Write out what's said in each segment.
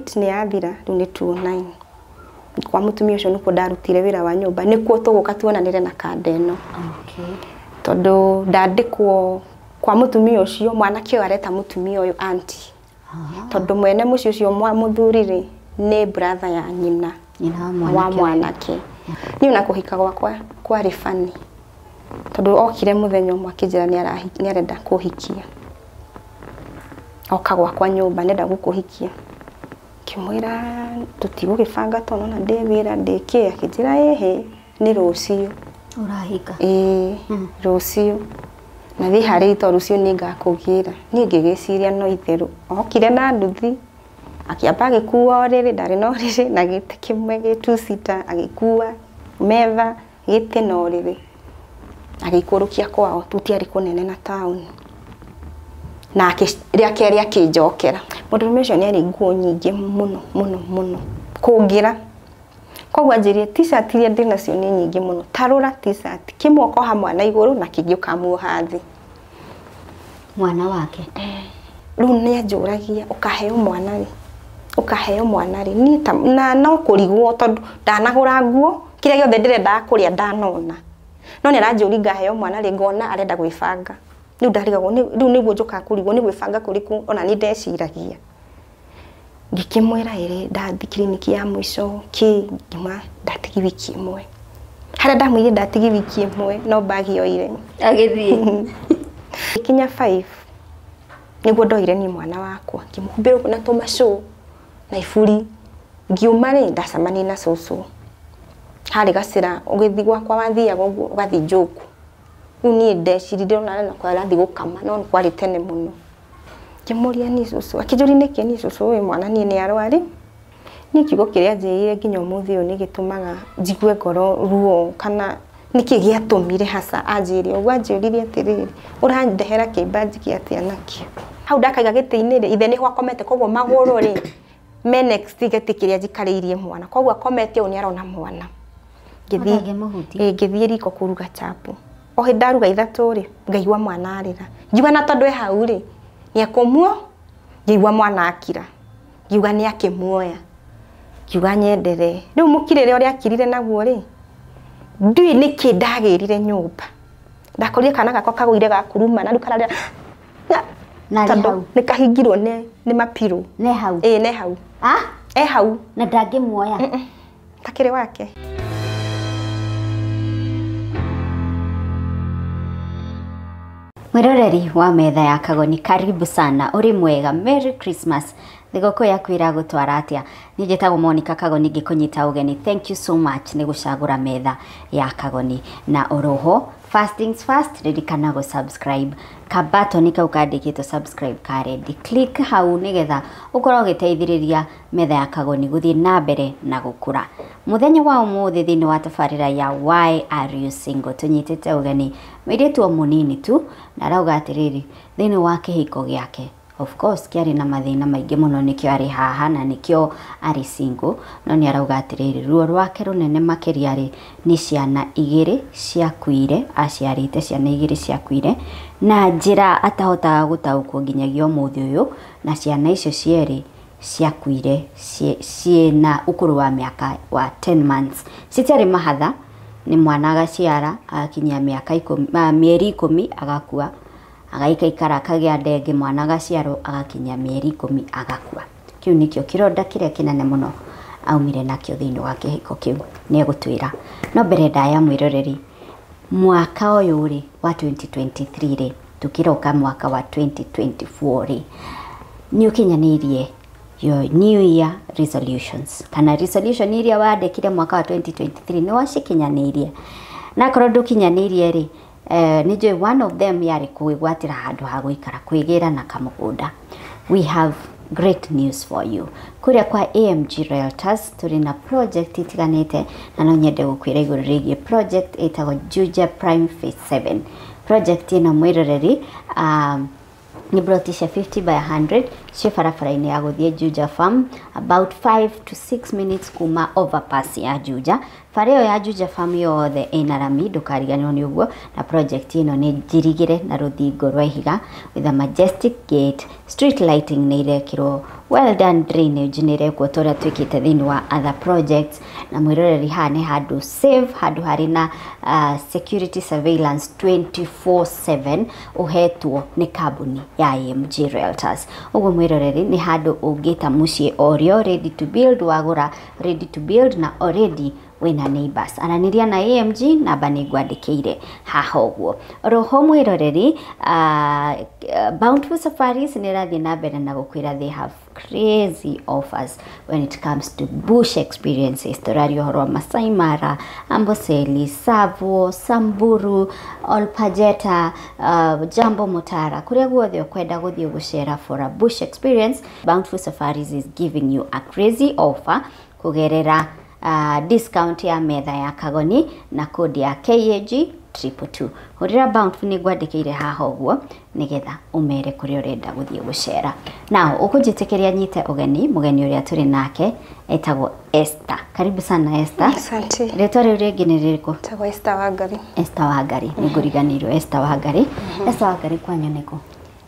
1.8 nĩ yathira rĩu nĩ 2.9 kwa mũtumia ũcio nĩkuo ndarutire wĩra wa nyũmba nĩkuo tũgũka tuonanĩre na kanda ĩno. Okay. Tondũ ndandĩkwo kwa mũtumia ũcio mwanake ũyũ areta mũtumia ũyũ auntie. Tondũ mwene mũciĩ ũcio mũthuri rĩ nĩ brother ya nyina wa mwanake. Niĩ ona kũhika gwakwa kwarĩ funny tondũ okire mũthenya ũmwe akĩnjĩra nĩ arenda kũhikia. Oka gwakwa nyũmba nenda gũkũhikia. Ngĩmwĩra tũtigũgĩbanga tondũ nona ndĩ wĩra ndĩ kĩ, akĩnjĩra ĩhĩ nĩ rũciũ. Ũrahika? Ĩĩ, rũciũ. Na thiĩ harĩ tondũ rũciũ nĩ ngakũgĩra. Niĩ ngĩgĩciria no itherũ. Okire na nduthi akĩamba agĩkua ũrĩrĩ, ndarĩ na ũrĩrĩ na gĩtĩ kĩmwe gĩ two seater, agĩkua metha, gĩtĩ na ũrĩrĩ. Agĩikũrũkia kwao, tũtiarĩ kũnene na taũni. Na rĩa kerĩ akĩnjokera. Mũndũrũme ũcio nĩ arĩ nguo nyingĩ mũno mũno mũno kũngĩra. Koguo anjĩrire t-shirt iria ndĩ nacio nĩ nyingĩ mũno, tarũra t-shirt kĩmwe ũkoha mwana igũrũ na kĩngĩ ũkamuoha thĩ. Mwana wake? Rĩu nĩ anjũragia ũkaheo mwana rĩ, ũkaheo mwana rĩ. Niĩ ta na no kũrigwo tondũ ndanagũra nguo, kĩrĩa gĩothe ndĩrendaga kũrĩa ndanona. No nĩ aranjũria ngaheo mwana rĩ, ngona arenda gwĩbanga. Rĩu ndarigagwo rĩu nĩguo njũkaga kũrigwo nĩ gwĩbanga kũrĩkũ ona niĩ ndeciragia. Ngĩkĩmwĩra ĩrĩ ndathiĩ kiriniki ya mũico kĩ, ngĩmwĩra ndatigi wiki ĩmwe. Harĩa ndamwĩrire ndatigi wiki ĩmwe no bagi yoire. Agĩthiĩ. Gĩkinya 5 nĩguo ndoire niĩ mwana wakwa ngĩmũhumbĩra na tũmacũ na iburi. Ngiuma rĩ ndacemania na cũcũ harĩ gacĩra ũgĩthiĩ gwakwa wathiaga ũguo ũgathiĩ Njoku. Rĩu niĩ ndeciririe ndĩrona na arathiĩ gũkama no kwarĩ tene mũno. Ngĩmũria niĩ cũcũ, akĩnjũria nĩkĩ niĩ cũcũ ũyũ mwana niĩ nĩ arwari. Niĩ kiugo kĩrĩa anjĩrire nginya ũmũthĩ ũyũ nĩ gĩtũmaga njigue ngoro ruo kana nĩkĩ gĩatũmire hasa anjĩre ũguo. Anjĩrire atĩrĩrĩ, ũrandehera kĩimba njike atĩa nakĩo. Hau ndakaiga gĩtĩ-inĩ rĩ, ithe nĩho akomete koguo magũrũ rĩ me next gĩtĩ kĩrĩa njikarĩirie mwana, koguo akomete ũũ nĩ arona mwana. Ngĩthiĩ riko kũruga chapo. O hĩndĩ ndaruga ithatũ rĩ, ngaigua mwana arĩra. Ngiuga na tondũ e hau rĩ nĩ ekũmuo, ngĩigua mwana akira. Ngiuga nĩ akĩmuoya. Ngiuga nyenderee. Rĩu mũkirĩre ũrĩa akirire naguo rĩ, ndiũĩ nĩkĩ ndagĩrire nyũmba. Ndakorire kana gakwa kagũire gakuruma na rĩu kararĩra. Tondũ nĩ kahingirwo nĩ mapirũ. Ne hau? Ĩĩ ne hau. Ah? E hau. Na ndangĩmuoya? Takĩrĩ wake. Mwiroreri wa metha ya Kagoni, karibu sana. Uri mwega, Merry Christmas. Thigũkũ yaku ĩragũtwara atĩa? Niĩ njĩtagwo Monica Kagoni ngĩkũnyita ũgeni. Thank you so much nĩ gũcagũra metha ya Kagoni. Na oroho, first things first, ririkana gũ subscribe. Ka button kau kandĩkĩtwo subscribe ka red. Click hau nĩgetha ũkorwo ũgĩteithĩrĩria metha ya Kagoni gũthiĩ na mbere na gũkũra. Mũthenya wa ũmũthĩ thĩinĩ wa tabarĩra ya Why Are You Single tũnyitĩte ũgeni mũirĩtu o mũnini tu na arauga atĩrĩrĩ thĩinĩ wa kĩhiko gĩake. Of course kĩarĩ na mathĩna maingĩ mũno nĩkĩo arĩ haha na nĩkĩo arĩ single, no nĩ arauga atĩrĩrĩ ruo rwake rũnene makĩria rĩ nĩ ciana igĩrĩ ciakuire, aciarĩte ciana igĩrĩ ciakuire na njĩra atahotaga gũtaũkwo nginyagia ũmũthĩ ũyũ, na ciana icio cierĩ ciakuire ciĩna ũkũrũ wa mĩaka wa 10 months. Citiarĩ mahatha, nĩ mwana agaciara agakinyia mĩaka mĩeri 10 agakua, agaikaikara akagĩa ndenge, mwana agaciarwo agakinyia mĩeri 10 agakua. Kĩu nĩkĩo kĩronda kĩrĩa kĩnene mũno aumire nakĩo thĩinĩ wa kĩhiko kĩu, nĩ egũtwĩra. No mbere ndaya mwĩroreri, mwaka ũyũ rĩ wa 2023 rĩ, tũkĩroka mwaka wa 2024 rĩ, nĩ ũkinyanĩirie your new year resolutions kana resolution iria wandĩkire mwaka wa 2023 nĩ wacikinyanĩirie? Na akorwo ndũkinyanĩirie rĩ, nĩ njũĩ one of them yarĩ kwĩgwatĩra handũ ha gũikara, kwĩgĩra na kamũgũnda. We have great news for you. Kũrĩa kwa AMG Realtors tũrĩ na project itiganĩte na no nyende gũkwĩra igũrũ rĩgiĩ project ĩtagwo Juja Prime Phase 7. Project ĩno mwĩroreri, nĩ ploti cia 50 by 100 ciĩ barabara-inĩ ya gũthiĩ Juja Farm, about 5 to 6 minutes kuma overpass ya Juja. Bara ĩyo ya Juja Farm yothe ĩna rami, ndũkariganĩrwo nĩ ũguo. Na project ĩno nĩ njirigĩre na rũthingo rwa ihiga with a majestic gate. Street lighting nĩ irekĩrwo Well done drainage nĩ ĩrekwo ta ũrĩa twĩkĩte thĩinĩ wa other projects, na mwĩroreri haha nĩ handũ safe, handũ harĩ na security surveillance 24/7 ũhetwo nĩ kambuni ya AMG Realtors. Ũguo mwĩroreri nĩ handũ ũngĩta mũciĩ orĩo ready to build, wagũra ready to build na already wĩna neighbors. Aranĩria na AMG, namba nĩ ngwandĩkĩire haha ũguo. Oroho mwĩroreri, Bountiful Safaris nĩ ĩrathiĩ na mbere na gũkwĩra they have crazy offers when it comes to bush experiences. Tũraria ũhoro wa Masai Mara, Amboseli, Tsavo, Samburu, Olpajeta, Jambo Mutara, kũrĩa guothe ũkwenda gũthiĩ gũcera for a bush experience, Bountiful Safaris is giving you a crazy offer kũgerera discount ya metha ya Kagoni na code ya KAG 222. Hũrĩra Bountiful, nĩ ngwandĩkĩire haha ũguo nĩgetha ũmere kũrĩa ũrenda gũthiĩ gũcera. Now ũkũnjĩtĩkĩria nyite ũgeni mũgeni ũrĩa tũrĩ nake etagwo Esther. Karibu sana Esther. Asante. Rĩtwa rĩu rĩngĩ nĩ rĩrĩkũ? Tagwo Esther Wangari. Esther Wangari, nĩ ngũriganĩirwo. Esther Wangari. Esther Wangari, kwanyu nĩkũ?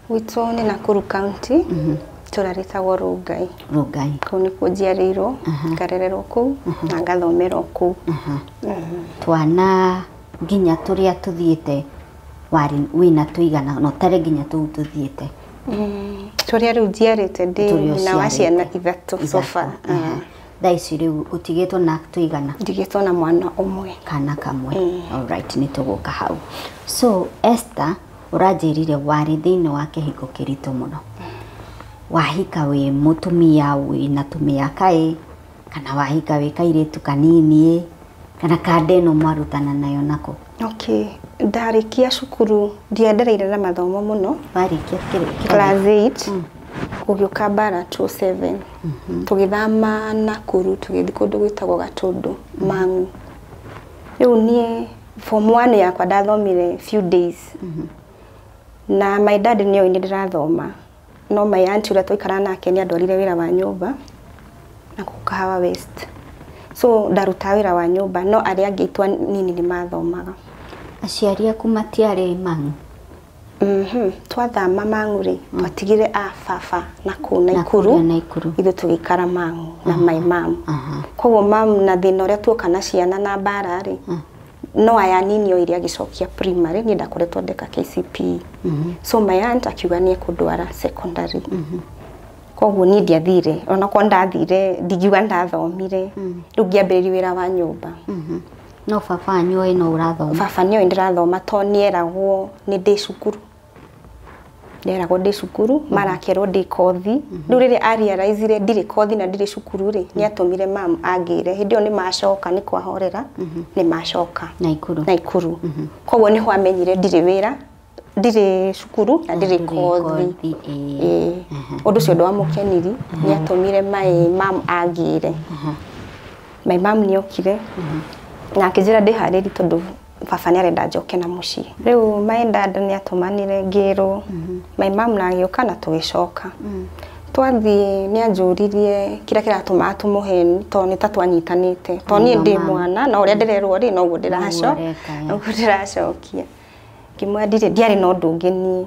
Gwitũ nĩ Nakuru County, itũra rĩtagwo Rongai. Rongai. Kũu nĩkuo njiarĩirwo, ngarererwo kũu na ngathomerwo kũu. Twana nginya tũrĩa tũthiĩte warĩ wĩna tũigana no tarĩ nginya tũu tũthiĩte? Tũrĩa rĩu njiarĩte ndĩ Tũrĩa nyina wa ciana ũciarĩte. 3 so far. Ithatũ. Thaa ici rĩu ũtigĩtwo na tũigana? Ndigĩtwo na mwana ũmwe. Kana kamwe. Alright, nĩ tũgũka hau. So Esther, ũranjĩrire warĩ thĩinĩ wa kĩhiko kĩritũ mũno. Wahika wĩ mũtumia wĩna tũmĩaka ĩ, kana wahika wĩ kairĩtu kanini ĩ, kana kanda ĩno mwarutana nayo nako? Okay, ndarĩkia cukuru ndiendereire na mathomo mũno. Warĩkia kĩrathi? Class 8 gũgĩũka mbara 27, tũgĩthama Nakuru tũgĩthiĩ kũndũ gwĩtagwo Gatũndũ Mang'u. Rĩu niĩ form 1 yakwa ndathomire few days, na my dad nĩoĩ nĩ ndĩrathoma, no my auntie ũrĩa twaikaraga nake nĩ andwarire wĩra wa nyũmba na kũu Kahawa West, so ndarutaga wĩra wa nyũmba, no arĩa angĩ aitũ anini nĩ mathomaga. Aciari aku matiarĩ Mang'u? Twathama Mang'u rĩ, twatigire a baba na kũu Naikuru. Kũrĩa Naikuru. Ithuĩ tũgĩikara Mang'u na my mom. Koguo mam na thĩna ũrĩa tuoka na ciana na mbara rĩ, no aya anini oire agĩcokia primary, niĩ ndakoretwo ndeka KCPE. So my aunt akiuga nĩ ekũndwara secondary. Koguo niĩ ndiathire, onakorwo ndathire ndingiuga ndathomire. Rĩu ngĩambĩrĩria wĩra wa nyũmba. No baba wanyu oĩ no ũrathoma? Baba nĩoĩ ndĩrathoma, to nĩeragwo nĩ ndĩ cukuru. Nderagwo ndĩ cukuru, marakerwo ndĩ kothi. Rĩu rĩrĩa arealizire ndirĩ kothi na ndirĩ cukuru rĩ, nĩ atũmire mam angĩre. Hĩndĩ ĩyo nĩ macoka, nĩ kwahorera, nĩ macoka Naikuru. Naikuru. Koguo nĩho amenyire ndirĩ wĩra, ndirĩ cukuru na ndirĩ Ndũrĩ kothi. kothi, ĩĩ. Ĩĩ. Ũndũ ũcio ndwamũkenirie, nĩ atũmire my mam angĩre. My mam nĩ okire na akĩnjĩra ndĩharĩrie tondũ baba nĩ arenda njoke na mũciĩ. Rĩu my dad nĩ atũmanire ngĩrwo, my mom na agĩũka na tũgĩcoka. Twathiĩ nĩ anjũririe kĩrĩa kĩratũmaga tũmũheni, tondũ nĩ ta twanyitanĩte, tondũ niĩ ndĩ Mama. mwana na ũrĩa ndĩrerwo rĩ noguo ndĩraco ũreka, eh. noguo ndĩracokia. Ngĩmwĩra ndirĩ, ndiarĩ na ũndũ ũngĩ niĩ.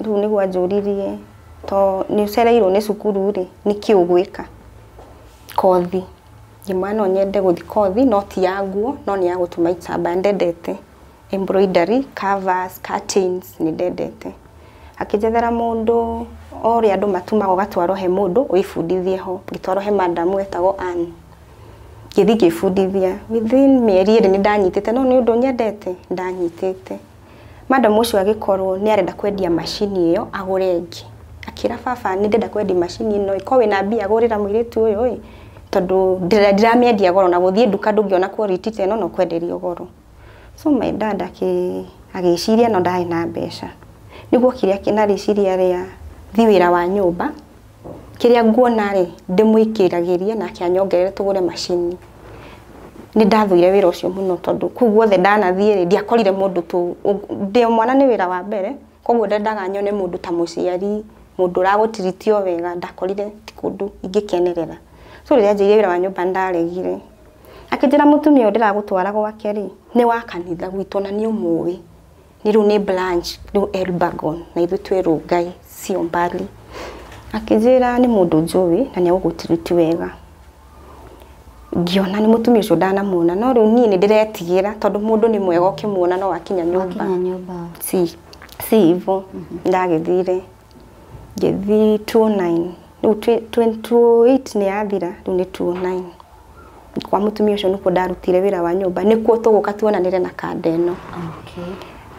Rĩu nĩguo anjũririe, to nĩ ũcereirwo nĩ cukuru rĩ, nĩkĩ ũgwĩka kothi? Ngĩmwĩra no nyende gũthiĩ kothi, no ti ya nguo, no nĩ ya gũtuma itambaya, ndendete embroidery, covers, curtains, nĩ ndendete. Akĩnjethera mũndũ o ũrĩa andũ matumaga, ũgatwarwo he mũndũ wĩbundithie ho. Ngĩtwarwo he madam wetagwo Ann. Ngĩthiĩ ngĩbundithia, within mĩeri 2 nĩ ndanyitĩte, no nĩ ũndũ nyendete ndanyitĩte. Madam ũcio agĩkorwo nĩ arenda kwendia macini ĩyo agũre ĩngĩ. Akĩra baba, nĩ ndĩrenda kwendia macini ĩno ĩ, korwo wĩna mbia gũrĩra mũirĩtu ũyũ ĩ, tondũ ndiramĩendia goro, na gũthiĩ nduka ndũngĩona quality ta ĩno na ũkwenderio goro. So my dad agĩciria no ndarĩ na mbeca. Nĩguo okire na rĩciria rĩa thi wĩra wa nyũmba, kĩrĩa nguona rĩ ndĩmwĩkĩragĩrie nake anyongerere tũgũre macini. Nĩ ndathũire wĩra ũcio mũno, tondũ kũu guothe ndanathiĩ rĩ, ndiakorire mũndũ tu ndĩ mwana nĩ wĩra wa mbere, koguo ndendaga nyone mũndũ ta mũciari, mũndũ ũragũtiritio wega, ndakorire ti kũndũ ingĩkenerera. So rĩrĩa anjĩrire wĩra wa nyũmba nĩndaregire. Akĩnjĩra mũtumia ũyũ ndĩragũtwara gwake rĩ, nĩ wa kanitha gwitũ na nĩ ũmũĩ. Nĩ rĩu nĩ branch rĩu Elbagon na ithuĩ twĩ Rongai, sio mbali. Akĩnjĩra nĩ mũndũ njũĩ na nĩ egũgũtiriti wega. Ngĩona nĩ mũtumia ũcio ndanamuona, no rĩu niĩ nĩ ndĩretigĩra tondũ mũndũ nĩ mwega ũkĩmuona no wakinya nyũmba. Wakinya nyũmba. Si hivyo. Ndagĩthire ngĩthiĩ 29, rĩu 28 nĩ yathira, rĩu nĩ 29. Kwa mũtumia ũcio nĩkuo ndarutire wĩra wa nyũmba, nĩkuo tũgũka tuonanĩre na kanda ĩno.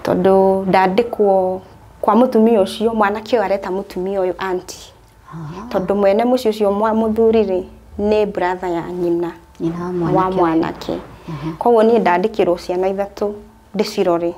Tondũ ndandĩkwo kwa mũtumia ũcio, mwanake ũyũ areta mũtumia ũyũ auntie. Tondũ mwene mũciĩ ũcio mũthuri rĩ, nĩ brother ya nyina wa mwanake. Koguo niĩ ndandĩkĩrwo ciana ithatũ ndĩcirore.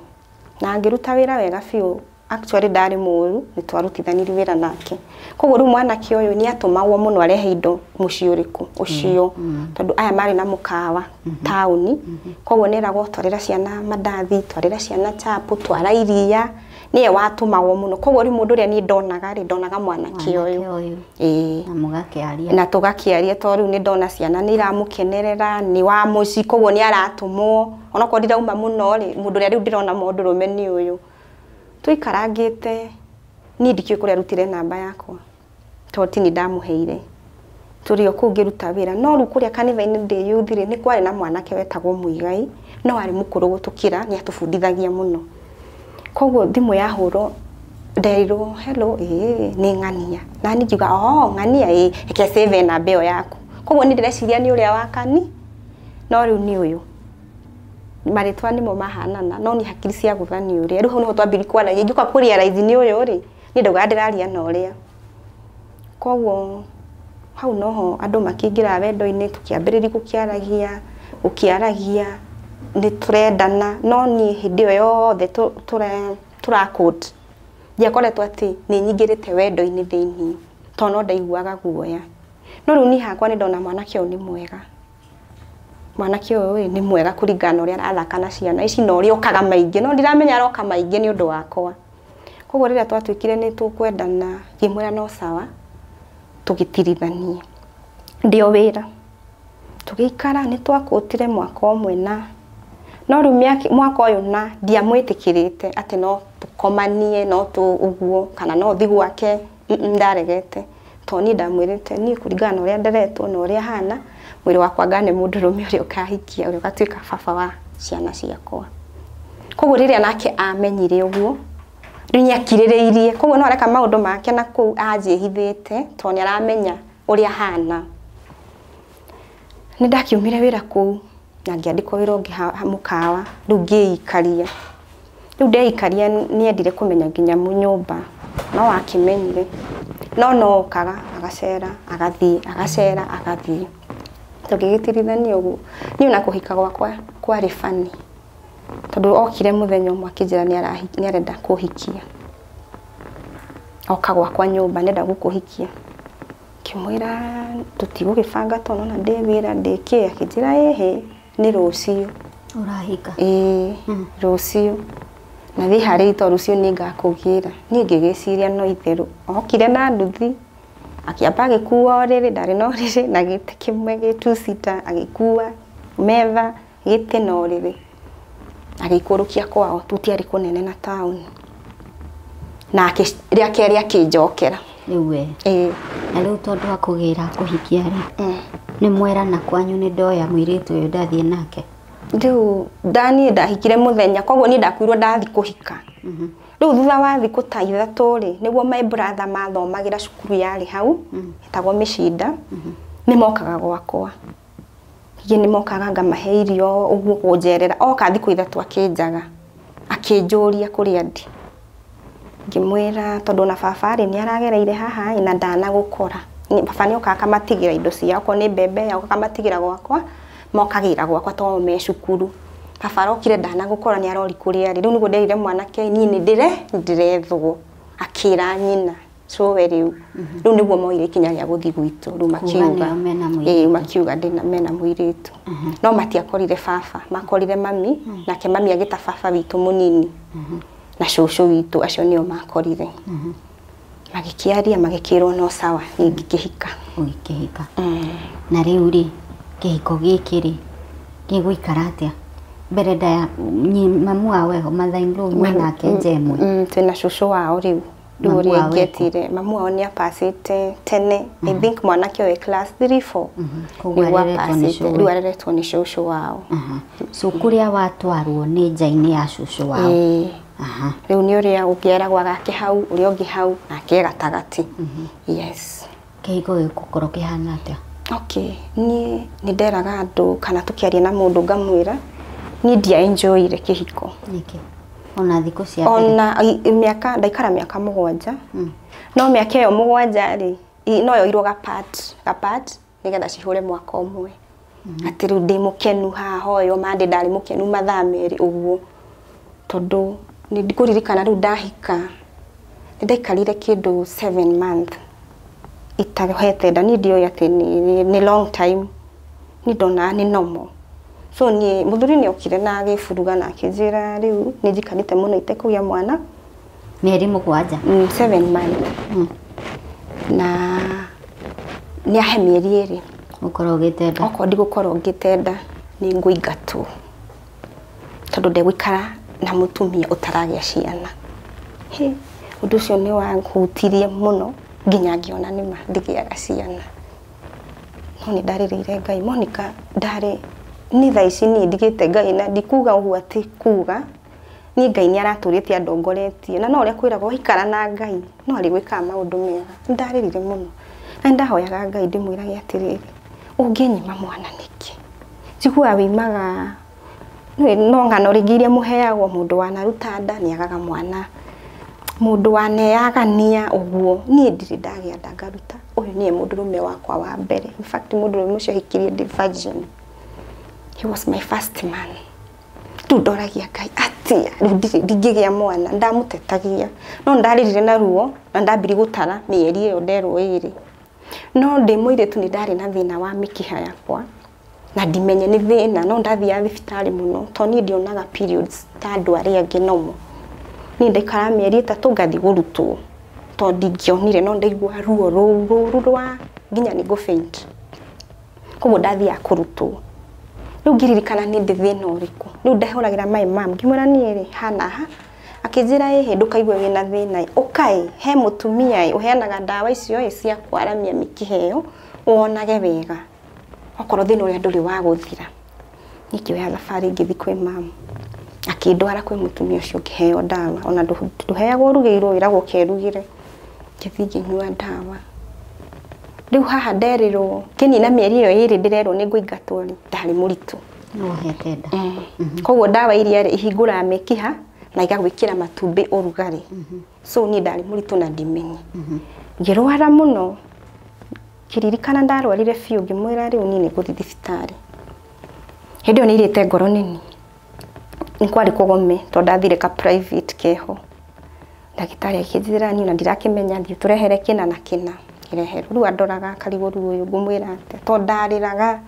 Na ngĩruta wĩra wega biũ, actually ndarĩ mũru, nĩ twarutithanirie wĩra nake. Koguo rĩu mwanake ũyũ nĩ atũmagwo mũno arehe indo mũciĩ ũrĩkũ ũcio, tondũ aya marĩ na mũkawa taũni. Koguo nĩ eragwo twarĩra ciana mandathi, twarĩra ciana chapo, twara iria, nĩye watũmagwo mũno. Koguo rĩu mũndũ ũrĩa niĩ ndonaga rĩ, ndonaga mwanake ũyũ. Ĩĩ. Na mũgakĩaria. Na tũgakĩaria tondũ rĩu nĩ ndona ciana nĩ iramũkenerera, nĩ wa mũciĩ, koguo nĩ aratũmwo. Onokorwo ndirauma mũno rĩ, mũndũ ũrĩa rĩu ndĩrona mũndũrũme nĩ ũyũ. Tũikarangĩte, niĩ ndikĩũĩ kũrĩa arutire namba yakwa, tondũ ti niĩ ndamũheire. Tũrĩ o kũu ngĩruta wĩra, no rĩu kũrĩa kanitha-inĩ ndĩ youth rĩ, nĩ kwarĩ na mwanake wetagwo Mũigai, no arĩ mũkũrũ gũtũkĩra, nĩ atũbundithagia mũno. Koguo thimũ yahũrwo, nderirwo hello, ĩĩ nĩ ng'ania. Na niĩ ngiuga oh ng'ania, ĩĩ reke save namba ĩyo yaku. Koguo niĩ ndĩreciria nĩ ũrĩa wa kani, no rĩu nĩ ũyũ. Marĩtwa nĩmo mahanana, no nĩ hakiri cia gũthani ũrĩa. Rĩu hau nĩho twambirie kwaragia, ingĩũka kũ realize nĩ ũyũ rĩ, niĩ ndaugaga ndĩraria na ũrĩa. Koguo hau noho andũ makĩingĩra wendo-inĩ, tũkĩambĩrĩria gũkĩaragia, nĩ tũrendana, no niĩ hĩndĩ ĩyo yothe tũra quote, ndiakoretwo atĩ nĩ nyingĩrĩte wendo-inĩ thĩiniĩ, tondũ no ndaiguaga guoya. No rĩu niĩ hakwa nĩ ndona mwanake ũyũ nĩ mwega. Mwanake ũyũ rĩ, nĩ mwega kũringana na ũrĩa arathaka na ciana ici na ũrĩa okaga maingĩ, no ndiramenya aroka maingĩ nĩ ũndũ wakwa. Koguo rĩrĩa twatuĩkire nĩ tũkwendana, ngĩmwĩra no sawa, tũgĩtirithania. Ndĩ o wĩra. Tũgĩikara, nĩ twakũtire mwaka ũmwe na no rĩu mwaka ũyũ na ndiamwĩtĩkĩrĩte atĩ no tũkomanie, no ũguo, kana no thiĩ gwake, ndaregete. Tondũ niĩ ndamwĩrĩte, niĩ kũringana na ũrĩa nderetwo na ũrĩa hana, mwĩrĩ wakwa ngane mũndũrũme ũrĩa ũkahikia, ũrĩa ũgatuĩka baba wa ciana ciakwa. Koguo rĩrĩa nake amenyire ũguo, rĩu nĩ akirĩrĩirie. Koguo no areka maũndũ make na kũu anjĩhithĩte, tondũ nĩ aramenya ũrĩa hana. Nĩ ndakiumire wĩra kũu, na ngĩandĩkwo wĩra ũngĩ mũkawa, rĩu ngĩikaria. Rĩu ndeikaria nĩ endire kũmenya nginya nyũmba, no akĩmenyire. No no okaga, agacera, agathiĩ, agacera, agathiĩ. Tũgĩgĩtirithania ũguo. Niĩ ona kũhika gwakwa kwarĩ funny. Tondũ okire mũthenya ũmwe akĩnjĩra nĩ arenda kũhikia. Oka gwakwa nyũmba, nĩenda gũkũhikia. Ngĩmwĩra tũtigũgĩbanga tondũ nĩwona ndĩ wĩra ndĩ kĩ, akĩnjĩra ĩhĩ nĩ rũciũ. Ũrahika? Ĩĩ, rũciũ. Na wĩharĩrie tondũ rũciũ nĩ ngakũgĩra. Niĩ ngĩgĩciria no itherũ. Okire na nduthi, akĩamba agĩkua ũrĩrĩ, ndarĩ na ũrĩrĩ, na gĩtĩ kĩmwe gĩ two seater, agĩkua metha, gĩtĩ na ũrĩrĩ. Agĩikũrũkia kwao, tũtiarĩ kũnene na taũni. Na rĩa kerĩ akĩnjokera. Rĩu we. Ĩĩ. Na rĩu tondũ akũgĩra kũhikia rĩ, nĩ mwerana kwanyu nĩ ndoya mũirĩtu ũyũ ndathiĩ nake? Rĩu niĩ ndahikire mũthenya, koguo niĩ ndakuirwo ndathiĩ kũhika. Rĩu thutha wa thikũ ta ithatũ rĩ, nĩguo my brother mathomagĩra cukuru yarĩ hau, ĩtagwo Mĩcinda, nĩ mokaga gwakwa. Ningĩ nĩ mokaga ngamahe irio ũguo kũnjerera. Oka thikũ ithatũ akĩnjaga, akĩnjũria kũrĩa ndĩ. Ngĩmwĩra tondũ ona baba rĩ, nĩ aragereire haha ĩ, na ndanagũkora. Baba nĩ okaga akamatigĩra indo ciao, okorwo nĩ mbembe yao akamatigĩra gwakwa, mokagĩra gwakwa tondũ me cukuru. Baba arokire ndanagũkora nĩ arori kũrĩa arĩ. Rĩu nĩguo nderire mwanake niĩ nĩ ndĩrethwo. Akĩra nyina cũwe rĩu. Rĩu nĩguo moire ikinya rĩa gũthiĩ gwitũ. Rĩu makiuga nĩo mena mũirĩtu. Ĩĩ, makiuga mena mũirĩtu. No matiakorire baba, makorire mami, nake mami agĩta baba witũ mũnini. Na cũcũ witũ, acio nĩo makorire. Magĩkĩaria, magĩkĩrwo no sawa, niĩ ngĩkĩhika. Ũgĩkĩhika. Na rĩu rĩ, kĩhiko gĩkĩ rĩ, gĩgũikara atĩa? Mbere ndaya mamu wao eho, mother in law mwenake nja ĩmwe. Twĩna cũcũ wao rĩu. Rĩu ũrĩa ingĩetire mamu wao nĩ apacĩte tene. I think mwanake ũyũ class 3 4. Koguo rĩu areretwo nĩ cũcũ wao. So kũrĩa watwarwo nĩ nja-inĩ ya cũcũ wao. Rĩu nĩ ũrĩa ũngĩeragwo gake hau, ũrĩa ũngĩ hau, nake gatagatĩ. Yes. Kĩhiko gĩgũkorwo kĩhana atĩa? Okay, niĩ nĩ nderaga andũ kana tũkĩaria na mũndũ ngamwĩra niĩ ndia enjoyire kĩhiko. Nĩkĩ? Ona thikũ cia mbere? Ona mĩaka ndaikara mĩaka 7. No mĩaka ĩyo 7 rĩ, no yoirwo ga part nĩgetha cihũre mwaka ũmwe. Atĩ rĩu ndĩ mũkenu haha hoyo mande ndarĩ mũkenu mathaa 2 ũguo. Tondũ nĩ ndikũririkana rĩu ndahika nĩ ndaikarire kĩndũ 7 months itarohete nda. Niĩ ndioĩ atĩ nĩ long time, niĩ ndonaga nĩ normal. So niĩ mũthuri nĩ okire na agĩburuga na akĩnjĩra rĩu nĩ njikarĩte mũno itekũgĩa mwana. Mĩeri 7? 7 months. Na nĩ ahe mĩeri 2. Ũkorwo ũgĩtenda? Okorwo ndigũkorwo ngĩtenda nĩ ngũingatwo tondũ ndegũikara na mũtumia ũtaragĩa ciana. He, ũndũ ũcio nĩ wahutirie mũno nginya ngĩona nĩma ndigĩaga ciana. No nĩ ndarĩrĩire Ngai. Monica ndarĩ ni thaa ici niĩ ndigĩte Ngai na ndikuga ũguo atĩ kuga niĩ Ngai nĩ aratũrĩte andongoretie na no ũrĩa kwĩragwo waikara na Ngai no arĩgwĩkaga maũndũ mega. Nĩ ndarĩrire mũno na nĩ ndahoyaga Ngai ndĩmwĩrage atĩrĩrĩ, ũngĩnyima mwana nĩkĩ? Njiguaga wĩimaga no ng'ano rĩngĩ iria mũheagwo mũndũ wanaruta nda nĩ agaga mwana, mũndũ waneyagania ũguo. Niĩ ndirĩ ndagĩa nda ngaruta. Ũyũ nĩwe mũndũrũme wakwa wa mbere. In fact mũndũrũme ũcio ahikirie ndĩ virgin. He was my first man. Rĩu ndoragia Ngai atĩa rĩu ndingĩgĩa mwana. Ndamũtetagia no ndarĩrire na ruo na ndambirie gũtara mĩeri ĩyo nderwo 2. No ndĩ mũirĩtu nĩ ndarĩ na thĩna wa mĩkiha yakwa na ndimenye nĩ thĩna, no ndathiaga thibitarĩ mũno tondũ niĩ ndionaga periods ta andũ arĩa angĩ normal. Niĩ ndaikara mĩeri 3 ngathiĩ kũrutwo tondũ ndingĩonire, no ndaigua ruo rũu rwa nginya nĩ ngũ faint. Koguo ndathiaga kũrutwo. Rĩu ngĩririkana nĩ ndĩ thĩna ũrĩkũ. Rĩu ndahũragĩra my mom ngĩmwĩra niĩ rĩ hana ha, akĩnjĩra ĩhĩ ndũkaigue wĩna thĩna ĩ, ũka ĩ he mũtumia ĩ ũheanaga ndawa icio ĩ cia kwaramia mĩkiha ĩyo wonage wega okorwo thĩna ũrĩa ndũrĩ wa gũthira. Niĩ ngĩoya thabarĩ ngĩthiĩ kwĩ mom, akĩndwara kwĩ mũtumia ũcio ngĩheo ndawa. Ona ndũheagwo ũrugĩirwo, wĩragwo ũkerugĩre. Ngĩthiĩ ngĩnyua ndawa. Rĩu haha nderirwo ngĩnina mĩeri ĩyo 2 ndĩrerwo nĩ ngũingatwo rĩ, ndarĩ mũritũ. Nĩ wohete nda. Koguo ndawa iria rĩ ihingũraga mĩkiha na igagwĩkĩra matumbĩ ũrugarĩ. So niĩ ndarĩ mũritũ na ndimenye. Ngĩrwara mũno, ngĩririkana ndarwarire biũ, ngĩmwĩra rĩu niĩ nĩ ngũthiĩ thibitarĩ. Hĩndĩ ĩyo nĩ irĩte ngoro nini. Nĩ kwarĩ kũgome tondũ ndathire ka private keho. Ndagĩtarĩ akĩnjĩra niĩ ona ndirakĩmenya, thiĩ ũtũrehere kĩna na kĩna. Ngĩreherwo. Rĩu andoraga akarigwo rĩu ũyũ ngũmwĩra atĩa tondũ ndarĩraga.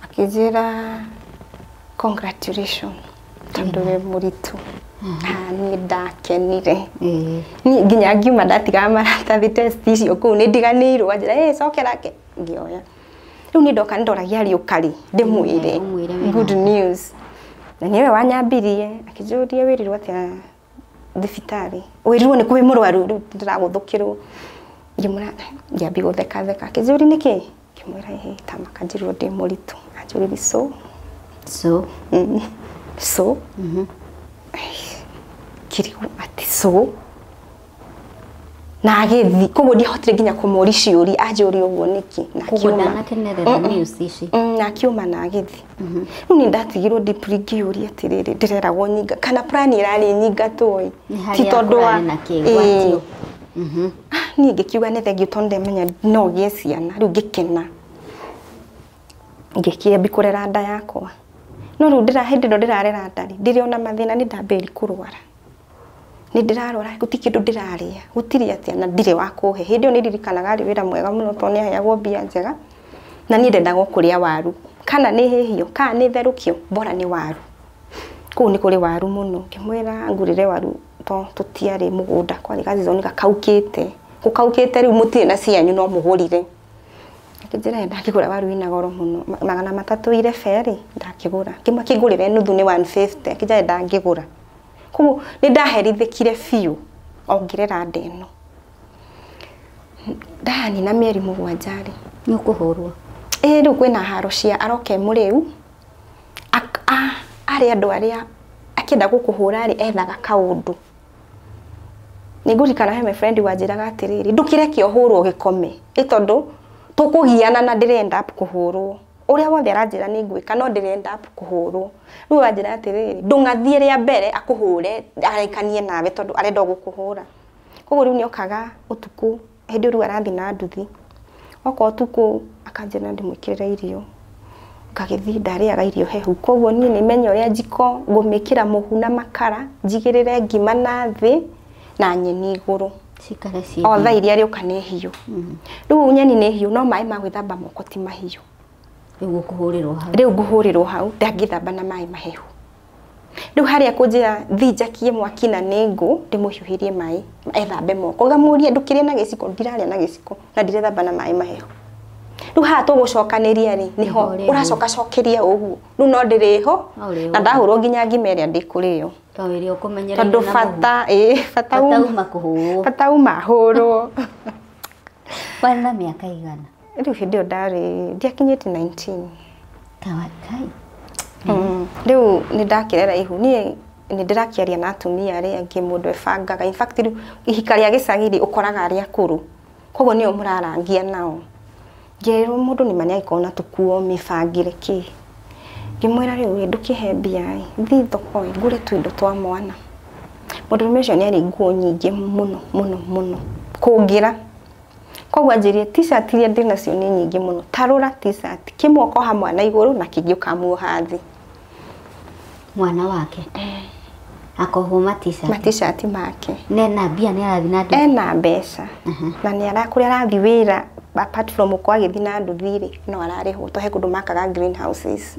Akĩnjĩra congratulations tondũ wĩ mũritũ. Niĩ ndakenire. Niĩ nginya ngiuma ndatigaga maratathi test icio kũu nĩ ndiganĩirwo, anjĩra ĩ cokera ke ngĩoya. Rĩu niĩ ndoka nĩ ndoragia rĩũka rĩ ndĩmwĩre good news. Na nĩwe wanyambirie akĩnjũria wĩrirwo atĩa thibitarĩ, wĩrirwo nĩ kwĩ mũrwaru rĩu ndĩragũthũkĩrwo. Ngĩmwĩra ngĩambia gũthekatheka, akĩnjũria nĩkĩ, ngĩmwĩra ĩhĩ ta makanjĩrwo ndĩ mũritũ. Anjũririe so so so kĩrigwo atĩ so na agĩthiĩ. Koguo ndiahotire nginya kũmũria ciũria, anjũria ũguo nĩkĩ na koguo ndanakenerera news ici. Na akiuma na agĩthiĩ. Rĩu nĩ ndatigirwo deeply ngĩũria atĩrĩrĩ, ndĩreragwo nyinga kana plan ĩrarĩ nyingatwo ĩ, ti tondũ wa Niĩ ngĩkiuga nĩ thengiũ tondũ ndemenya no ngĩe ciana. Rĩu ngĩkena ngĩkĩambia kũrera nda yakwa. No rĩu hĩndĩ ĩno ndĩrarera nda rĩ, ndĩrĩ ona mathĩna, nĩ ndambĩrĩria kũrwara. Nĩ ndĩrarwara, gũtirĩ kĩndũ ndĩrarĩa, gũtirĩ atĩa na ndirĩ wa kũhe. Hĩndĩ ĩyo nĩ ndirikanaga arĩ wĩra mwega mũno tondũ nĩ aheagwo mbia njega na niĩ ndendaga o kũrĩa waru, kana nĩ hĩhio kana nĩ therũkio, bora nĩ waru. Kũu nĩ kũrĩ waru mũno. Ngĩmwĩra ngũrĩre waru to tũtiarĩ mũgũnda, kwarĩ gacizoni gakaukĩte. Gũkaukĩte rĩu mũtirĩ na cianyu no mũgũrire. Akĩnjĩra ndakĩgũra waru ina goro mũno, 300 irebe rĩ ndakĩgũra. Kĩngũrĩre nuthu nĩ 150, akĩnjĩra ndangĩgũra. Koguo nĩ ndaherithĩkire biũ. Ongerera nda ĩno. Ndani na mĩeri 7 rĩ. Nĩ ũkũhũrwo. Ĩĩ rĩu kwĩna haro cia aroke mũrĩu. Arĩ andũ arĩa akĩenda gũkũhũra rĩ ethaga kaũndũ. Nĩngũririkana he my friend wanjĩraga atĩrĩrĩ ndũkĩreke ũhũrwo gĩkome ĩ tondũ tũkũgiana na ndĩrenda up kũhũrwo. Ũrĩa wothe aranjĩra nĩ ngwĩka no ndĩrenda up kũhũrwo. Rĩu anjĩra atĩrĩrĩ ndũng'athiĩ rĩa mbere akũhũre araikanie nawe tondũ arenda o gũkũhũra. Koguo rĩu nĩokaga ũtukũ hĩndĩ ĩyo rĩu arathiĩ na nduthi. Oka ũtukũ akanjĩra ndĩmwĩkĩrĩre irio. Ngagĩthiĩ ndarĩaga irio hehu. Koguo niĩ nĩmenya ũrĩa njiko ngũmĩkĩra mũhu na makara njigĩrĩre ngima na thĩ na nyeni igũrũ. Cikare ciĩ. O thaa iria rĩũka nĩ hiũ. Rĩu nyeni nĩ hiũ no maĩ ma gwĩthamba moko ti mahiũ. Rĩu ũkũhũrĩrwo hau. Rĩu ngũhũrĩrwo hau ndangĩthamba na maĩ mahehu. Rĩu harĩa kũnjĩra thiĩ njakie mwaki na nĩ ngũ ndĩmũhiũhĩrie maĩ ethambe moko. Ngamũria ndũkĩrĩe na gĩciko ndirarĩa na gĩciko na ndirethamba na maĩ mahehu. Rĩu haha tũgũcokanĩria rĩ nĩho ũracokacokeria ũguo. Rĩu no ndĩrĩho na ndahũrwo nginya ngima ĩrĩa ndĩkũrĩo. Tondũ ĩrĩa ũkũmenyereire Tondũ na bata ĩ bata uma kũhũrwo. Bata uma hũrwo. Warĩ na mĩaka igana? Rĩu hĩndĩ ĩyo ndarĩ ndiakinyĩte 19. Kai. Rĩu nĩ ndakĩrera ihu niĩ nĩ ndĩrakĩaria na atumia arĩa angĩ mũndũ ebangaga. In fact rĩu ihika rĩa gĩcagi rĩ ũkoraga arĩa akũrũ. Koguo nĩo mũrarangia nao. Ngĩrwo mũndũ nĩ ma nĩagĩkorwo na tũkuo mĩbangĩre kĩ. Ngĩmwĩra rĩu ĩ ndũkĩhe mbia ĩ thiĩ thoko ĩ ngũre tũindo twa mwana. Mũndũrũme ũcio nĩarĩ nguo nyingĩ mũno mũno mũno kũngĩra. Koguo anjĩrire t-shirt iria ndĩnacio nĩ nyingĩ mũno. Tarũra t-shirt kĩmwe ũkoha mwana igũrũ na kĩngĩ ũkamuoha thĩ. Mwana wake akohwo ma t-shirt. Ma t-shirt make. Nena mbia nĩ arathiĩ na nduthi. Ena mbeca. Na nĩ kũrĩa arathiĩ wĩra apart from gũkorwo agĩthiĩ na nduthi rĩ no ararĩhwo tondũ he kũndũ makaga greenhouses.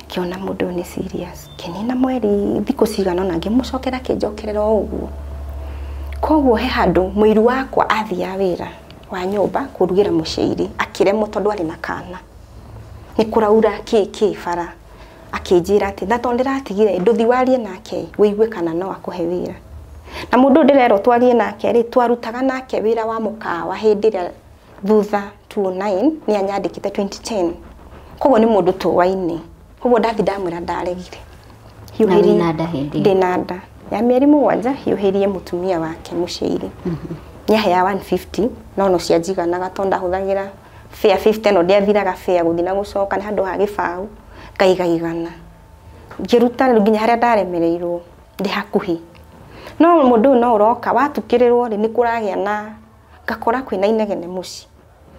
Ngĩona mũndũ ũyũ nĩ serious. Ngĩnina mweri thikũ cigana ũna ngĩmũcokera akĩnjokerera o ũguo. Koguo he handũ mũiru wakwa athiaga wĩra wa nyũmba kũrugĩra mũcĩiri akĩremwo tondũ arĩ na kana. Nĩ kũraura kĩ kĩ bara. Akĩnjĩra atĩ na tondũ ndĩratigire ndũthi warie nake wĩigue kana no akũhe wĩra. Na mũndũ ũyũ ndĩrerwo twarie nake rĩ twarutaga nake wĩra wa mũkawa hĩndĩ ĩrĩa thutha 2009 nĩ anyandĩkĩte 2010. Koguo nĩ mũndũ tũwaine. Koguo ndathi ndamwĩra ndaregire. Na wĩna nda hĩndĩ ĩyo? Ndĩna nda ya mĩeri 7 hiũhĩrie mũtumia wake mũcĩiri. Nĩaheaga 150 no no cianjiganaga tondũ ndahũthagĩra fare 50 no ndiathiraga fare gũthiĩ na gũcoka nĩ handũ ha gĩbaũ ngaigaigana. Ngĩruta rĩu nginya harĩa ndaremereirwo ndĩ hakuhĩ. No mũndũ ũyũ no ũroka watukĩrĩrwo rĩ nĩ kũragĩa na ngakora kwĩna inegene mũciĩ.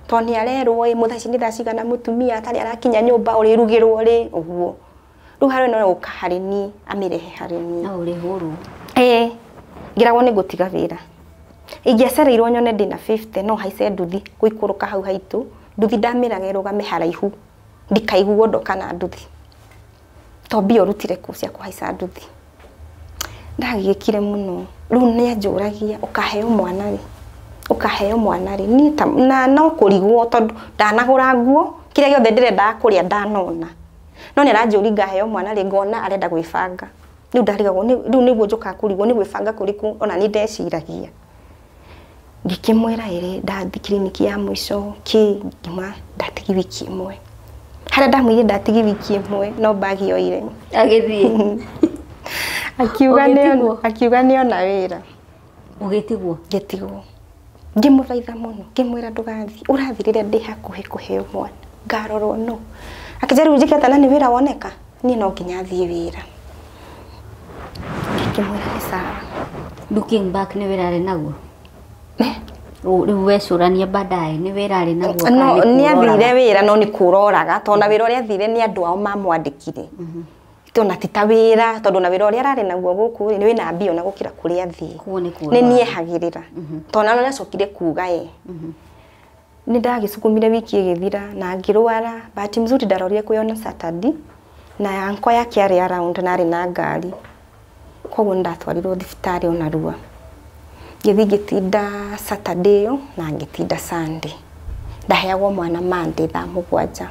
Tondũ nĩ arerwo ĩ mũthaa nĩ thaa cigana mũtumia atarĩ arakinya nyũmba ũrĩrugĩrwo rĩ ũguo. Rĩu harĩa no gũka harĩ niĩ amĩrehe harĩ niĩ. No ũrĩhũrwo. Ĩĩ ngĩragwo nĩ ngũtiga wĩra. Ingĩacereirwo nyone ndĩna 50 no haice nduthi gũikũrũka hau haitũ. Nduthi ndamĩraga ĩrũgame haraihu ndikaiguo ndoka na nduthi. To mbia ũrutire kũ cia kũhaica nduthi. Ndagiĩkire mũno. Rĩu nĩanjũragia ũkaheo mwana rĩ. Ũkaheo mwana rĩ. Niĩ ta na no kũrigwo tondũ ndanagũra nguo kĩrĩa gĩothe ndĩrendaga kũrĩa ndanona. No nĩ aranjũria ngaheo mwana rĩ ngona arenda gwĩbanga. Rĩu ndarigagwo rĩu nĩguo njũkaga kũrigwo nĩ gwĩbanga kũrĩkũ ona niĩ ndeciragia. Ngĩkĩmwĩra ĩrĩ ndathiĩ kiriniki ya mũico kĩ ngĩmwĩra ndatigi wiki ĩmwe. Harĩa ndamwĩrire ndatigi wiki ĩmwe no bagi yoire. Agĩthiĩ. Akiuga nĩona wĩra. Ũgĩtigwo? Ngĩtigwo. Ngĩmũthaitha mũno ngĩmwĩra ndũgathiĩ ũrathiĩ rĩrĩa ndĩ hakuhĩ kũheo mwana ngarorwo no. Akĩnjĩra rĩu njĩke atĩa na nĩ wĩra woneka niĩ no nginya thiĩ wĩra. Ngĩkĩmwĩra nĩ sawa. Looking back nĩ wĩra arĩ naguo? Rĩu wecũrania baadaye nĩ wĩra arĩ naguo? No nĩ athire wĩra no nĩ kũroraga tondũ na wĩra ũrĩa athire nĩ andũ ao mamwandĩkire. Tondũ ti ta wĩra tondũ na wĩra ũrĩa ararĩ naguo gũkũ rĩ nĩ wĩna mbia ona gũkĩra kũrĩa athiĩ. Nĩ niehagĩrĩra. Tondũ na nĩacokire kuga ĩ. Nĩ ndagĩcukumire wiki ĩgĩthira na ngĩrwara. Bahati mzuri ndarorire kwĩona Saturday na uncle yake arĩ around na arĩ na ngari. Koguo nĩ ndatwarirwo thibitarĩ ona rua. Ngĩthiĩ ngĩtinda Saturday ĩyo na ngĩtinda Sunday. Ndaheagwo mwana Monday thaa 7.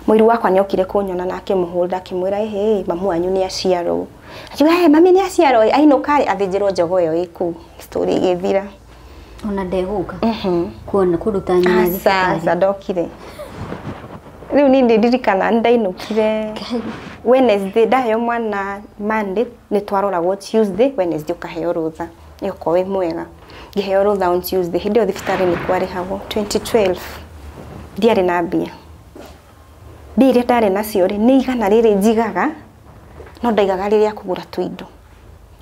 Mũiru wakwa nĩ okire kũnyona na akĩmũhũrĩra akĩmwĩra ĩhĩ mamu wanyu nĩ aciarwo. Akiuga hey, mami nĩ aciarwo ainũka rĩ athĩnjĩrwo jogoo ĩyo ĩ kũu. Story ĩgĩthira. Ona ndegũka kuona kũruta nyina thibitarĩ. Aca ndokire. Rĩu niĩ ndirikana nĩ ndainũkire Wednesday ndaheo mwana Monday nĩ twaroragwo Tuesday Wednesday ũkaheo rũtha nĩ ũkorwo wĩ mwega. Ngĩheo rũtha on Tuesday hĩndĩ ĩyo thibitarĩ nĩ kwarĩhagwo 2012 ndiarĩ na mbia. Mbia iria ndarĩ nacio rĩ nĩ igana rĩrĩ njigaga no ndaigaga rĩrĩa kũgũra tũindo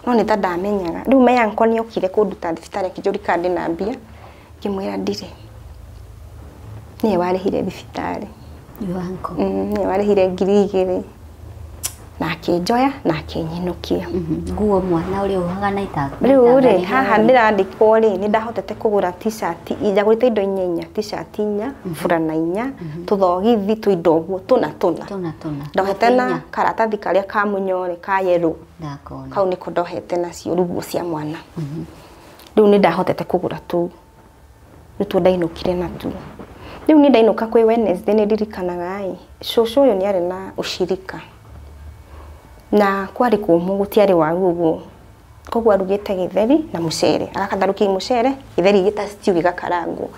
no nĩ ta ndamenyaga. Rĩu my uncle nĩ okire kũnduta thibitarĩ akĩnjũria kana ndĩna mbia ngĩmwĩra ndirĩ. Nĩwe warĩhire thibitarĩ. Your uncle. Nĩwe warĩhire 2,000 na akĩnjoya na akĩnyinũkia. Nguo mwana ũrĩa ũhaga na ita. Rĩu rĩ haha ndĩrandĩkwo rĩ nĩ ndahotete kũgũra t-shirt njagũrĩte indo inya inya t-shirt inya burana inya tũthogithi tũindo ũguo tũna tũna Tũna tũna. ndohete na karatathi karĩa ka mũnyore ka yellow Ndakona. kau nĩko ndohete nacio rĩu nguo cia mwana. Rĩu nĩ ndahotete kũgũra tũu nĩtuo ndainũkire natuo. Rĩu niĩ ndainũka kwĩ Wednesday nĩ ndirikanaga ĩ cũcũ ũyũ nĩ arĩ na ũcirika na kwarĩ kũmũ gũtiarĩ waru ũguo koguo arugĩte gĩtheri na mũcere agakatharũkia mũcere gĩtheri gĩta stew gĩgakarangwo.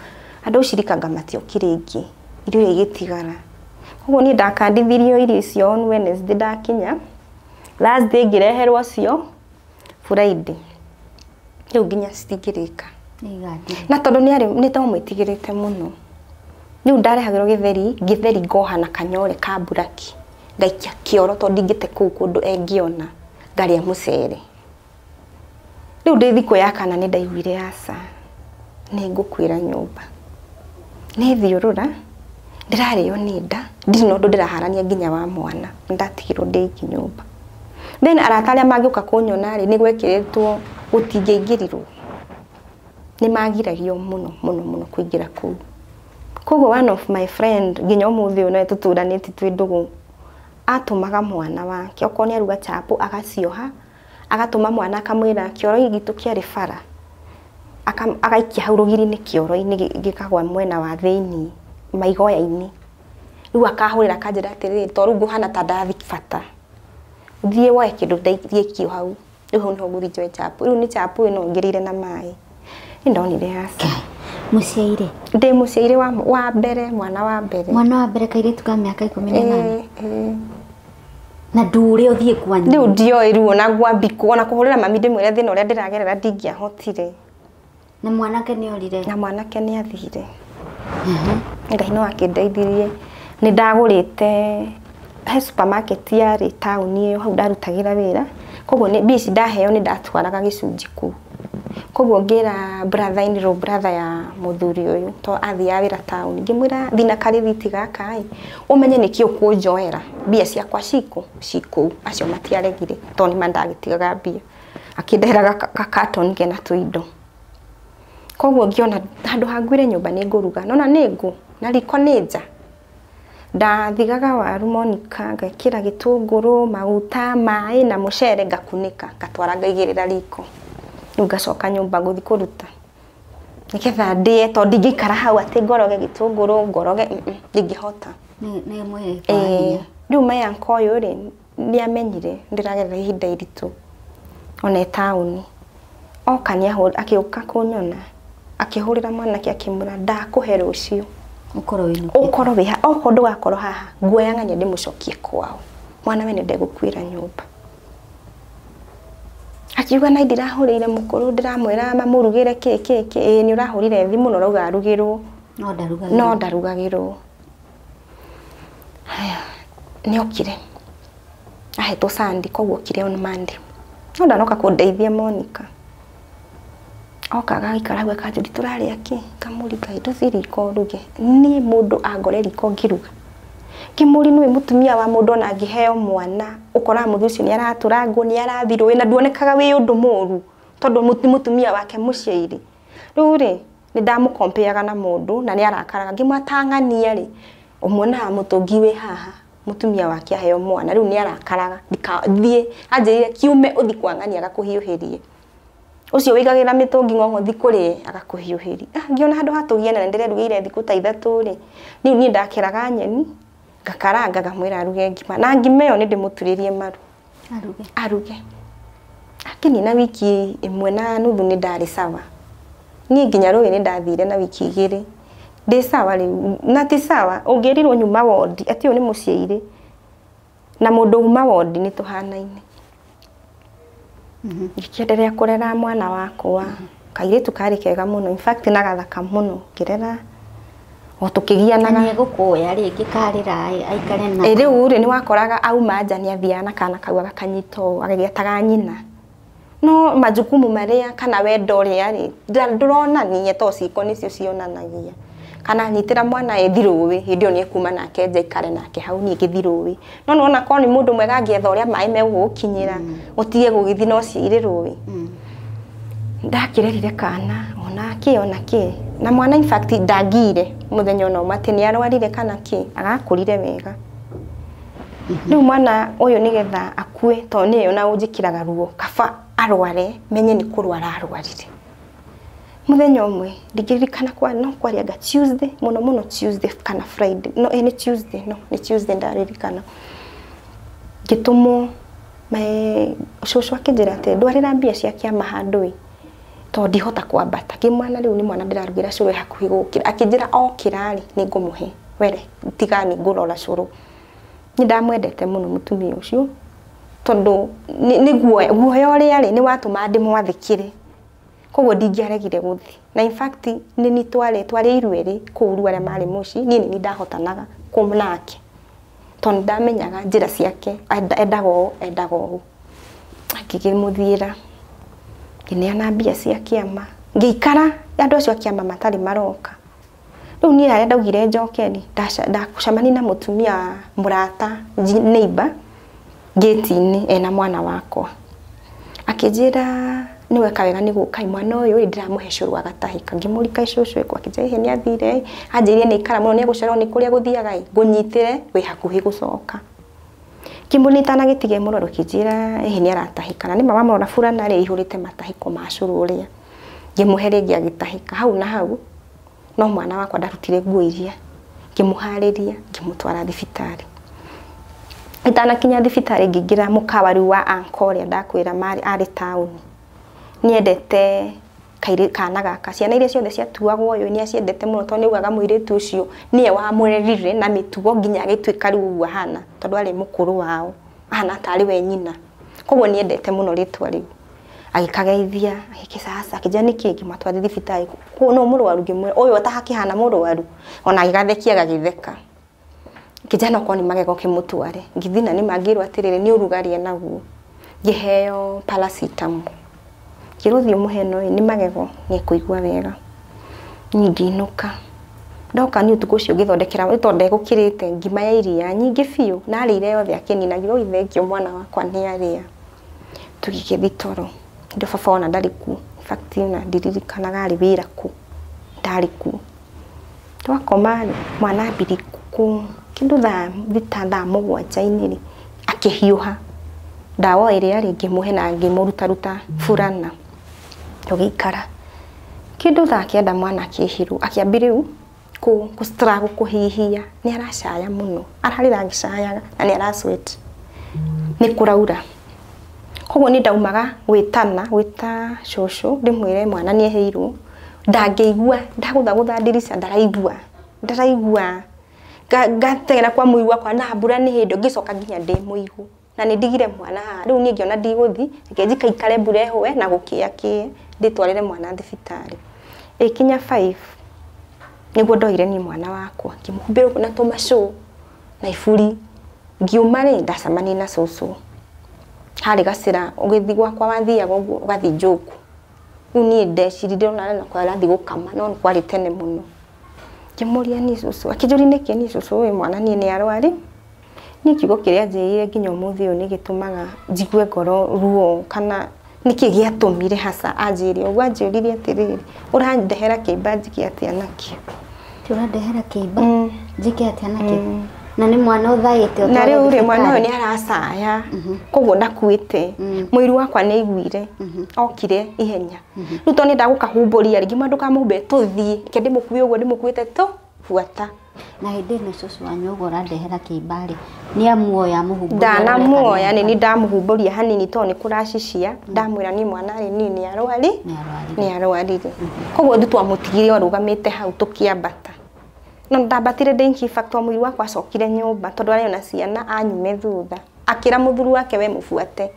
Andũ a ũcirika anga matiokire ingĩ irio iria igĩtigara. Koguo niĩ ndakandithirio irio icio on Wednesday ndakinya Thursday ngĩreherwo cio Friday rĩu nginya citingĩrĩka. Nĩ igandire. Na tondũ nĩ arĩ nĩ ndamwĩtigĩrĩte mũno rĩu ndarehagĩrwo gĩtheri gĩtheri ngoha na kanyore ka mburaki ngaikia kĩoro tondũ ndingĩte kũu kũndũ engĩona ngarĩa mũcere. Rĩu ndĩ thikũ ya kana nĩ ndaiguire aca nĩ ngũkuĩra nyũmba nĩ thiũrũra ndĩrarĩo nĩ nda ndirĩ na ũndũ ndĩraharania nginya wa mwana nĩndatigirwo ndĩ iki nyũmba. Then arata arĩa mangĩũka kũnyona rĩ nĩ gwekĩrĩtwo gũtingĩaingĩrirwo nĩ magiragio mũno mũno mũno kũingĩra kũu. Koguo one of my friend nginya ũmũthĩ ũyũ no tũtũranĩtie twĩ ndũgũ atũmaga mwana wake okorwo nĩ aruga chapo agacioha agatũma mwana akamwĩra kĩoro gitũ kĩarĩ bara agaikia hau rũgiri-inĩ kĩoro-inĩ gĩkagwa mwena wa thĩiniĩ maigoya-inĩ. Rĩu akahũrĩra akanjĩra atĩrĩrĩ to rĩu ngũhana ta ndathi bata thiĩ woe kĩndũ ndaikie hau rĩu hau nĩho ngũthiĩ njoe chapo rĩu nĩ chapo ĩno ngĩrĩire na maĩ. Nĩ ndonire aca. Mũciaire. Ndĩ mũciaire wa mbere mwana wa mbere. Mwana wa mbere kairĩtu ka mĩaka 18. Ĩĩ. Na ndũre ũthiĩ kwanyu. Rĩu ndioĩ rĩu ona gwambikwo ona kũhũrĩra mami ndĩmwĩre thĩna ũrĩa ndĩragerera ndingĩahotire. Na mwanake nĩ orire. Na mwanake nĩ athire. Ngai no akĩndeithirie nĩ ndagũrĩte he supermarket yarĩ taũni ĩyo hau ndarutagĩra wĩra koguo nĩ mbia ici ndaheo nĩ ndatwaraga gĩcunjĩ kũu. Koguo ngĩra brother in law brother ya mũthuri ũyũ to athiaga wĩra taũni ngĩmwĩra thiĩ na karĩthiti gaka ĩ ũmenye nĩkĩ ũkũnjoera mbia ciakwa cikũ cikũu acio matiaregire tondũ nĩma ndagĩtigaga mbia akĩndehera gakatoni kena tũindo. Koguo ngĩona handũ ha ngwĩre nyũmba nĩ ngũruga nona nĩ ngũ na riko nĩ nja. Ndathigaga waru Monica ngekĩra gĩtũngũrũ maguta maĩ na mũcere ngakunĩka ngatwara ngaigĩrĩra riko. Rĩu ngacoka nyũmba gũthiĩ kũruta nĩgetha ndĩe tondũ ndingĩikara hau atĩ ngoroge gĩtũngũrũ ngoroge ndingĩhota. Nĩ mwĩrĩ kwaga hinya. Rĩu my uncle ũyũ rĩ nĩ amenyire ndĩragerera ihinda iritũ ona e taũni. Oka akĩũka kũnyona akĩhũrĩra mwanake akĩmwĩra ndakũhe rũciũ Ũkorwo wĩinũkĩte. Ũkorwo wĩ haha okorwo ndũgakorwo haha nguoya ng'ania ndĩmũcokie kwao mwana we ndegũkuĩra nyũmba. Akiuga na ndirahũrĩire mũkũrũ ndĩramwĩra mamũrugĩre kĩ kĩ kĩ ĩĩ nĩ ũrahũrire thimũ na ũrauga arugĩrwo No ndarugagĩrwo. No ndarugagĩrwo. Haya nĩ okire ahetwo Sunday koguo okire on Monday no ndanoka kũndeithia Monica. Oka agaikara hau akanjũria tũrarĩa kĩ ngamũria Ngai ndũthiĩ riko ũruge niĩ mũndũ angore riko ngĩruga Ngĩmũria nĩũĩ mũtumia wa mũndũ ona angĩheo mwana ũkoraga mũthuri ũcio nĩ aratũra ngũ nĩ arathiĩ rũĩ na nduonekaga wĩ ũndũ mũru tondũ nĩ mũtumia wake mũciairi. Rĩu rĩ nĩ ndamũkompeaga na mũndũ na nĩ arakaraga ngĩmwĩra ta ng'ania rĩ ũmuonaga mũtũngi wĩ haha mũtumia wake aheo mwana rĩu nĩ arakaraga ndikathiĩ anjĩrire kiume ũthiĩ kwa ng'ania agakũhiũhĩrie. Ũcio wĩigagĩra mĩtũngi ng'ong'o thiĩ kũrĩ agakũhiũhĩria. Ngĩona handũ ha tũgiane na ndĩrerugĩire thikũ ta ithatũ rĩ rĩu niĩ ndakeraga nyeni Ngakaranga ngamwĩra aruge ngima na ngima ĩyo nĩ ndĩmũturĩrie maru aruge akinina wiki ĩmwe na nuthu nĩ ndarĩ sawa. Niĩ nginya rũĩ nĩ ndathire na wiki 2 ndĩ sawa rĩu na ti sawa ũngĩrirwo nyuma wondi atĩ ũyũ nĩ mũciĩ na mũndũ uma wondi nĩ tũhanaine. Ngĩkĩenderea kũrera mwana wakwa kairĩtu karĩ kega mũno in fact na gathaka mũno ngĩrera o tũkĩgianaga. Nĩ egũkũoya rĩngĩ karĩra aikare na rĩu rĩ nĩ wakoraga auma nja nĩ athiaga na kana kau agakanyita ũũ agagĩetaga nyina no majukumu marĩa kana wendo ũrĩa rĩ ndũronania to ciĩko nĩcio cionanagia. Kana nyitĩra mwana ethi rũĩ hĩndĩ ĩyo nĩ ekuma nake nja ikare nake hau niĩ ngĩthi rũĩ no nĩwona korwo nĩ mũndũ mwega angĩetha ũrĩa maĩ megũgũkinyĩra ũtige gũgĩthi no ciĩrĩ rũĩ. Ndakĩrerire kana ona kĩ ona kĩ na mwana in fact ndangire mũthenya ona ũmwe atĩ nĩ arwarire kana kĩ agakũrire wega. Rĩu mwana ũyũ nĩgetha akue tondũ nĩwe ona ũnjĩkĩraga ruo kaba arware menye nĩ kũrwara arwarire. Mũthenya ũmwe ndingĩririkana kwa no kwarianga Tuesday mũno mũno Tuesday kana Friday no nĩ Tuesday no nĩ Tuesday ndaririkana ngĩtũmwo cũcũ akĩnjĩra atĩ ndwarĩra mbia cia kĩama handũ ĩ tondũ ndihota kwambata kĩ mwana rĩu nĩ mwana ndĩrarugĩra cũrũ hakuhĩ gũkĩra akĩnjĩra okĩra rĩ nĩ ngũmũhe were tiga nĩ ngũrora cũrũ. Nĩ ndamwendete mũno mũtumia ũcio tondũ nĩ guoya ũrĩa rĩ nĩ watũma ndĩmwathĩkĩre koguo ndingĩaregire gũthiĩ na in fact nĩ ni twarĩ iruerĩ kũu rĩu arĩa marĩ mũciĩ niĩ nĩ ndahotanaga kũm nake tondũ ndamenyaga njĩra ciake endaga ũũ endaga ũũ. Ngĩkĩmũthiĩra ngĩneana mbia cia kĩama ngĩikara andũ acio a kĩama matarĩ maroka. Rĩu niĩ harĩa ndaugire njoke rĩ ndacemania na mũtumia mũrata neighbor gate-inĩ ena mwana wakwa akĩnjĩra nĩ weka wega nĩ gũka mwana ũyũ rĩ ndĩramũhe cũrũ agatahĩka. Ngĩmũrika cũcũ ekũ akĩnjĩra ĩhĩ nĩ athire anjĩrire nĩ aikara mũno nĩ egũcererwo nĩ kũrĩa gũthiaga ĩ ngũnyitĩre wĩ hakuhĩ gũcoka. Ngĩmũnyita na gĩtige mũroro akĩnjĩra ĩhĩ nĩ aratahĩka na nĩ ma wamũrora burana rĩ ĩihũrĩte matahĩko ma cũrũ ũrĩa. Ngĩmũhe rĩngĩ agĩtahĩka hau na hau no mwana wakwa ndarutire nguo iria ngĩmũharĩria ngĩmũtwara thibitarĩ. Itanakinya thibitarĩ ngĩingĩra mũkawa rĩu wa uncle ũrĩa ndakwĩra arĩ taũni. Nĩendete kana gaka ciana iria ciothe ciatuagwo ũyũ nĩ aciendete mũno tondũ nĩaugaga mũirĩtu ũcio nĩwe wamũrerire na mĩtugo nginya agĩtuĩka rĩu ũguo ahana tondũ arĩ mũkũrũ wao ahana tarĩ we nyina koguo nĩendete mũno rĩtwa rĩu. Agĩkageithia agĩkĩcaca akĩnjĩra nĩkĩ ngĩmũtwara thibitarĩ no mũrwaru ngĩmwĩra ũyũ atahakĩhana mũrwaru ona agĩgathekia agagĩtheka. Ngĩnjĩra no korwo nĩ magego kĩmũtware ngĩthiĩ na nĩ mangĩrwo atĩrĩrĩ nĩ ũrugarĩ enaguo ngĩheo paracetamol ngĩrwo thiĩ ũmũhe ĩno ĩ nĩ magego nĩ ekũigua wega. Niĩ ngĩinũka ndoka niĩ ũtukũ ũcio ngĩthondekera tondũ ndegũkĩrĩte ngima ya iria nyingĩ biũ na arĩire yothe akĩnina ngiuga oi thengio mwana wakwa nĩ arĩa. Tũgĩgĩthiĩ toro ndĩ baba ona ndarĩ kuo in fact ona ndiririkanaga arĩ wĩra kũ ndarĩ kuo. Twakoma rĩ mwana ambirie kĩndũ thaa thita thaa mũgwanja-inĩ rĩ akĩhiũha ndawa ĩrĩa rĩ ngĩmũhe na ngĩmũrutaruta burana tũgĩikara kĩndũ thaa 9 mwana akĩhirwo akĩambia rĩu kũ struggle kũhihia nĩ aracaya mũno ararĩra agĩcayaga na nĩ ara sweat nĩ kũraura. Koguo nĩ ndaumaga gwĩtana gwĩta cũcũ ndĩmwĩre mwana nĩ eheirwo ndangĩigua ndagũthagũtha ndirica ndaraigua ndaraigua ngateng'era kwa mũigua kwa na mbura nĩ hĩndĩ ngĩcoka nginya ndĩ mũigũ na nĩ ndigire mwana haha rĩu niĩ ngĩona ndigũthi reke njikaikare mbura ĩhũe na gũkĩa kĩe ndĩtwarĩre mwana thibitarĩ. Ĩkinya 5 nĩguo ndoire niĩ mwana wakwa ngĩmũhumbĩra na tũmacũ na iburi ngiuma rĩ ndacemania na cũcũ harĩ gacĩra ũgĩthiĩ gwakwa wathiaga ũguo ũgathiĩ Njoku. Rĩu niĩ ndecirie ndĩrona na arathiĩ gũkama no nĩ kwarĩ tene mũno. Ngĩmũria niĩ cũcũ akĩnjũria nĩkĩ niĩ cũcũ ũyũ mwana niĩ nĩ arwari. Niĩ kiugo kĩrĩa anjĩrire nginya ũmũthĩ ũyũ nĩ gĩtũmaga njigue ngoro ruo kana nĩkĩ gĩatũmire hasa anjĩre ũguo anjĩrire atĩrĩrĩ ũrandehera kĩimba njike atĩa nakĩo. Ũrandehera kĩimba njike atĩa nakĩo na nĩ mwana ũthaĩte na rĩu rĩ mwana ũyũ nĩ aracaya koguo ndakuĩte mũiru wakwa nĩ aiguire okire ihenya rĩu tondũ nĩ ndagũkahumbũria rĩ ngĩmwĩra ndũkamũhumbe tũthiĩ reke ndĩmũkue ũguo ndĩmũkuĩte tũ buata. Na hĩndĩ ĩno cũcũ wanyu ũguo ũrandehera kĩimba rĩ, nĩ amuoya mũhumbũria? Ndanamuoya, nĩ ndamuhumbũria hanini tondũ nĩ kũracicia. Ndamwĩra niĩ mwana rĩ, niĩ nĩ arwari, nĩ arwarire. Koguo ithuĩ twamũtigire arũgamĩte hau tũkĩambata. No ndambatire ndĩ in fact mwĩrĩ wakwa acokire nyũmba tondũ arĩ ona ciana anyume thutha. Akĩra mũthuri wake we mũbuate.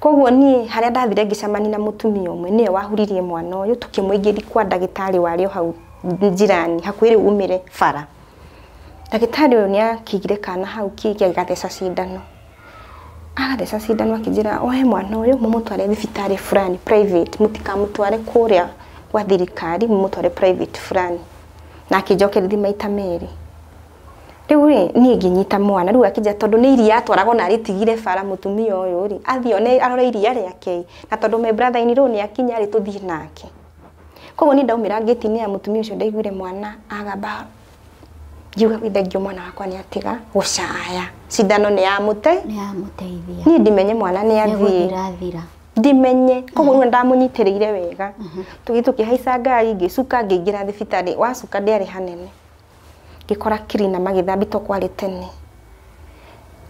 Koguo niĩ harĩa ndathire ngĩcemania na mũtumia ũmwe, nĩwe wahuririe mwana ũyũ, tũkĩmũingĩria kwa ndagĩtarĩ warĩ o hau njirani hakuhĩ rĩu umĩre bara. Ndagĩtarĩ ũyũ nĩ akĩigire kana hau kĩngĩ agĩgatheca cindano. Agatheca cindano akĩnjĩra oe mwana ũyũ mũmũtware thibitarĩ fulani private, mũtikamũtware kũrĩa gwa thirikari, mũmũtware private fulani. Na akĩnjokerithia maita merĩ. Rĩu rĩ, niĩ ngĩnyita mwana, rĩu akĩnjĩra tondũ nĩ iria atwaragwo na arĩtigire bara mũtumia ũyũ rĩ, athiĩ one arore iria rĩake, na tondũ my brother in law nĩ akinya rĩ, tũthiĩ nake. Koguo niĩ ndaumĩra ngĩti-inĩ ya mũtumia ũcio ndaiguire mwana agamba, ngiuga gwĩ thengio mwana wakwa nĩ atiga gũcaya, cindano nĩ yamũte, nĩ yamũteithia. Niĩ ndimenye mwana nĩ athiĩ, nĩgũthirathira, ndimenye. Koguo rĩu ndamũnyitĩrĩire wega, tũgĩthiĩ tũkĩhaica ngari, ngĩcuka ngĩingĩra thibitarĩ. Wacuka ndĩarĩ hanene, ngĩkora kirina magĩthambia to kwarĩ tene.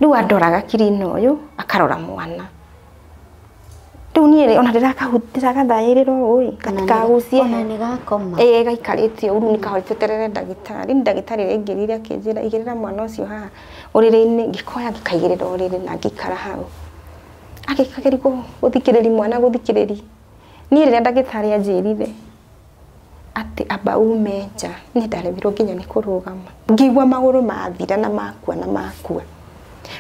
Rĩu andoraga kirina ũyũ akarora mwana. Rĩu niĩ rĩ, ona ndĩragathaĩrĩra ũũ ĩ, gatikagucie. Ona nĩ gakoma. Ĩĩ, gaikarĩte ũru, nĩ kahora tweterere ndagĩtarĩ. Nĩ ndagĩtarĩ aingĩrire akĩnjĩra igĩrĩra mwana ũcio haha ũrĩrĩ-inĩ. Ngĩkoya ngĩkaigĩrĩra ũrĩrĩ na ngĩikara hau. Agĩkageria gũthikĩrĩria mwana, gũthikĩrĩria. Niĩ rĩrĩa ndagĩtarĩ anjĩrire atĩ amba ume nja, niĩ ndaremirwo nginya nĩ kũrũgama. Ngĩigua magũrũ mathira na makua na makua.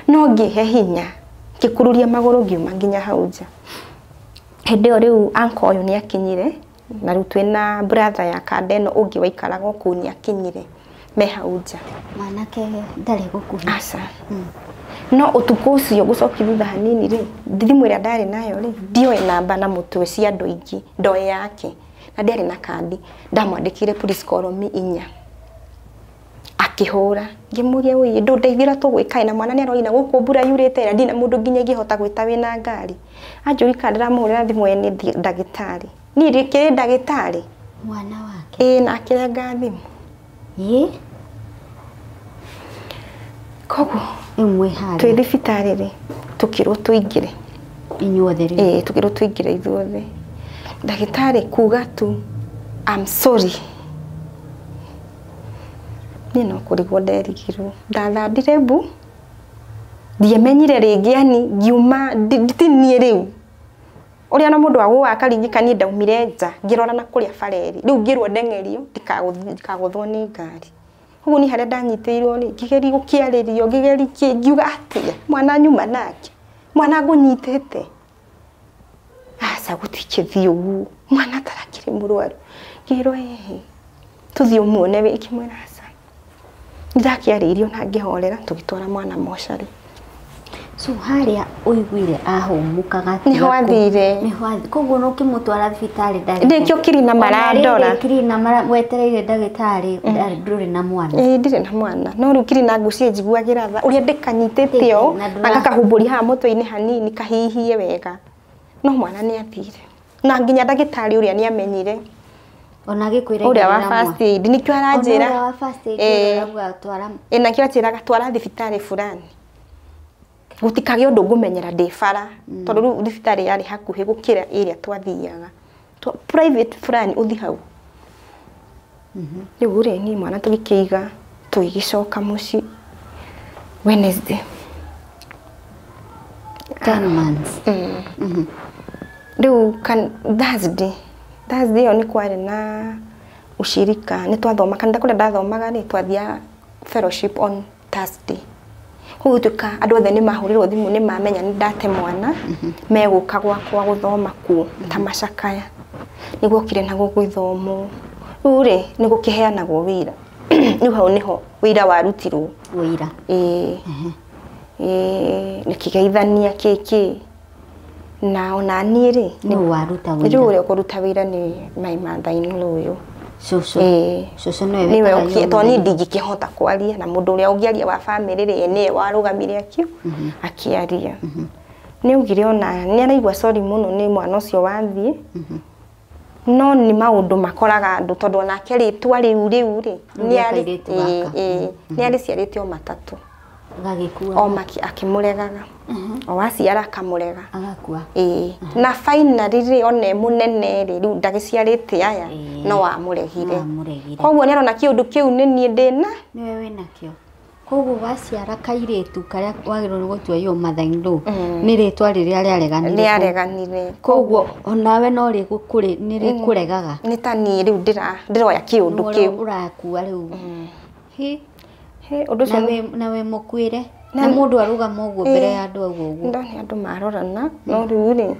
No ngĩhe hinya, ngĩkururia magũrũ ngiuma nginya hau nja. Hĩndĩ ĩyo rĩu uncle ũyũ nĩ akinyire, na rĩu twĩna brother ya kanda ĩno ũngĩ waikaraga o kũu nĩ akinyire, me hau nja. Mwanake ndarĩ gũkuhĩ? Aca. No ũtukũ ũcio gũcokia thutha hanini rĩ, thimũ ĩrĩa ndarĩ nayo rĩ, ndioĩ namba na mũtwe cia andũ aingĩ, ndoĩ yake, na ndiarĩ na kandi. Ndamwandĩkĩire please call me inya. Akĩhũra, ngĩmũria wũi ndũndeithia ũrĩa tũgwĩka na mwana nĩ arorina gũkũ mbura yurĩte na ndirĩ na mũndũ nginya ingĩhota gwĩta wĩna ngari. Anjũria kana ndĩramũhũrĩra thimũ ye nĩ ndagĩtarĩ. Niĩ ndĩkĩrĩ ndagĩtarĩ? Mwana wake? Ĩĩ, na akĩrenga thimũ. Ĩ? Koguo Rĩu mwĩ harĩa? Twĩ thibitarĩ rĩ, tũkĩrwo tũingĩre. Inyuothe rĩu? Ĩĩ, tũkĩrwo tũingĩre ithuothe. Ndagĩtarĩ kuga tu I'm sorry. Niĩ no kũrigwo nderigirwo. Ndathandire mbu, ndiamenyire rĩngĩ, yani ngiuma ti niĩ rĩu. Ũrĩa na mũndũ agũaga akaringĩka, niĩ ndaumire nja ngĩrora na kũrĩa bara ĩrĩ. Rĩu ngĩrwo ndeng'erio ndikagũthwo nĩ ngari. Koguo niĩ harĩa ndanyitĩirwo rĩ, ngĩgeria gũkĩarĩrio, ngĩgeria kĩ, ngiuga atĩa, mwana nyuma nake, mwana ngũnyitĩte. Aca gũtingĩthiĩ ũguo, mwana tarakĩrĩ mũrwaru. Ngĩrwo ĩhĩ, tũthiĩ ũmuone wĩ, ngĩmwĩra aca. Nĩndakĩarĩirio na ngĩhorera, tũgĩtwara mwana mocarĩ. So harĩa ũiguire ahũmũkaga? Nĩho athire. Nĩho athire. Koguo no ũkĩmũtwara thibitarĩ ndarĩ? Nĩkĩo kirina marandora. Ona rĩrĩ kirina wetereire ndagĩtarĩ, ndũrĩ na mwana. Ĩĩ, ndirĩ na mwana. No rĩu kirina ngwĩciria njiguagĩra tha ũrĩa ndĩkanyitĩte ũũ, Na na gakahumbũria haha mũtwe-inĩ hanini kahihie wega. No mwana nĩ athire. Na nginya ndagĩtarĩ ũrĩa nĩ amenyire. Ona agĩkwĩra Ũrĩa wa igĩrĩra mwana. first aid, nĩkĩo aranjĩra. Ona ũrĩa wa first aid Ĩĩ. ũrauga twara. Ĩĩ, nakĩo anjĩraga twara thibitarĩ fulani. Gũtikagĩe ũndũ ngũmenyera ndĩ bara, tondũ rĩu thibitarĩ yarĩ hakuhĩ gũkĩra ĩrĩa twathiaga. Private fulani ũthiĩ hau. Rĩu rĩ, niĩ mwana tũgĩkĩiga, tũgĩgĩcoka mũciĩ Wednesday. 10 months. Rĩu Thursday, Thursday ĩyo nĩ kwarĩ na ushirika, nĩ twathoma kanitha kũrĩa ndathomaga rĩ, twathiaga fellowship on Thursday. Koguo gũtuĩka andũ othe nĩ mahũrĩrwo thimũ, nĩ mamenya nĩ ndate mwana, megũka gwakwa gũthoma kuo ta macakaya. Nĩ guokire na gũgĩthomwo. Rĩu rĩ, nĩ gũkĩheanagwo wĩra. Rĩu hau nĩho wĩra warutirwo. Wĩra. Ĩĩ. Ĩĩ, nĩkĩgeithania kĩkĩ. Na ona niĩ rĩ, Nũ waruta rĩu wĩra? ũrĩa ũkũruta wĩra nĩ my mother in law ũyũ. Cũcũ. Ĩĩ. Cũcũ nĩwe Nĩwe wĩkaga ũkĩ, tondũ niĩ yothe. ndingĩkĩhota kwaria, na mũndũ ũrĩa ũngĩaria wa bamĩrĩ rĩ, nĩwe warũgamire akĩaria. Nĩ augire ona nĩ araigua sorry mũno nĩ mwana ũcio wathiĩ. No nĩ maũndũ makoraga andũ tondũ onake rĩtwa rĩu rĩu rĩ nĩ arĩciarĩte o matatũ gagĩkua o maki akĩmũregaga o waciara akamũrega agakua na finally rĩ one mũnene rĩ rĩu ndagĩciarĩte aya no amũregire koguo nĩ arona kĩũndũ kĩu nĩ niĩ ndĩna nĩwe wĩnakĩo koguo waciara kairĩtu karĩa wagĩrĩirwo nĩ gũtua yo mother in law nĩ rĩtwa rĩrĩa rĩareganire rĩareganire koguo onawe no rĩgũkũrĩ nĩ rĩkũregaga nĩ ta niĩ rĩu ndĩroya kĩũndũ kĩu ũrakua rĩu hi ũndũ ũcio na wĩ mũkuĩre na mũndũ arũgama ũguo mbere ya andũ ũguo ũguo ndone andũ marorana no rĩu rĩ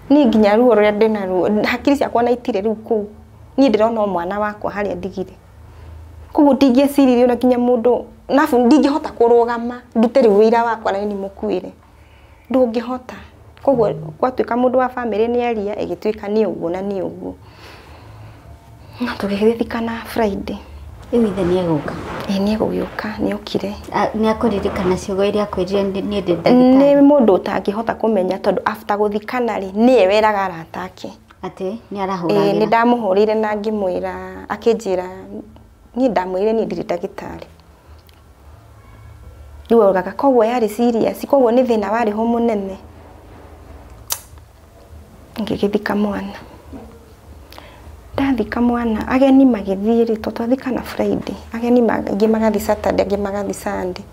niĩ nginya ruo rũrĩa ndĩna ruo hakiri ciakwa na itirĩ rĩu kũu niĩ ndĩrona o mwana wakwa harĩa ndigire koguo ndingĩeciririe ona nginya mũndũ nabu ndingĩhota kũrũgama ndute rĩu wĩira wakwa na nĩ mũkuĩre ndũngĩhota koguo gwatuĩka mũndũ wa famĩlĩ nĩ aria ĩgĩtuĩka nĩ ũguo na nĩ ũguo no tũgĩgĩthikana Friday rĩu ithe nĩ egũka nĩ egũgĩũka nĩ okire nĩ akũririkana ciugo iria akwĩrire niĩ ndĩ ndagĩtarĩ nĩ mũndũ ũtangĩhota kũmenya tondũ after gũthikana rĩ nĩwe weraga arata ake atĩ nĩ arahũragĩra nĩ ndamũhũrĩire na ngĩmwĩra akĩnjĩra niĩ ndamwĩrire niĩ ndirĩ ndagĩtarĩ rĩu augaga koguo yarĩ serious koguo nĩ thĩna warĩ ho mũnene ngĩgĩthika mwana ndathika mwana ageni magĩthiĩ rĩ tondũ twathikana Friday ageni angĩ magathiĩ Saturday angĩ magathiĩ Sunday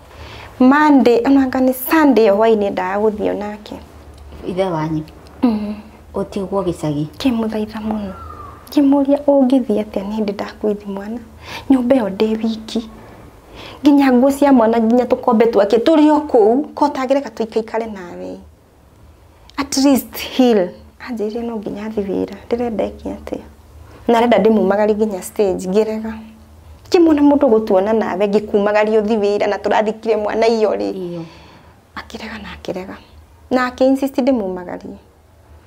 Monday onanga nĩ Sunday ĩyo hwainĩ ndaga gũthiĩ onake ithe wanyu ũtigwo gĩcagi kĩmũthaitha mũno ngĩmũria ũngĩthiĩ atĩa nĩ hĩndĩ ndakuithi mwana nyũmba ĩyo ndĩ wiki nginya nguo cia mwana nginya tũkombe twake tũrĩ o kũu ko ũtangĩreka tũikaikare nawe at least heal anjĩrire no nginya thiĩ wĩra ndĩrenda ĩke atĩa na arenda ndĩmumagarie nginya stage ngĩrega ngĩmuona mũndũ gũtuona nawe ngĩkumagaria ũthi wĩra na tũrathikire mwana iyo rĩ akĩrega na akĩrega na akĩ insist ndĩmumagarie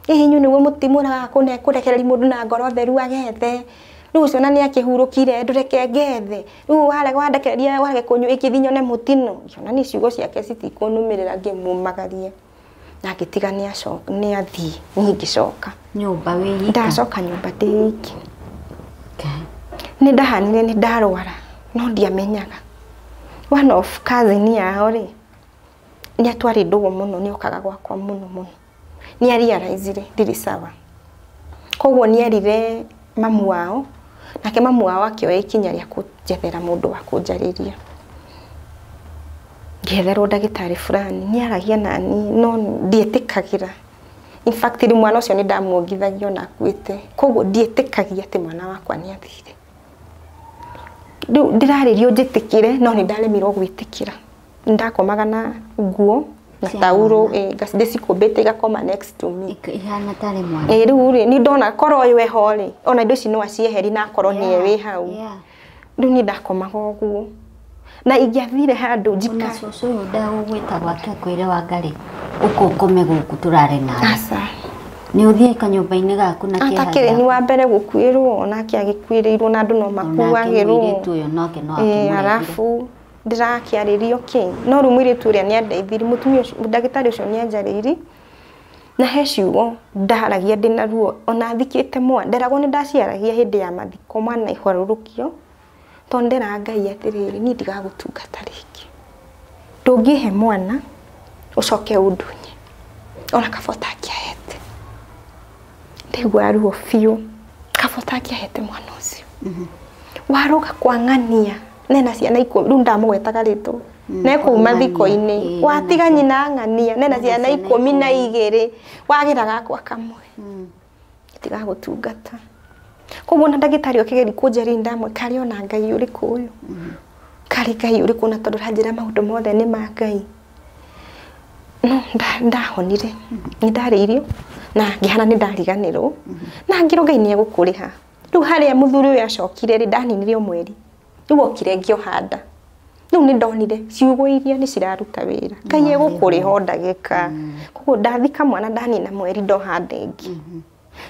ĩĩ inyuĩ nĩguo mũtimũraga kũrekereria mũndũ na ngoro theru agethe rĩu ũcio ona nĩ akĩhurũkire ndũreke ngethe rĩu warega wandekereria wage kũnyua ĩkĩthi nyone mũtino ngĩona nĩ ciugo ciake citikũnũmĩrĩra ngĩmumagaria na ngĩtiga nĩ athiĩ niĩ ngĩcoka nyũmba wĩ ika ndacoka nyũmba ndĩ iki nĩ ndahanire nĩ ndarwara no ndiamenyaga one of cousin yao rĩ nĩ atwarĩ ndũgũ mũno nĩ okaga gwakwa mũno mũno nĩ arealizire ndirĩ sawa koguo nĩ erire mamu wao nake mamu wao akĩoya ikinya rĩa kũnjethera mũndũ wa kũnjarĩria ngĩetherwo ndagĩtarĩ fulani nĩ aragia nani no ndiĩtĩkagĩra in fact rĩ mwana ũcio nĩ ndamuongithagia ona akuĩte koguo ndiĩtĩkagia atĩ mwana wakwa nĩ athire rĩu ndĩrarĩrio njĩtĩkĩre no nĩ ndaremirwo gwĩtĩkĩra ndakomaga na nguo na tauro ndĩcikũmbĩte igakoma next to me ihana tarĩ mwana rĩu rĩ nĩ ndona korwo ũyũ eho rĩ ona indo ici no acieheri na akorwo nĩwe wĩ hau rĩu niĩ ndakomaga ũguo na ingĩathire handũ njika ona cũcũ ũyũ ndagũgwĩta gwake akwĩre Wangarĩ ũka ũkome gũkũ tũrare nawe aca nĩ ũthiĩ kanyũmba-inĩ gaku na kĩeha atakĩrĩ nĩ wa mbere gũkuĩrwo onake agĩkuĩrĩirwo na andũ no makuagĩrwo mũirĩtu ũyũ nake no akĩmũregire arabu ndĩrakĩarĩrio kĩ no rĩu mũirĩtu ũrĩa nĩ andeithirie mũtumia ũcio ndagĩtarĩ ũcio nĩ anjarĩirie na he ciugo ndaragia ndĩna ruo ona thikĩte mwana nderagwo nĩ ndaciaragia hĩndĩ ya mathiko mwana ihwarũrũkio tondũ nderaga Ngai atĩrĩrĩ niĩ ndigagũtungata rĩngĩ ndũngĩhe mwana ũcoke ũndunye ona kaba ũtangĩahete ndaigua ruo biũ kaba ũtangĩahete mwana ũcio warũga kwa ng'ania nena ciana ikũmi rĩu ndamũgwetaga rĩtwa nekũu mathiko-inĩ watiga nyina ng'ania nena ciana 12 wagĩra gakwa kamwe ndigagũtungata koguo na ndagĩtarĩ okĩgeria kũnjarĩria ndamwe karĩ ona Ngai ũrĩkũ ũyũ karĩ Ngai ũrĩkũ na tondũ ũranjĩra maũndũ mothe nĩ ma Ngai no ndahonire nĩ ndarĩirio na ngĩhana nĩ ndariganĩrwo na ngĩrwo Ngai nĩ egũkũrĩha rĩu harĩa mũthuri ũyũ acokire rĩ ndaninire o mweri rĩu okire ngĩoha nda rĩu nĩ ndonire ciugo iria nĩ ciraruta wĩra Ngai egũkũrĩha o ndagĩka koguo ndathika mwana ndanina mweri ndoha nda ĩngĩ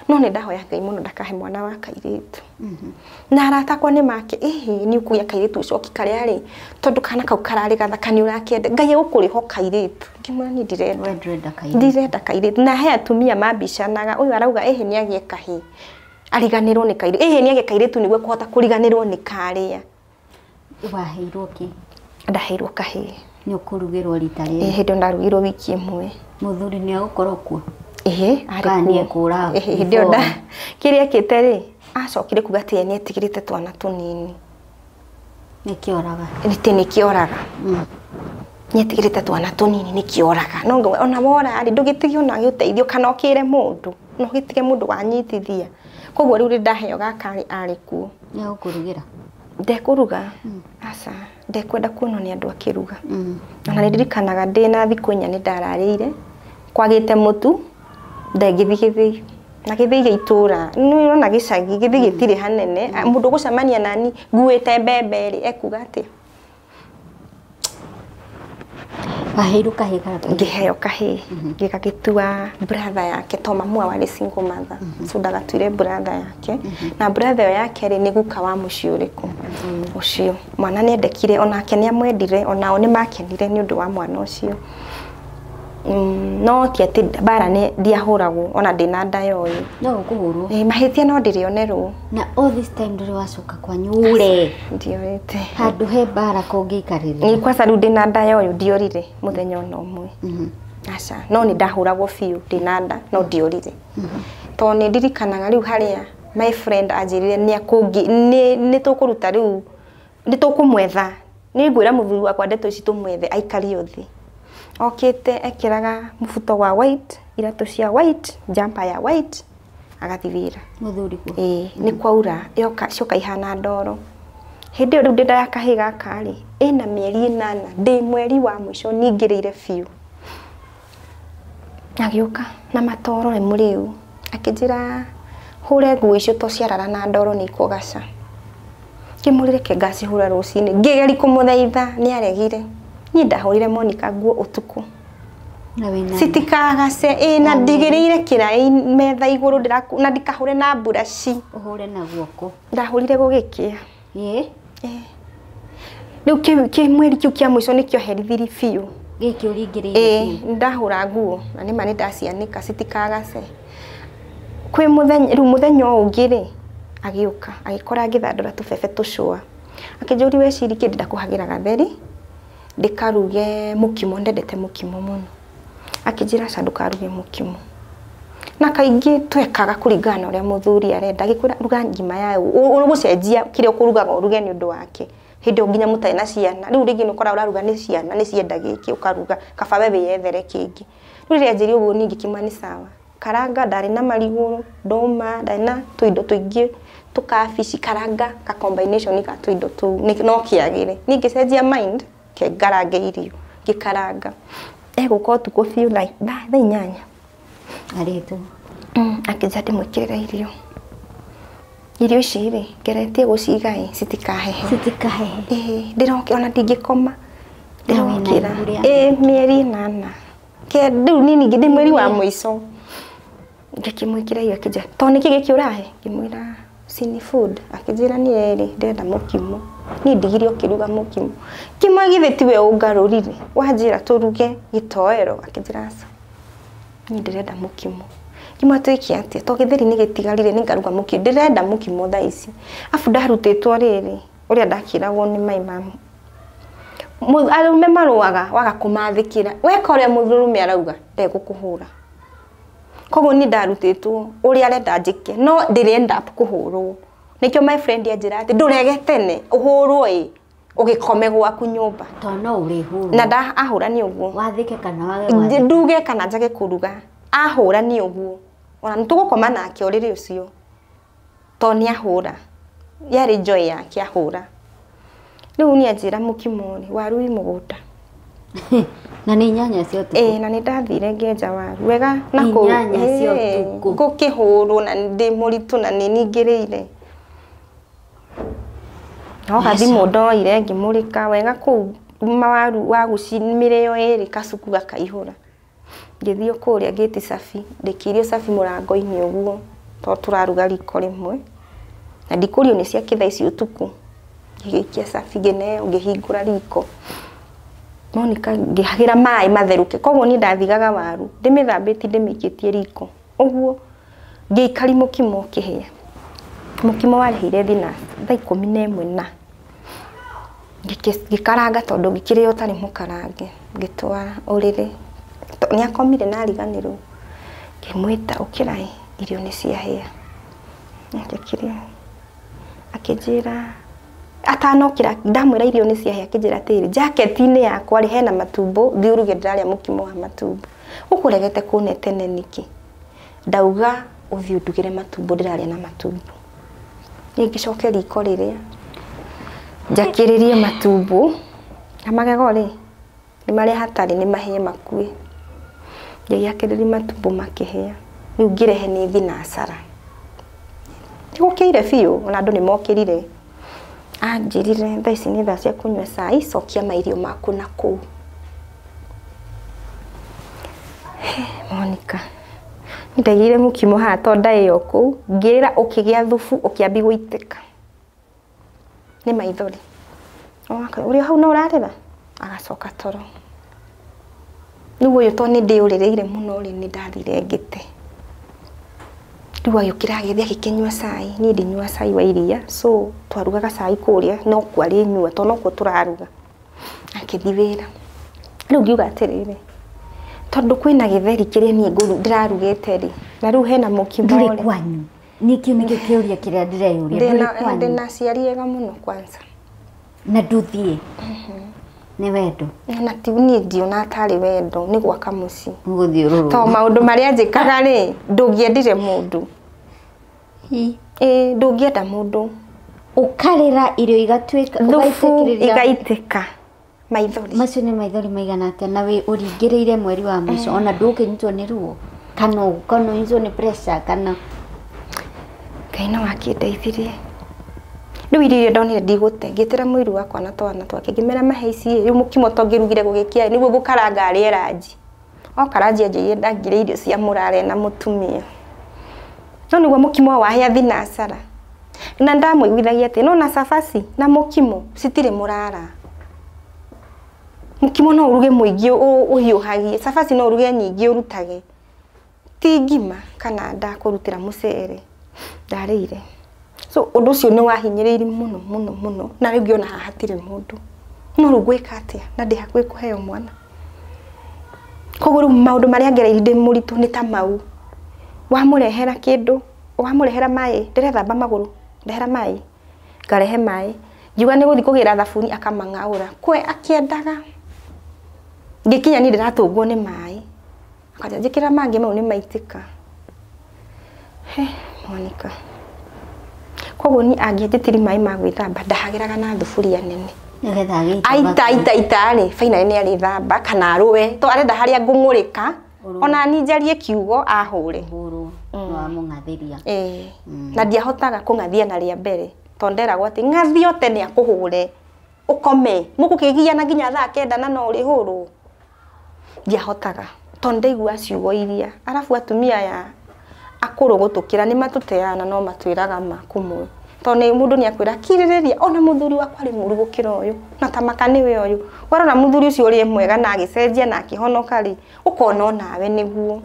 no nĩ ndahoya Ngai mũno ndakahe mwana wa kairĩtu na arata akwa nĩ make ĩhĩ nĩ ũkũgĩa kairĩtu ũcoki karĩa rĩ tondũ kana kau kararĩ gathaka nĩ ũrakĩenda Ngai egũkũrĩha o kairĩtu ngĩmwĩra niĩ ndirenda kairĩtu na he atumia mambicanaga ũyũ arauga ĩhĩ nĩ agĩe kahĩĩ Ariganĩrwo nĩ kairĩtu. Ĩhĩ nĩ age kairĩtu nĩguo kũhota kũriganĩrwo nĩ karĩa. Waheirwo kĩ? Ndaheirwo kahĩĩ. Nĩ ũkũrugĩrwo rita rĩrĩ. Ĩhĩ hĩndĩ ndarugirwo wiki ĩmwe. Mũthuri nĩ egũkorwo kuo? Ĩhĩ arĩ Kana kuo. nĩ ekũra Ĩhĩ hĩndĩ ĩyo kĩrĩa ekĩte rĩ, acokire kuga atĩ nĩ etigĩrĩte twana tũnini. Nĩkĩoraga. Nĩtĩ nĩkĩoraga. Nĩ etigĩrĩte twana tũnini nĩkĩoraga. No ona wora rĩ ndũgĩtige ona gĩũteithio kana ũkĩre mũndũ. No ũgĩtige mũndũ wanyitithia. Koguo rĩu rĩ ndaheo gaka rĩ arĩ kuo. Nĩ egũkũrugĩra? Ndekũruga. Aca, ndekwenda kuonwo nĩ andũ akĩruga. Ona nĩ ndirikanaga ndĩna thikũ inya nĩ ndararĩire kwagĩte mũtu ndengĩthiĩ gĩthĩi. Na gĩthĩi gĩa itũra, nĩ ũrona gĩcagi, gĩthĩi gĩtirĩ hanene. Mũndũ ũgũcemania nani nguĩte mbembe rĩ, ekuga atĩa? Waheirwo kahĩĩ kana kairĩtu? Ngĩheo kahĩĩ. Gĩgagĩtua brother yake to mamu wao arĩ single mother. So ndagatuire brother yake. Na brother ĩyo yake rĩ nĩ guka wa mũciĩ ũrĩkũ? Ũcio. Mwana nĩ endekire onake nĩ amwendire onao nĩ makenire nĩ ũndũ wa mwana ũcio. No ti atĩ mbara nĩ ndiahũragwo ona ndĩna nda ya ũyũ. No ũkũhũrwo. Mahĩtia no ndĩrĩonerwo. Na all this time ndũrĩ wacoka kwanyu ũre. Ndiorĩte. Handũ he mbara kũngĩikarĩrĩra. Nĩ kwanza rĩu ndĩna nda ya ũyũ ndiorire mũthenya ona ũmwe. Aca, no nĩ ndahũragwo biũ ndĩna nda no ndiorire. Tondũ nĩ ndirikanaga rĩu harĩa my friend anjĩrire nĩ akũngĩ nĩ tũkũruta rĩu nĩ tũkũmwetha. Nĩ ngwĩra mũthuri wakwa ndeto ici tũmwethe aikario thĩ. Okĩte ekĩraga mũbuto wa white, iratũ cia white, jumper ya white, agathiĩ wĩra. Mũthuri kuo? Ĩĩ, nĩ kwaura, yoka cioka ihana ndoro. Hĩndĩ ĩyo rĩu ndĩ nda ya kahĩĩ gaka rĩ, ĩna mĩeri 8, ndĩ mweri wa mũico ningĩrĩire biũ. Agĩũka na matoro nĩ mũrĩu, akĩnjĩra hũre nguo icio to ciarara na ndoro nĩ ikũgaca. Ngĩmũrĩre reke ngacihũra rũcinĩ, ngĩgeria kũmũthaitha nĩ aregire. Niĩ ndahũrire Monica nguo ũtukũ. Citikagace, ĩ na ndigĩrĩire kĩraĩ metha igũrũ na ndikahũre na mburaci. Ũhũre na guoko. Ndahũrire gũgĩkĩa. Ĩ? Rĩu kĩ mweri kĩu kĩa mũico nĩkĩo herithirie biũ. Gĩkĩ ũringĩrĩire biũ. Ĩ, ndahũra nguo na nĩma nĩ ndacianĩka citikagace. Kwĩ mũthenya rĩu mũthenya ũyũ ũngĩ rĩ, agĩũka agĩkora ngĩthandũra tũbebe tũcũa. Akĩnjũria weciri kĩ ndĩndakũhagĩra gatheri ndĩkaruge mũkimo, ndendete mũkimo mũno. Akĩnjĩra aca ndũkaruge mũkimo. Na kaingĩ twekaga kũringana na ũrĩa mũthuri arenda, agĩkwĩra ruga ngima ya ũgũcenjia kĩrĩa ũkũrugaga ũruge nĩ ũndũ wake. Hĩndĩ ĩyo nginya mũtarĩ na ciana, rĩu rĩngĩ nĩ ũkoraga ũraruga nĩ ciana nĩ cienda gĩkĩ ũkaruga, kaba we wĩyethere kĩngĩ. Rĩu rĩrĩa anjĩrire ũguo niĩ ngĩkĩmwĩra nĩ sawa. Karanga ndarĩ na marigũ, ndũma, ndarĩ na tũindo tũingĩ, tũkabici, karanga ka combination ka tũindo tũu no kĩagĩre. Niĩ ngĩcenjia mind, ke ngarange irio, ngĩkaranga. Egũka ũtukũ biũ thaa 8. Arĩtwo. Akĩnjĩra ndĩmwĩkĩrĩre irio. Irio ici rĩ, ngeretie gũciga ĩ, citikahehe. Citikahehe. Ĩ, ndĩrokĩra ona ndingĩkoma. Ndĩrokĩra. Ĩ, mĩeri 8. Rĩu niĩ ningĩ ndĩ mweri wa mũico. Ngĩkĩmwĩkĩra irio akĩnjĩra, to nĩkĩ gĩkĩ ũrahe? Ngĩmwĩra sini food. Akĩnjĩra niĩ rĩ, ndĩrenda mũkimo. Niĩ ndigire ũkĩruga mũkimo. Ngĩmwĩra githĩ tiwe ũngarũrire, wanjĩra tũruge gĩtoero. Akĩnjĩra aca, niĩ ndĩrenda mũkimo. Ngĩmwĩra twĩke atĩa? To gĩtheri nĩ gĩtigarire nĩ ngaruga mũkimo. Ndĩrenda mũkimo thaa ici. Abu ndarutĩtwo rĩrĩ, ũrĩa ndakĩragwo nĩ mai mamu. Arũme marũaga waga kũmathĩkĩra. Weka ũrĩa mũndũrũme arauga, ndegũkũhũra. Koguo niĩ ndarutĩtwo ũrĩa arenda njĩke, no ndĩrenda kũhũrwo. Nĩkĩo my friend anjĩra atĩ ndũrege tene, ũhũrwo ĩ, ũgĩkome gwaku nyũmba. To no ũrĩhũrwo. Na ahũra nĩ ũguo. Wathĩke kana wage gwathĩka. Nduge kana njage kũruga. Ahũra nĩ ũguo. Ona nĩ tũgũkoma nake ũrĩrĩ ũcio. To nĩ ahũra. Yarĩ joy yake ahũra. Rĩu niĩ anjĩra mũkimo rĩ, waru wĩ mũgũnda. Na nĩ nyanya cia ũtukũ. Ĩ, na nĩ ndathire ngĩenja waru. Wega na kũu. Nyanya cia ũtukũ. Ngũkĩhũrwo na ndĩ mũritũ na nĩ ningĩrĩire. No gathimũ ndoire ngĩmũrĩka wega kũu mawaru wa mĩrĩo ĩrĩ kacuku gakaihũra. Ngĩthiĩ kũrĩa ngĩti cabi, ndĩkĩirie cabi mũrango-inĩ ũguo tondũ tũraruga riko rĩmwe. Na ndikũrio nĩ ciake thaa ici ũtukũ. Ngĩgĩikia cabi ngĩneo ngĩhingũra riko. Monica ngĩhagĩra maĩ matherũke. Koguo niĩ ndathigaga waru, ndĩmĩthambĩtie ndĩmĩikĩtie riko. Ũguo ngĩikari mũkimo ũkĩhĩa. Mũkimo warĩhĩire thina thaa 11 na ngĩkaranga tondũ ngĩkĩrĩa ũtarĩ mũkarange ngĩtwara ũrĩrĩ nĩakomire na ariganĩrwo ngĩmwĩta ũkĩra irio nĩ ciahĩa ngĩkĩrĩa akĩnjĩra atanokĩra ndamwĩra irio nĩ ciahĩa akĩnjĩra atĩrĩ jaketi-inĩ yakwa rĩ hena matumbo thiĩ ũruge ndĩrarĩa mũkimo wa matumbo ũkũregete kũne tene nĩkĩ ndauga ũthiĩ ũndugĩre matumbo ndĩrarĩa na matumbo niĩ ngĩcoke riko rĩrĩa njakĩrĩrie matumbo na magego rĩ nĩ marĩa hatarĩ nĩ mahĩe makue ngĩgĩakĩrĩria matumbo makĩhĩa rĩu ngĩrehe nĩ thinacara nĩgũkĩire biũ ona andũ nĩ mokĩrire anjĩrire thaa ici nĩ thaa cia kũnyua cai cokia mairio maku na kũu Monica ndaigire mũkimo haha to ndaĩyo kũu ngĩrĩra ũkĩgĩa thubu ũkĩambi gũitĩka nĩ maithori ũrĩa hau no ũrarĩra agacoka toro rĩu ũyũ to nĩ ndĩũrĩrĩire mũno rĩ nĩ ndathire ngĩte rĩu agĩũkĩra agĩthiĩ agĩkĩnyua cai niĩ ndinyua cai wa iria so twarugaga cai kũrĩa no kuo arĩnyua to nokuo tũraruga akĩthiĩ wĩra rĩu ngiuga atĩrĩrĩ tondũ kwĩna gĩtheri kĩrĩa niĩ ndĩrarugĩte rĩ na rĩu hena mũkimo ndũrĩ kwanyu nĩkĩo nĩkĩo kĩũria kĩrĩa ndĩreyũria ndũrĩ kwanyu ndĩna aciari ega mũno kwanza na ndũthiĩ nĩ wendo na ti niĩ ndiona tarĩ wendo nĩ gwaka mũciĩ gũthiũrũrũka to maũndũ marĩa njĩkaga rĩ ndũngĩendire mũndũ ĩĩ ndũngĩenda mũndũ ũkarĩra irio igatuĩka thubu igaitĩka maithori macio nĩ maithori maigana atĩa na wĩ ũringĩrĩire mweri wa mũico ona ndũkĩnyitwo nĩ ruo kana ũnyitwo nĩ pressure kana Ngai no akĩndeithirie rĩu irio iria ndonire ndigũte ngĩtĩra mũiru wakwa na twana twake ngĩmera mahe ici rĩu mũkimo to ngĩrugire gũgĩkĩa nĩguo ngũkaranga arĩe ranji oka ranji anjĩrire ndangĩrĩa irio cia mũrare na mũtumia no nĩguo mũkimo wahĩa thinacara na ndamũiguithagia atĩ no na cabaci na mũkimo citirĩ mũrara mũkimo no ũruge mũingĩ ũhiũhagie cabaci no ũruge nyingĩ ũrutage ti ngima kana ndakũrutĩra mũcere ndarĩire so ũndũ ũcio nĩ wahinyĩrĩirie mũno mũno mũno na rĩu ngĩona haha hatirĩ mũndũ no rĩu ngwĩka atĩa na ndĩ hakuhĩ kũheo mwana koguo rĩu maũndũ marĩa ngereire ndĩ mũritũ nĩ ta mau wamũrehera kĩndũ wamũrehera maĩ ndĩrethamba magũrũ ndehera maĩ ngarehe maĩ ngiuga nĩ gũthiĩ kũgĩra thabuni akamang'aũra kwe akĩendaga ngĩkinya niĩ ndĩratũngwo nĩ maĩ akanja njĩkĩra mangĩ mau nĩ maitĩka he Monica koguo niĩ angĩanjĩtĩri maĩ ma gwĩthamba ndahagĩraga na thuburia nene nĩgetha aita ita ita rĩ finally nĩ arĩthamba kana arũe to arenda harĩa ngũng'ũrĩka ona ni njarie kiugo ahũre wamũng'athĩria ĩĩ na ndiahotaga kũng'athia na rĩa mbere to nderagwo atĩ ng'athio tene akũhũre ũkome mũgũkĩgiana nginya thaa 9 na no ũrĩhũrwo ndiahotaga to ndaigua ciugo iria arabu atumia aya akũrũ gũtũkĩra nĩ matũteaga no matwĩraga ma kũmwe to nĩ mũndũ nĩ akwĩra kirĩrĩria ona mũthuri wakwa arĩ mũru gũkĩra ũyũ na ta maka nĩwe ũyũ warora mũthuri ũcio ũrĩ mwega na agĩcenjia na akĩhonoka rĩ ũkona onawe nĩguo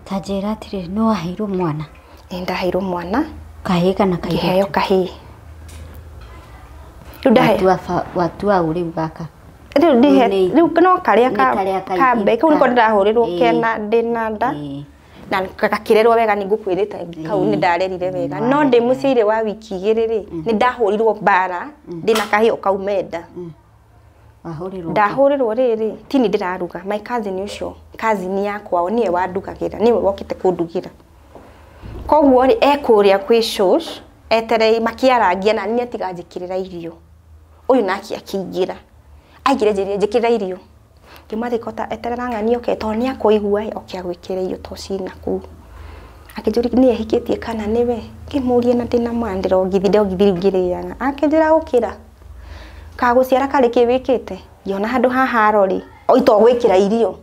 ta njĩra atĩrĩrĩ nĩ waheirwo mwana ĩ ndaheirwo mwana kahĩĩ kana kairĩtu ngĩheo kahĩĩ rĩu ndahe watua ũ rĩu gaka rĩu rĩu no karĩa ka mbe kau nĩko ndĩrahũrĩrwo kena ndĩna nda na gakĩrerwo wega nĩ ngũkwĩrĩte kau nĩ ndarerire wega no ndĩ mũciaire wa wiki 2 rĩ nĩ ndahũrirwo mbara ndĩna kahĩĩ o kaume nda ndahũrĩrwo rĩrĩ tini ndĩraruga my cousin ũcio cousin yakwa nĩwe wandugagĩra nĩwe wokĩte kũndugĩra koguo rĩ ekũrĩa kwĩ shosh eterei makĩarangia na niĩ atiga njĩkĩrĩra irio ũyũ nake akĩingĩra aingĩre njĩrire njĩkĩrĩra irio ngĩmwathĩka ta eterera ng'ani oke tondũ nĩ akũigua oke agwĩkĩre irio to cina kũu akĩnjũria nĩ ehikĩtie kana nĩwe ngĩmũria na ndĩna mwana ndĩrongithi ndongithi rĩu ngĩrĩaga akĩnjĩra ũkĩra kagũciara karĩ kĩ wĩkĩte ngĩona handũ haha rori itogwĩkĩra irio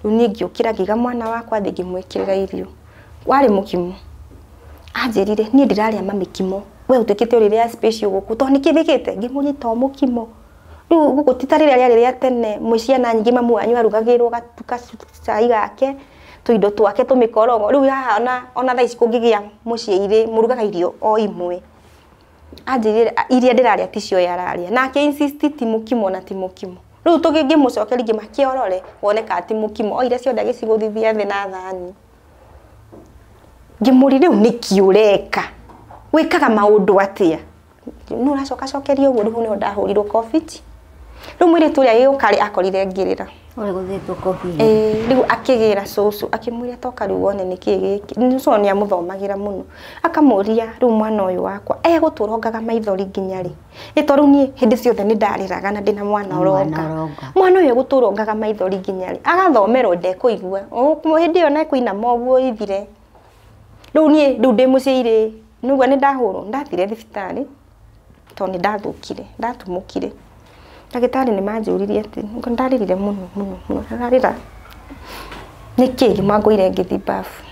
rĩu niĩ ngĩũkĩra ngĩiga mwana wakwa thĩ ngĩmwĩkĩrĩra irio warĩ mũkimo anjĩrire niĩ ndĩrarĩa mamĩkimo we ũtuĩkĩte ũrĩrĩa special gũkũ to nĩkĩ wĩkĩte ngĩmũria to mũkimo rĩu gũkũ ti ta rĩrĩa rĩarĩ rĩa tene mwĩ ciana nyingĩ mamu wanyu arugagĩrwo gacai gake Tuindo twake tumikorogo riu haha ona thaa ici kungigia mucii iri murugaga irio o imwe anjirire iria ndiraria ticio yararia nake insist ti mukimo na ti mukimo riu tugingimũcokeria ngimakiorore wone ka ti mukimo oire ciothe agĩcigũthithia thĩ na thani ngĩmũri rĩu nĩkĩ ũreka wĩkaga maũndũ atĩa nũ ũracoka cokeria ũguo rĩu nĩho ndahũrirwo kobiti rĩu mũirĩtu ũrĩa agĩũka rĩ akorire ngĩrĩra rĩu akĩgĩra cũcũ akĩmwĩra toka rĩu wone nĩkĩ gĩkĩ cũcũ nĩ amũthomagĩra mũno akamũria rĩu mwana ũyũ wakwa egũtũrongaga maithori nginya rĩ ĩ tondũ niĩ hĩndĩ ciothe nĩ ndarĩraga na ndĩna mwana ũronga mwana ũyũ egũtũrongaga maithori nginya rĩ agathomerwo ndekũigua hĩndĩ ĩyo nekũinama ũguo ithire rĩu niĩ rĩu ndĩ mũciĩ rĩ nĩguo nĩ ndahũrwo ndathire thibitarĩ tondũ nĩ ndathũkire ndatumũkire ndagĩtarĩ nĩ manjũririe atĩ ndarĩrire mũno mũno mũno ndarĩra nĩkĩ ngĩmwangũire ngĩthiĩ bafu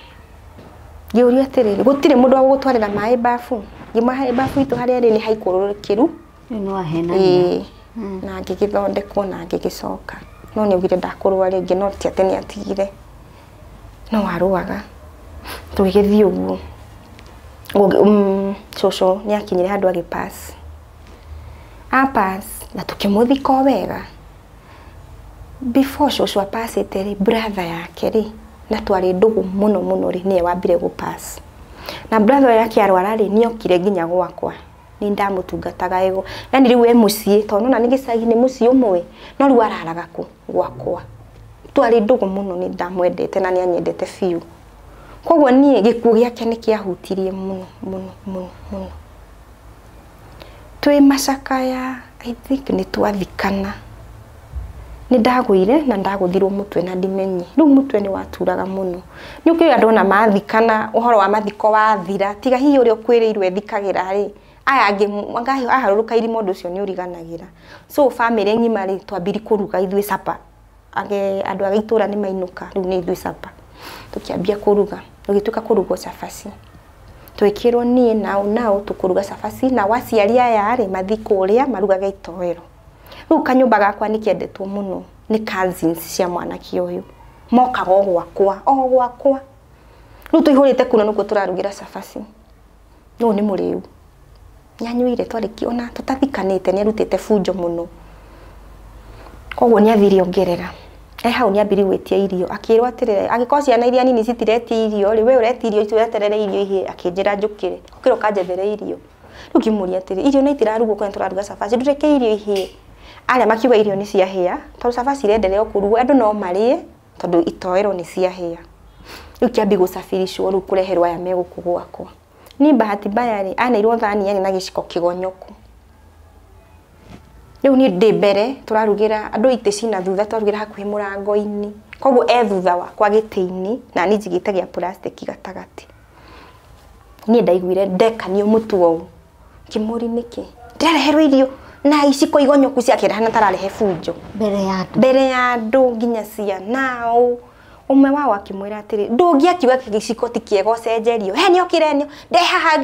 ngĩũrio atĩrĩrĩ gũtirĩ mũndũ wa gũgũtwarĩra maĩ bafu ngĩmwahe bafu itũ harĩa ĩrĩ nĩ haikũrũrũkĩru na ngĩgĩthondekwo na ngĩgĩcoka no nĩ augire ndakũrũa rĩngĩ no ti atĩ nĩ atigire no arũaga tũgĩgĩthiĩ ũguo cũcũ nĩ akinyire handũ agĩpass apass na tukĩmũthika o wega before cũcũ apacĩte rĩ brother yake rĩ na twarĩ ndũgũ mũno mũno rĩ nĩwe wambire gũpass na brother yake arwara rĩ nĩokire nginya gwakwa nĩ ndamũtungataga ego yani rĩu e mũciĩ tondũ nona nĩ gĩcagi nĩ mũciĩ ũmwe no rĩu araraga kũ gwakwa twarĩ ndũgũ mũno nĩ ndamwendete na nĩ anyendete biũ koguo niĩ gĩkuũ gĩake nĩ kĩahutirie mũno mũno mũno mũno twĩ macakaya I think nĩ twathikana nĩ ndagũire na ndagũthirwo mũtwe na ndimenye rĩu mũtwe nĩ waturaga mũno nĩ ũkĩũĩ andũ ona mathikana ũhoro wa mathiko wathira tiga hihi ũrĩa ũkwĩrĩirwo ethikagĩra rĩ aya angĩ aharũrũka irima ũndũ ũcio nĩ ũriganagĩra so family ng'ima rĩ twambiri kũruga ithuĩ sapa andũ a itũra nĩ mainũka rĩu nĩ ithuĩ sapa tũkĩambia kũruga tũgĩtuĩka kũrugwo cabaci twĩkĩrwo niĩ nao nao tũkũruga cabaci na waciari aya rĩ mathiĩ kũrĩa marugage itoero rĩu kanyũmba gakwa nĩ kĩendetwo mũno nĩ cousins cia mwanake ũyũ mokaga o gwakwa rĩu tũihũrĩte kuna nĩkuo tũrarugĩra cabaci nũ nĩ mũrĩu nĩanyuire twarĩkia ona tũtathikanĩte nĩarutĩte bunjo mũno koguo nĩathire ongerera hau nĩambirie gwĩtia irio akĩrwo atĩrĩrĩ angĩkorwo ciana iria nini citiretia irio rĩ we ũretia irio icio weterere irio ihĩe akĩnjĩra njũkĩre ũkĩra ũkanjethere irio rĩu ngĩmũria atĩrĩ irio nĩ itirarugwo kwani tũraruga cabaci ndũreke irio ihĩe arĩa makiuga irio nĩ ciahĩa tondũ cabaci irenderea kũrugwo andũ no marĩe tondũ itoero nĩ ciahĩa rĩu kĩambi gũcabiricwo rĩu kũreherwo aya me gũkũ gwakwa ni bahati mbaya rĩ aneirwo thani yarĩ na gĩciko kĩgonyoku rĩu niĩ ndĩ mbere tũrarugĩra andũ itĩ cina thutha twarugĩra hakuhĩ mũrango-inĩ koguo e thutha wakwa gĩtĩ-inĩ na niĩ njigĩte gĩa plastic gatagatĩ niĩ ndaiguire ndekanio mũtu ũũ ngĩmũri nĩkĩ ndĩrareherwo irio na iciko igonyoku ciake ndahana tararehe bunjo mbere ya andũ nginya ciana ũũ ũmwe wao akĩmwĩra atĩrĩ ndũngĩakiuga gĩciko ti kĩega ũcenjerio he nĩokĩre nĩo ndehaha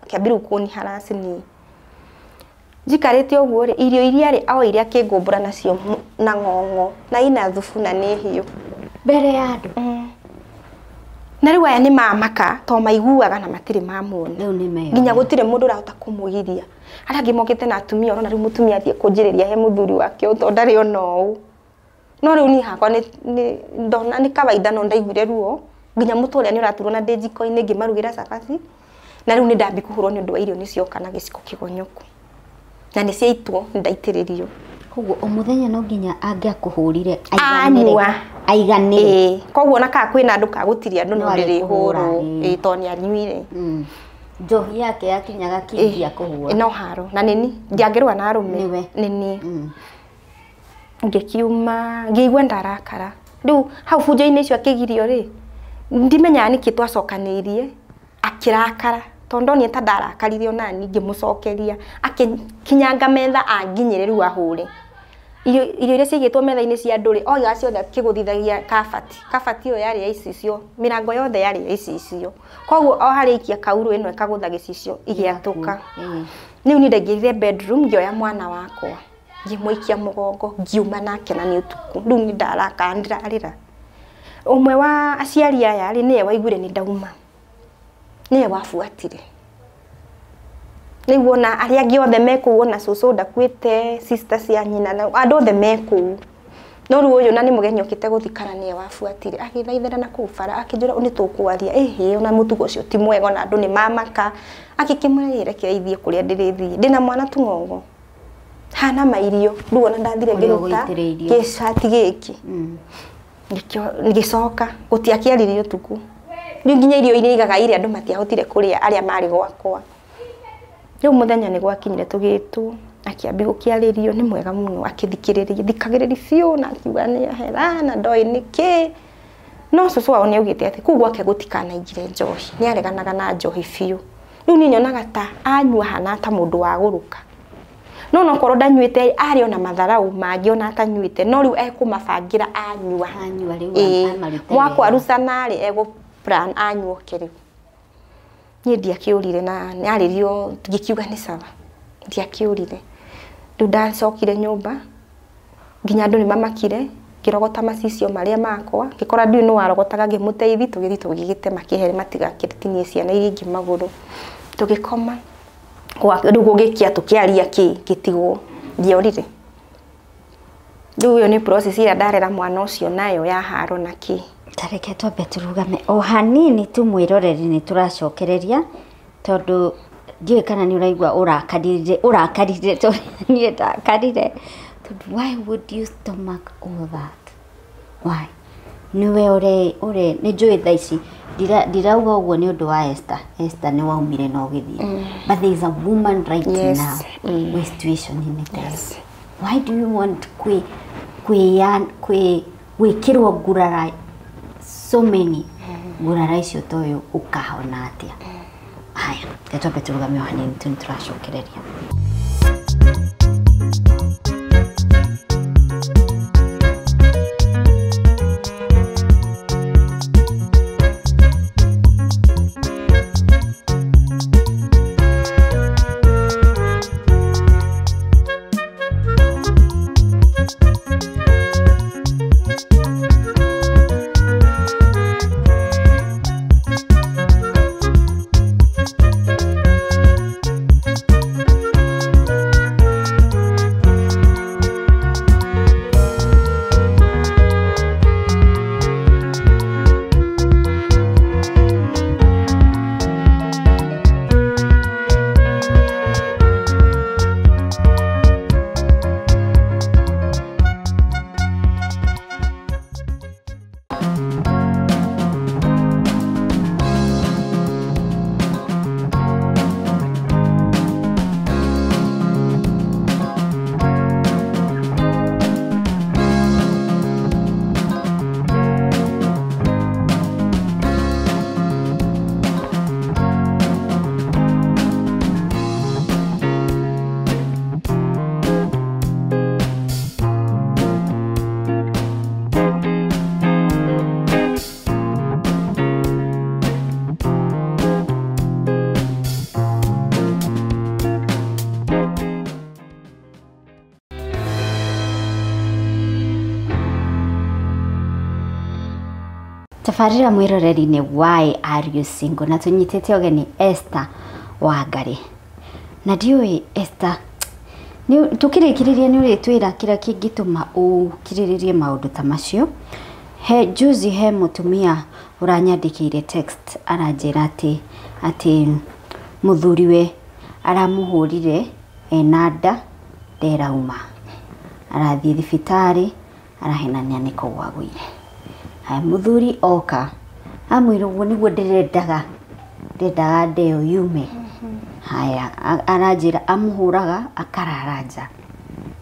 kĩambia rĩu kũni niĩ njikarĩte ũguo rĩ irio iria rĩ oire akĩngũmbũra nacio na ng'ong'o na ina thubu na nĩ hiũ mbere ya andũ na rĩu aya nĩ mamaka to maiguaga na matirĩ mamuona nginya gũtirĩ mũndũ ũrahota kũmũgiria arĩa angĩ mokĩte na atumia ũrona rĩu mũtumia athiĩ kũnjĩrĩria he mũthuri wake ũũ tondũ ndarĩ ona ũũ no rĩu niĩ hakwa nĩ ndona nĩ kawaida no ndaiguire ruo nginya mũtwe ũrĩa nĩ ũraturwo na ndĩ jiko-inĩ ngĩmarugĩra cabaci na rĩu nĩ ndambi kũhũrwo nĩ ũndũ wa irio nĩ cioka na gĩciko kĩgonyoku na nĩ ciaitwo ndaitĩrĩrio koguo o mũthenya no nginya angĩakũhũrire aiganĩre koguo ona kana kwĩna andũ kagũtiria andũ no ndĩrĩhũrwo ĩĩ tondũ nĩ anyuire njohi yake yakinyaga kĩngia kũhũra no haro na nĩni ndiangĩrũa na arũme nĩni ngĩkiuma ngĩigua ndarakara rĩu hau bunjo-inĩ icio akĩgirio rĩ ndimenyaga nĩkĩ twacokanĩirie akĩrakara tondũ ndonire ta ndarakarire onani ngĩmũcokeria akĩkinyanga metha anginyĩre rĩu ahũre irio iria ciaigĩtwo metha-inĩ cia andũ rĩ oigaga ciothe akĩgũthithagia kabati kabati ĩyo yarĩ ya icicio mĩrango yothe yarĩ ya icicio koguo o harĩa ikia kaurũ ĩno ĩkagũtha gĩcicio igĩatũka rĩu niĩ ndaingĩrire bedroom ngĩoya mwana wakwa ngĩmũikia mũgongo ngiuma nake na nĩ ũtukũ rĩu nĩ ndarakara ndĩrarĩra Ũmwe wa aciari aya rĩ nĩwe waiguire nĩ ndauma, nĩwe wabuatire. Rĩu ona arĩa angĩ othe me kũu, ona cũcũ ndakuĩte, sister cia nyina na andũ othe me kũu. No rĩu ũyũ na nĩ mũgeni okĩte gũthikana nĩwe wabuatire, agĩthaithĩra na kũu bara akĩnjĩra nĩ tũkwaria, ĩhĩ ona mũtugo ũcio ti mwega ona andũ nĩ mamaka. Akĩkĩmwĩra reke ithiĩ kũrĩa ndĩrĩthiĩ, ndĩna mwana tung'ong'o hana mairio, rĩu ona ndathire ngĩruta gĩcati gĩkĩ ngĩcoka gũtiakĩaririe ũtukũ. Rĩu nginya irio iria igaga iria andũ matiahotire kũrĩa arĩa marĩ gwakwa. Rĩu mũthenya nĩ gwakinyire tũgĩtwo, akĩambia gũkĩarĩrio nĩ mwega mũno, akĩthikĩrĩria thikagĩrĩria biũ na akiuga nĩ ehera na ndoĩ nĩkĩ. No cũcũ wao nĩ augĩte atĩ kũu gwake gũtikanaingĩre njohi, nĩ areganaga na njohi biũ. Rĩu niĩ nyonaga ta anyua hana ta mũndũ wagũrũka. No nokorwo ndanyuĩte arĩ ona matharau mangĩ ona atanyuĩte, no rĩu ekũmabangĩra anyua. Anyua rĩu amarute. Mwakwarucana rĩ egũ plan anyuoke rĩu. Niĩ ndiakĩũrire na nĩarĩrio ngĩkiuga nĩ sawa, ndiakĩũrire. Rĩu ndacokire nyũmba nginya andũ nĩ mamakire, ngĩrogota macicio marĩa makwa, ngĩkora ndiũĩ nũ warogotaga ngĩmũteithia, tũgĩthiĩ tũgĩgĩtema kĩhere matigakĩtinie ciana iria ingĩ magũrũ. Tũgĩkoma rĩu gũgĩkĩa tũkĩaria kĩ ngĩtigwo, ndiorire. Rĩu ĩyo nĩ process ĩrĩa ndarera mwana ũcio nayo ya haro na kĩ. Tareke twambe tũrũgame o hanini tu mwĩroreri, nĩ tũracokereria tondũ ndiũĩ kana nĩ ũraigua ũrakarire, ũrakarire tondũ niĩ ndakarire. Tondũ why would you stomach all that? Why? Nĩwe ure nĩ njũĩ thaa ici ndirauga ũguo nĩ ũndũ wa Esther. Esther nĩ waumire na ũgĩthiĩ. But there is a woman right now with situation in it. Yes. Why do you want gwĩkĩrwo ngurara so many ngurara icio ta ũyũ ũkahona atĩa? Haya, reke twambe tũrũgame o hanini tu nĩ tũracokereria. Tabarĩra mwĩroreri-inĩ Why Are You Single, na tũnyitĩte ũgeni Esther Wangari. Na ndiũĩ Esther, tũkĩrĩkĩrĩria nĩ ũrĩtwĩra kĩrĩa kĩngĩtũma ũkirĩrĩrie maũndũ ta macio. He juzi he mũtumia ũranyandĩkĩire text aranjĩra atĩ mũthuriwe aramũhũrire ena nda nderauma, arathiĩ thibitarĩ arahenania nĩ kũgwa agũire. Haya, mũthuri oka amwĩra ũguo nĩguo ndĩrendaga, ndendaga nda ĩyo yume. Haya, aranjĩra amũhũraga akarara nja.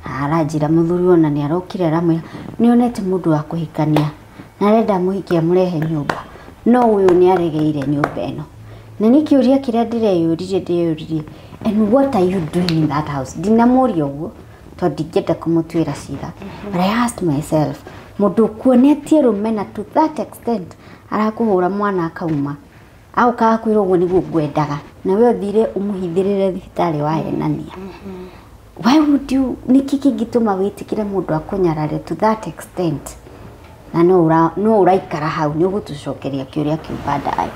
Aranjĩra mũthuri ona nĩ arokire aramwĩra nĩonete mũndũ wa kũhikania na arenda mũhikie amũrehe nyũmba, no ũyũ nĩ aregeire nyũmba ĩno. Na nĩ kĩũria kĩrĩa ndĩreyũririe, and what are you doing in that house? Ndinamũria ũguo tondũ ndingĩenda kũmũtuĩra cira, but I asked myself, mũndũ ũkuonetie rũmena to that extent arakũhũra mwana akauma aũkaga kwĩra ũguo nĩguo ngwendaga, na we ũthire ũmũhithĩrĩre thibitarĩ wahenania. Why would you, nĩkĩ kĩngĩtũma wĩtĩkĩre mũndũ akũnyarare to that extent? Na no ũraikara hau nĩ ũgũtũcokeria kĩũria kĩu baadaye.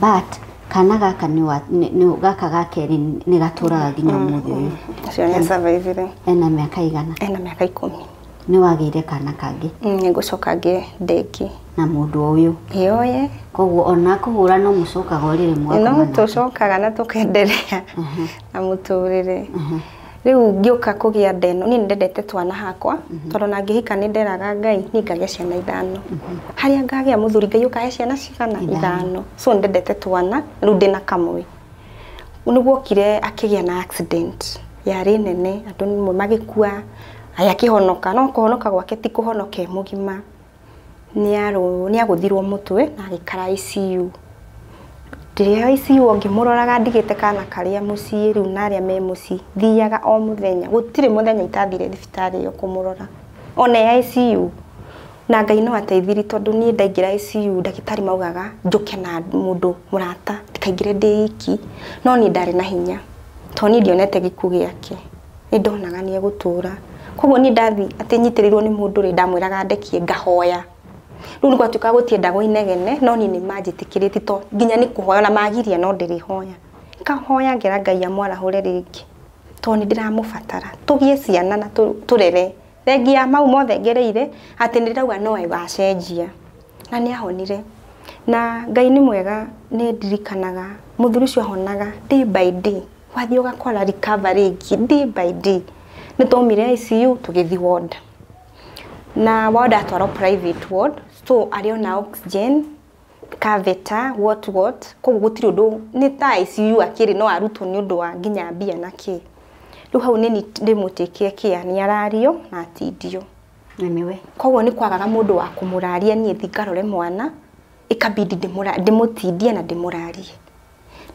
But kana gaka nĩ gaka ga kerĩ nĩ gatũraga nginya ũmũthĩ ũyũ. Ũcio nĩ survive. Ena mĩaka igana? Ena mĩaka 10. Nĩ wagĩire kana kangĩ? Nĩngũcoka ngĩe ndĩngĩ. Na mũndũ ũyũ? Ĩoye. Koguo ona kũhũra no mũcokaga ũrĩrĩ mwakoma? No tũcokaga na tũkenderea na mũtũrĩre. Rĩu ngĩũka kũgĩa nda ĩno, niĩ nĩndendete twana hakwa, tondũ na ngĩhika nĩnderaga Ngai niĩ ngagĩa ciana 5. Harĩa ngagĩa mũthuri Ngai ũkahe ciana cigana? 5. So nĩndendete twana, rĩu ndĩna kamwe. Nĩguokire akĩgĩa na accident yarĩ nene, andũ amwe magĩkua, aya akĩhonoka, no kũhonoka gwake ti kũhonoka e mũgima. Nĩagũthirwo mũtwe na agĩikara ICU. Ndĩrĩ ICU o ngĩmũroraga ndigĩte kana karĩa mũciĩ rĩu na arĩa me mũciĩ, thiaga o mũthenya, gũtirĩ mũthenya itathire thibitarĩ ĩyo kũmũrora, ona e ICU. Na Ngai no ateithirie tondũ niĩ ndaingĩra ICU ndagĩtarĩ maugaga njũke na mũndũ mũrata, ndikaingĩre ndĩ iki, no niĩ ndarĩ na hinya tondũ niĩ ndionete gĩkuũ gĩake, nĩ ndonaga nĩ egũtũra. Koguo niĩ ndathi atĩ nyitĩrĩirwo nĩ mũndũ rĩ, ndamwĩraga ndekie ngahoya. Rĩu nĩ gwatuĩkaga gũtiendagwo inegene, no niĩ nĩ manjĩtĩkĩrĩtie to nginya nĩ kũhoya na magiria no ndĩrĩhoya. Ngahoya ngera Ngai amwarahũre rĩngĩ tondũ nĩ ndĩramũbatara, tũgĩe ciana na tũrere. Thengia ya mau mothe ngereire atĩ nĩ ndĩrauga no agacenjia. Na nĩ ahonire. Na Ngai nĩ mwega, nĩ ndirikanaga mũthuri ũcio ahonaga day by day. Wathiĩ ũgakora recovery ĩngĩ day by day. Nĩ twaumire ICU tũgĩthiĩ ward. Na ward atwarwo private ward, so arĩ ona oxygen, catheter, what what, koguo gũtirĩ ũndũ, nĩ ta ICU akĩrĩ no arutwo nĩ ũndũ wa nginya mbia na kĩ. Rĩu hau nĩ ndĩmũtĩkie care, nĩ arario na atindio. Na nĩwe. Koguo nĩ kwagaga mũndũ wa kũmũraria niĩ thiĩ ngarore mwana, ikabidi ndĩmũtindie na ndĩmũrarie.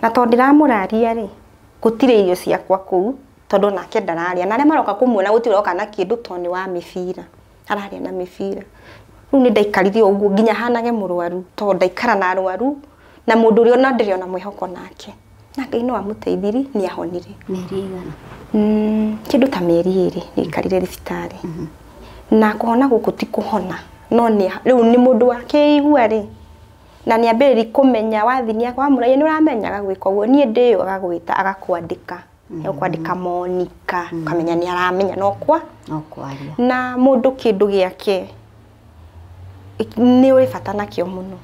Na tondũ ndĩramũraria rĩ, gũtirĩ irio ciakwa kũu, tondũ nake ndararia. Na arĩa maroka kũmuona gũtirĩ ũroka na kĩndũ tondũ nĩ wa mĩbira. Araria na mĩbira. Rĩu nĩ ndaikarire ũguo nginya hanage mũrwaru, tondũ ndaikara na arwaru na mũndũ ũrĩa ona ndĩrĩ ona mwĩhoko nake. Na Ngai no amũteithirie, nĩ ahonire. Mĩeri ĩigana? Kĩndũ ta mĩeri 2 nĩaikarire thibitarĩ. Na kũhona gũkũ ti kũhona, no nĩ rĩu nĩ mũndũ wa kĩigua rĩ, na nĩ ambĩrĩria kũmenya wathi nĩ wamũragia nĩ ũramenyaga gwĩka ũguo, niĩ ndĩyo agagwĩta agakwandĩka. Egũkwandĩka Monica, ũkamenya nĩ aramenya no kwa. No kwaria. Na mũndũ kĩndũ gĩake nĩ ũrĩ bata nakĩo mũno.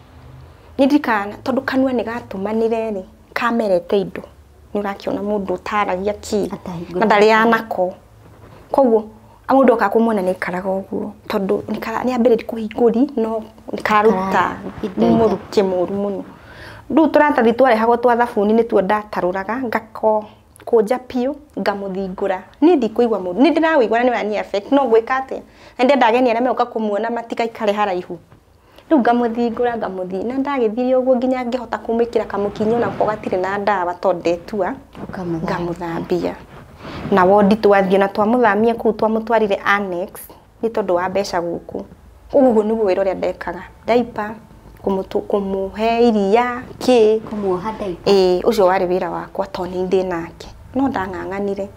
Nĩ ndirikanaga tondũ kanua nĩ gatũmanire rĩ, kamerete indo. Nĩ ũrakĩona mũndũ ũtaragia kĩ, na ndarĩaga nako. Koguo mũndũ oka kũmuona nĩ aikaraga ũguo, tondũ nĩ ambĩrĩria kũhingũri, no nĩ kararuta mũrukĩ mũru mũno. Rĩu tũratathi twarehagwo twa thabuni nĩtuo ndatarũraga, ngakũnja biũ, ngamũthingũra. Niĩ ndikũigua mũru, nĩ ndĩrawĩigua na nĩ ũrani affect, no ngwĩka atĩa? Na ndĩrenda ageni arĩa megũka kũmuona matigaikare haraihu. Rĩu ngamũthingũra, ngamũthi, na ndagĩthire ũguo nginya ngĩhota kũmwĩkĩra kamũkinyo nako gatirĩ na ndawa tondũ ndetua, ngamũthambia. Na wondi twathiĩ na twamũthamia kũu twamũtwarire annex nĩ tondũ wa mbeca gũkũ. Ũguo nĩguo wĩra ũrĩa ndekaga. Diaper, kũmũhe iria, kĩ. Kũmuoha diaper? Ĩĩ, ũcio warĩ wĩra wakwa tondũ nĩ ndĩ nake. No ndang'ang'anire.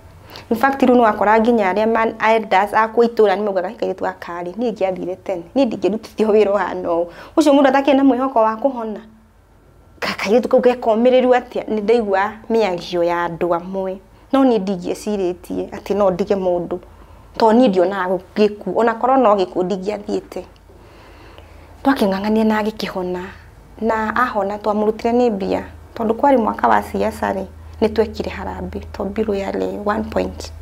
In fact rĩu nĩ wakora nginya arĩa elders a kũu itũũra nĩ maugaga kairĩtu gaka rĩ, niĩ ingĩathire tene, niĩ ndingĩrutithio wĩra ũhana ũũ. Ũcio mũndũ atakĩrĩ na mwĩhoko wa kũhona. Kairĩtu kau gekomĩrĩru atĩa? Nĩ ndaigua mĩario ya andũ amwe. No niĩ ndingĩecirĩtie atĩ no ndige mũndũ. Tondũ niĩ ndionaga gĩkuũ, ona korwo no gĩkuũ ndingĩathiĩte. Twakĩng'ang'ania na agĩkĩhona. Na ahona twamũrutire nĩ mbia. Tondũ kwarĩ mwaka wa siasa rĩ, nĩ twekire harambee, tondũ mbirũ yarĩ 1 point.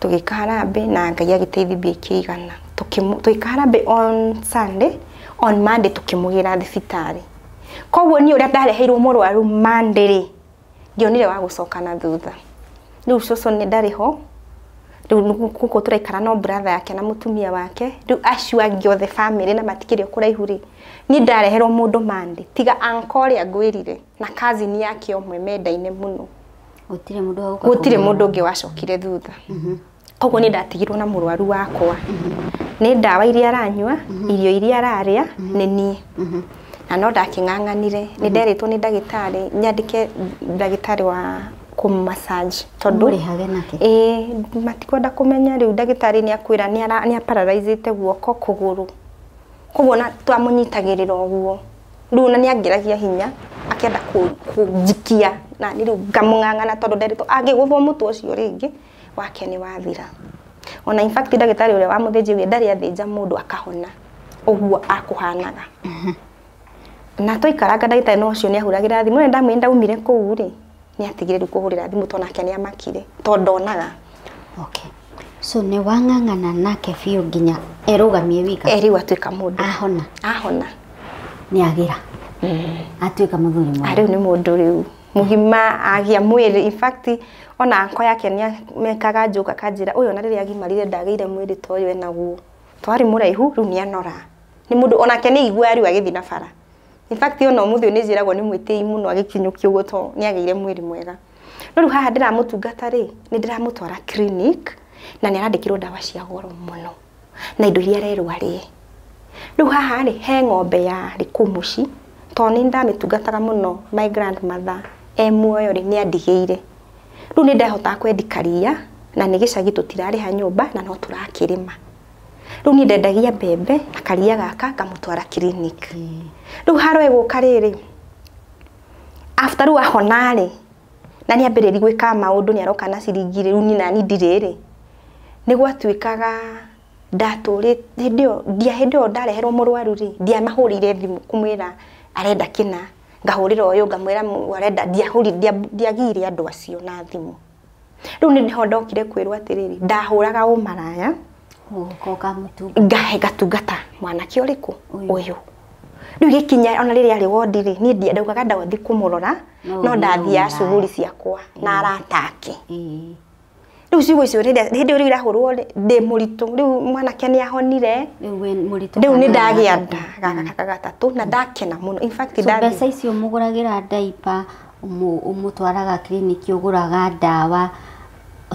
Tũgĩka harambee na Ngai agĩteithia mbia ikĩigana. Tũgĩka harambee on Sunday, on Monday tũkĩmũgĩra thibitarĩ. Koguo niĩ ũrĩa ndareheirwo mũrwaru Monday rĩ, ndionire wa gũcoka na thutha. Rĩu cũcũ nĩ ndarĩ ho, rĩu gũkũ tũraikara no brother yake na mũtumia wake, rĩu acio angĩ othe family na matikĩrĩ o kũraihu rĩ, niĩ ndareherwo mũndũ Monday, tiga uncle ũrĩa ngwĩrire na cousin yake ũmwe mendaine mũno. Gũtirĩ mũndũ wa gũka Gũtirĩ kũmũrora. mũndũ ũngĩ wacokire thutha. Koguo niĩ ndatigirwo na mũrwaru wakwa. Nĩ ndawa iria aranyua, irio iria ararĩa, nĩ niĩ. Na no ndakĩng'ang'anire, nĩ nderĩtwo nĩ ndagĩtarĩ, nyandĩke ndagĩtarĩ wa kũmassage tondũ Mũrĩhage nake? Ĩĩ, matikwenda kũmenya rĩu ndagĩtarĩ nĩ akwĩra nĩ aparalyzĩte guoko kũgũrũ. Koguo na twamunyitagĩrĩra ũguo rĩu na nĩangĩragia hinya akĩenda kũnjikia na nĩ rĩu ngamũng'ang'ana tondũ nderitwo angĩgũthwo mũtwe ũcio rĩngĩ wake nĩ wathira. Ona in fact ndagĩtarĩ ũrĩa wamũthĩnjire ndarĩ athĩnja mũndũ akahona ũguo akũhanaga. Na tũikaranga ndagĩtarĩ no ũcio nĩahũragĩra thimũ na ndamwĩra ndaumire kũu rĩ nĩatigire rĩu kũhũrĩra thimũ tondũ nake nĩamakire tondũ ndonaga. Okay. So nĩ wang'ang'ana nake biũ nginya erũgamie wika. Rĩu atuĩka mũndũ. Ahona. Ahona. Nĩ agĩra. Atuĩka mũthuri mwega. Rĩu nĩ mũndũ rĩu mũgima agĩa mwĩrĩ. In fact ona anko yake nĩ mekaga njoka kanjĩra ũyũ ona rĩrĩa agimarire ndagĩire mwĩrĩ ta ũyũ enaguo. Twarĩ mũraihu rĩu nĩ anora. Nĩ mũndũ onake nĩ aiguaga rĩu agĩthiĩ na bara. In fact ona ũmũthĩ ũyũ nĩ njĩragwo nĩ mwĩtĩi mũno agĩkinyũkia ũguo to nĩ agĩire mwĩrĩ mwega. No rĩu haha ndĩramũtungata rĩ nĩ ndĩramũtwara clinic na nĩ arandĩkĩrwo ndawa cia goro mũno na indo iria arerwo arĩe. Rĩu haha rĩ he ng'ombe yarĩ kũu mũciĩ tondũ nĩ ndamĩtungataga mũno my grandmother e muoyo rĩ nĩ andigĩire. Rĩu nĩ ndahotaga kwendia karia na nĩ gĩcagi tũtirarĩha nyũmba na no tũrakĩrĩma. Rĩu niĩ ndendagia mbembe na karia gaka ngamũtwara clinic. Rĩu haro ĩgũka rĩrĩ after rĩu ahona rĩ na nĩ ambĩrĩria gwĩka maũndũ nĩ aroka na ciringi rĩu niĩ nani ndirĩ rĩ nĩ gwatuĩkaga ndatũrĩte hĩndĩ ĩyo ndareherwo mũrwaru rĩ ndiamahũrĩire thimũ kũmwĩra arenda kĩna ngahũrĩra ũyũ ngamwĩra arenda ndiagire andũ acio na thimũ. Rĩu nĩho ndokire kwĩrwo atĩrĩrĩ ndahũraga ũmaraya ngahe ngatungata mwanake ũrĩkũ ũyũ. Rĩu gĩkinya ona rĩrĩa arĩ wondi rĩ niĩ ndaugaga ndathi kũmũrora no ndathiaga cuguri ciakwa na arata ake. Rĩu ciugo icio hĩndĩ ĩyo rĩu irahũrwo ndĩ mũritũ rĩu mwanake nĩ ahonire rĩu nĩ ndagĩa nda gaka gatatũ na ndakena mũno. In fact mbeca icio mũgũragĩra diaper ũmũtwaraga clinic ũgũraga ndawa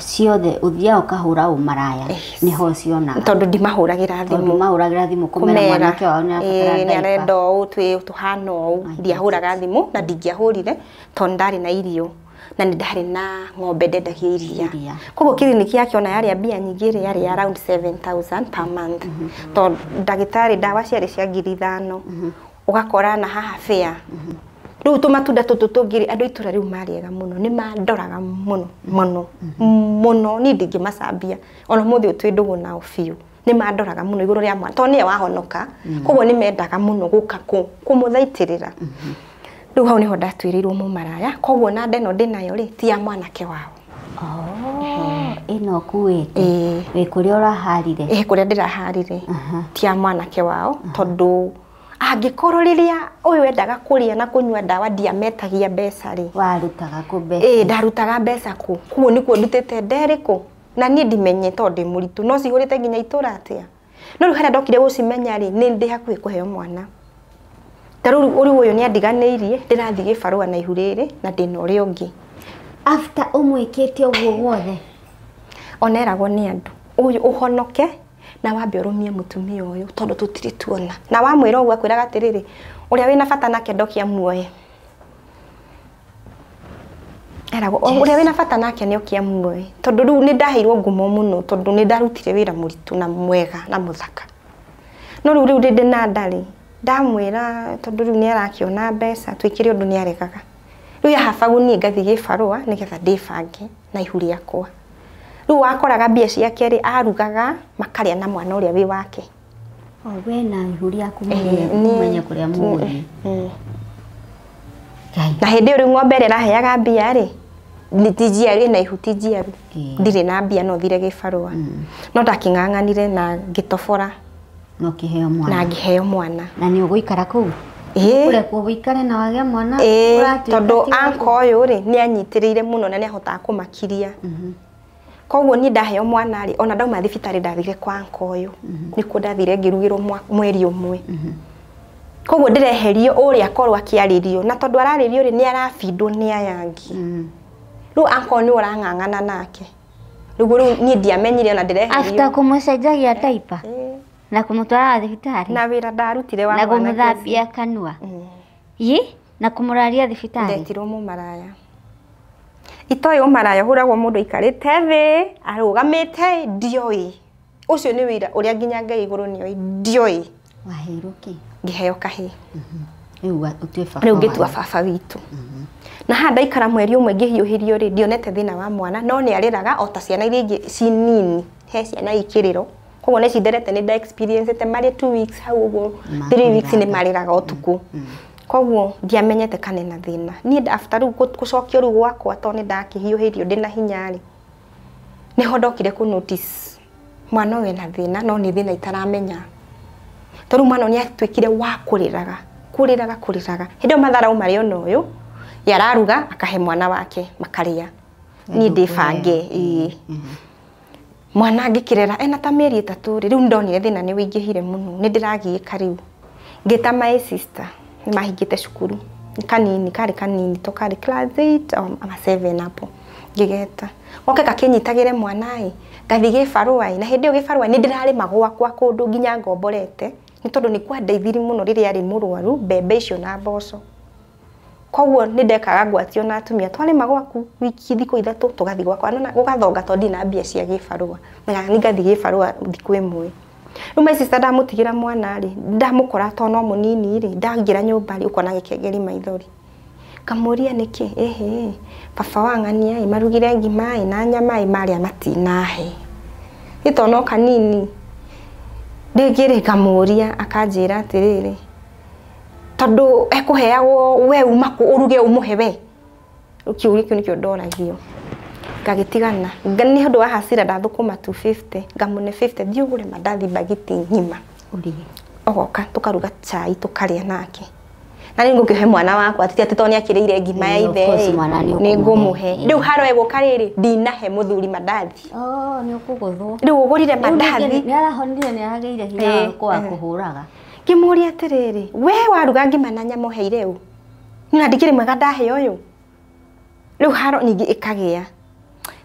ciothe ũthiaga ũkahũra ũmaraya nĩho cionaga tondũ ndimahũragĩra thimũ. Tondũ mahũragĩra thimũ kũmera mwanake wao nĩarabatara nĩ arenda ũũ twĩ tũhana ũũ. Ndiahũraga thimũ na ndingĩahũrire tondũ ndarĩ na irio na nĩ ndarĩ na ng'ombe ndendagia iria. Koguo kiriniki yake ona yarĩ mbia nyingĩ rĩ yarĩ around 7000 per month tondũ ndagĩtarĩ ndawa ciarĩ cia 5,000 ũgakora na haha fare. Rĩu tũmatunda tũtũ tũngĩ andũ itũra rĩu marĩega mũno nĩ mandoraga mũno mũno mũno niĩ ndingĩmacambia ona ũmũthĩ ũyũ twĩ ndũgũ nao biũ nĩ mandoraga mũno igũrũ rĩa mwana tondũ nĩwe wahonoka koguo nĩ mendaga mũno gũka kũmũthaitĩrĩra. Rĩu hau nĩho ndatuĩrĩirwo mũmaraya koguo na nda ĩno ndĩnayo rĩ ti ya mwanake wao. Ĩno ũkuĩte wĩ kũrĩa ũraharire. Kũrĩa ndĩraharire ti ya mwanake wao tondũ angĩkorwo rĩrĩa ũyũ endaga kũrĩa na kũnyua ndawa ndiametagia mbeca rĩ warutaga kũ mbeca? Ndarutaga mbeca kũ kuo nĩkuo ndutĩte nderĩkũ na niĩ ndimenye tondũ ndĩ mũritũ no cihũrĩte nginya itũra atĩa. No rĩu harĩa ndokire gũcimenya rĩ nĩ ndĩ hakuhĩ kũheo mwana. Ta rĩu ũyũ nĩ andiganĩirie ndĩrathiĩ gĩbarũa na ihu rĩrĩ na ndĩna ũrĩa ũngĩ. After ũmwĩkĩte ũguo wothe ona eragwo nĩ andũ ũyũ ũhonoke na wambe ũrũmie mũtumia ũyũ tondũ tũtirĩ tuona na wamwĩra ũguo akwĩraga atĩrĩrĩ ũrĩa wĩna bata nake ndokia muoye. Eragwo ũrĩa wĩna bata nake nĩ okia muoye tondũ rĩu nĩ ndaheirwo ngumo mũno tondũ nĩ ndarutire wĩra mũritũ na mwega na mũthaka. No rĩu ndĩ na nda rĩ ndamwĩra tondũ rĩu nĩ arakĩona mbeca twĩkĩre ũndũ nĩ aregaga. Rĩu yahabagu niĩ ngathiĩ gĩbarũa nĩgetha ndĩbange na ihu rĩakwa. Rĩu wakoraga mbia ciake rĩ arugaga makarĩa na mwana ũrĩa wĩ wake. We na ihu rĩaku mũmenye kũrĩa mũgũthiĩ. Na hĩndĩ ĩyo rĩu ng'ombe ĩrĩa ĩraheaga mbia rĩ nĩ ti njiaru ĩna ihu ti njiaru ndirĩ na mbia no thire gĩbarũa. No ndakĩng'ang'anire na ngĩtobora na ũkĩheo mwana. Na ngĩheo mwana. Na nĩ ũgũikara kũu? Ũrekwo ũikare na wagĩa mwana tondũ anko ũyũ rĩ nĩ anyitĩrĩire mũno na nĩ ahotaga kũmakiria. Koguo niĩ ndaheo mwana rĩ ona ndauma thibitarĩ ndathire kwa anko ũyũ nĩkuo ndathire ngĩrugĩrwo mweri ũmwe. Koguo ndĩreherio ũrĩa akorwo akĩarĩrio na tondũ ararĩrio rĩ nĩ arabindwo nĩ aya angĩ. Rĩu anko nĩ ũrang'ang'ana nake. Rĩu niĩ ndiamenyire ona ndĩreherio. After kũmũcenjagia diaper na kũmũtwaraga thibitarĩ na wĩra ndarutire wa na kũmũthambia kanua na kũmũraria thibitarĩ ndetirwo mũmaraya. Itoĩ ũmaraya ũhũragwo mũndũ aikarĩte thĩ arũgamĩte ndioĩ. Ũcio nĩ wĩra ũrĩa nginya Ngai igũrũ nĩoĩ ndioĩ. Waheirwo kĩ? Ngĩheo kahĩĩ. Rĩu ũtue baba. Rĩu ngĩtua baba witũ. Na haha ndaikara mweri ũmwe ngĩhiũhĩrio rĩ, ndionete thĩna wa mwana, no nĩ arĩraga o ta ciana iria ingĩ ci nini. He ciana ikĩrĩro. Koguo nĩ cinderete nĩ nda experience te marĩ 2 weeks hau ũguo, 3 weeks nĩ marĩraga ũtukũ. Koguo ndiamenyete kana ena thĩna. Niĩ after rĩu gũcokio rĩu gwakwa tondũ nĩ ndakĩhiũhĩrio ndĩna hinya rĩ, nĩho ndokire kũ notice mwana ũyũ ena thĩna, no nĩ thĩna itaramenya. Tondũ mwana nĩ atuĩkire wa kũrĩraga, kũrĩraga, kũrĩraga. Hĩndĩ ĩyo matharau marĩ ona ũyũ, ye araruga akahe mwana wake makarĩa. Niĩ ndĩbange, ĩĩ. Mwana ngĩkĩrera ena ta mĩeri 3 rĩ, rĩu ndonire thĩna nĩ wĩingĩhire mũno, nĩ ndĩragiĩka rĩu. Ngĩta my sister, nĩ mahingĩte cukuru. Kanini, karĩ kanini, to karĩ class 8 ama 7 hapo. Ngĩgeta. Goke gakĩnyitagĩre mwana ĩ, ngathiĩ gĩbarũa ĩ, na hĩndĩ ĩyo gĩbarũa nĩ ndĩrarĩma gwakwa kũndũ nginya ngomborete, nĩ tondũ nĩ kwandeithirie mũno rĩrĩa arĩ mũrwaru, mbembe icio na mboco. Koguo nĩ ndekaga ngwatio na atumia, twarĩma gwaku wiki thikũ 3 tũgathiĩ gwakwa, na gũgathonga tondũ ndirĩ na mbia cia gĩbarũa. Na nĩ ngathiĩ gĩbarũa thikũ ĩmwe. Rĩu my sister ndamũtigĩra mwana rĩ, ndamũkora tondũ no mũnini rĩ, ndaingĩra nyũmba rĩ, ũkona gĩkengeri maithori. Ngamũria nĩkĩ? Ĩhĩ, baba wa ng'ania ĩ, marugire ngima ĩ, na nyama ĩ, marĩa matinahe. Ĩ tondũ no kanini. Rĩngĩ rĩ, ngamũria akanjĩra atĩrĩrĩ, tondũ ekũheagwo we uma kũ ũruge ũmũhe we. Kĩũria kĩu nĩkĩo ndoragio. Ngagĩtigana. Nĩ ũndũ wa hasira ndathũkũma 250, ngamũne 50, thiĩ ũgũre mandathi mbagiti ng'ima. Ũrĩe. Ogoka tũkaruga chai tũkarĩa nake. Na nĩ ngũkĩhe mwana wakwa, ti atĩ tondũ nĩ akĩrĩire ngima ya Of ithe course, ĩ, mwana nĩ nĩ ũkũmũhe. ngũmũhe. Rĩu haro ĩgũka rĩrĩ, ndinahe mũthuri mandathi. Oh, nĩ ũkũgũthwo. Rĩu ũgũrire mandathi. Nĩ arahonire, nĩ aragĩire hinya wa kũhũraga. Ngĩmũria atĩrĩrĩ, we waruga ngima na nyama ũheire ũ? Niĩ ona ndikĩrĩ mwega ndahe ũyũ. Rĩu haro ningĩ ĩkagĩa.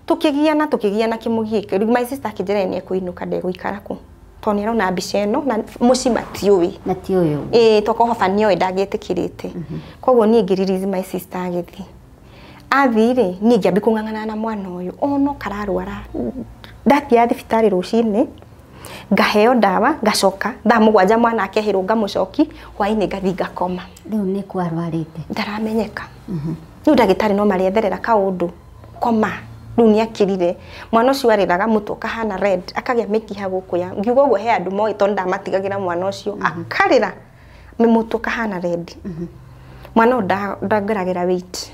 Tũkĩgiana, tũkĩgiana kĩmũgiĩke. Rĩu my sister akĩnjĩra nĩ ekũinũka ndegũikara kũ. Tondũ nĩ arona mbica ĩno na mũciĩ matiũĩ. Na ti ũyũ. Ĩĩ, tokorwo baba nĩoĩ ndangĩetĩkĩrĩte. Koguo niĩ ngĩ release my sister agĩthiĩ. Athiĩ rĩ, niĩ ngĩambia kũng'ang'ana na mwana ũyũ. Ono kararwara. Ndathiaga thibitarĩ rũcinĩ, ngaheo ndawa, ngacoka thaa 7 mwana akehĩrwo ngamũcoki, hwaĩ-inĩ ngathiĩ ngakoma. Rĩu nĩ kũ arwarĩte? Ndaramenyeka. Rĩu ndagĩtarĩ no marĩetherera kaũndũ. Koma. Rĩu nĩ akĩrire. Mwana ũcio arĩraga mũtwe ũkahana red, akagĩa mĩkiha gũkũ ya. Ngiuga ũguo he andũ moĩ tondũ ndamatigagĩra mwana ũcio. Akarĩra mũtwe ũkahana red. Mwana ũyũ ndangeragĩra weight.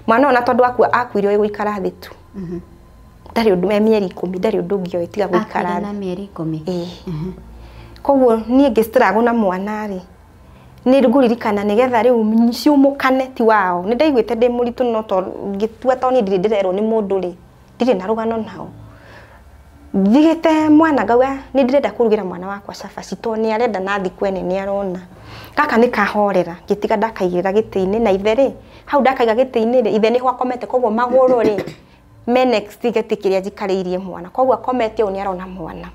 Mwana ũyũ na tondũ akuire gũikara thĩ tu. Ndarĩ ũndũ, mĩeri 10 ndarĩ ũndũ ũngĩ oĩ tiga gũikara Akuire thĩ. na mĩeri 10. Ĩĩ. Koguo niĩ ngĩ struggle na mwana rĩ, nĩ ngũririkana nĩgetha rĩu ciumũkane ti wao. Nĩ ndaiguĩte ndĩ mũritũ no to ngĩtua tondũ niĩ ndirĩ ndĩrerwo nĩ mũndũ rĩ, ndirĩ na rũgano nao. Ndigĩte mwana ngauga nĩ ndĩrenda kũrugĩra mwana wakwa cabaci tondũ nĩ arenda na thikũ ene nĩ arona. Gaka nĩ kahorera, ngĩtiga ndakaigĩrĩra gĩtĩ-inĩ na ithe rĩ, hau ndakaiga gĩtĩ-inĩ rĩ, ithe nĩho akomete koguo magũrũ rĩ, me next gĩtĩ kĩrĩa njikarĩirie mwana. Koguo akomete ũũ nĩ arona mwana.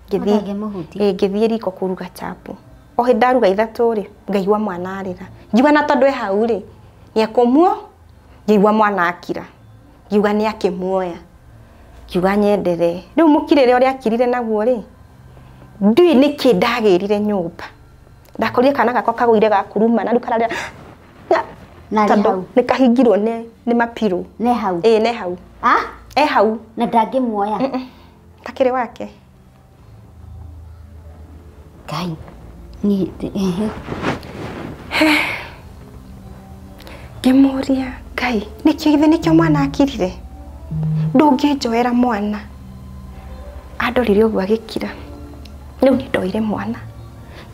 Ngĩthiĩ riko kũruga chapo. O hĩndĩ ndaruga 3 rĩ, ngaigua mwana arĩra. Ngiuga na tondũ e hau rĩ, nĩ ekũmuo, ngĩigua mwana akira. Ngiuga nĩ akĩmuoya. Ngiuga nyenderee. Rĩu mũkirĩre ũrĩa akirire naguo rĩ, ndiũĩ nĩkĩ ndagĩrire nyũmba. Ndakorire kana gakwa kagũire gakuruma na rĩu kararĩra. Na arĩ hau. Nĩ kahingirwo nĩ mapirũ. Ne hau. Ĩĩ, ne hau. Ah? E hau. Na ndangĩmuoya? Takĩrĩ wake. Ngai. Ni Ngĩmũria, Ngai, nĩkĩ githĩ nĩkĩo mwana akirire? Ndũngĩnjoera mwana. Andorire ũguo agĩkira. Rĩu nĩ ndoire mwana.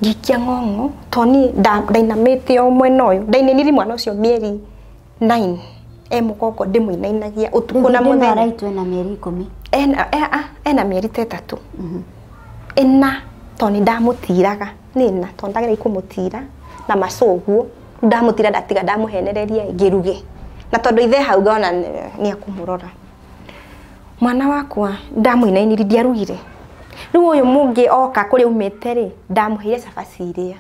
Ngĩikia ng'ong'o, tondũ niĩ ndainamĩte o mwena ũyũ. Ndainainirie mwana ũcio mĩeri 9. E mũgongo ndĩmũinainagia ũtukũ na mũthenya. Rĩu araitwo ena mĩeri 10. Ena mĩeri ta 3. Ĩna, tondũ nĩ ndamũtiraga. Nĩ ĩna, tondũ ndageragia kũmũtira na macũguo. Ndamũtira ndatiga ndamũhenereria ngĩruge. Na tondũ ithe hau ngona nĩ ekũmũrora. Mwana wakwa ndamũinainirie ndiarugire. Rĩu ũyũ mũngĩ oka kũrĩa aumĩte rĩ, ndamũheire cabaci iria.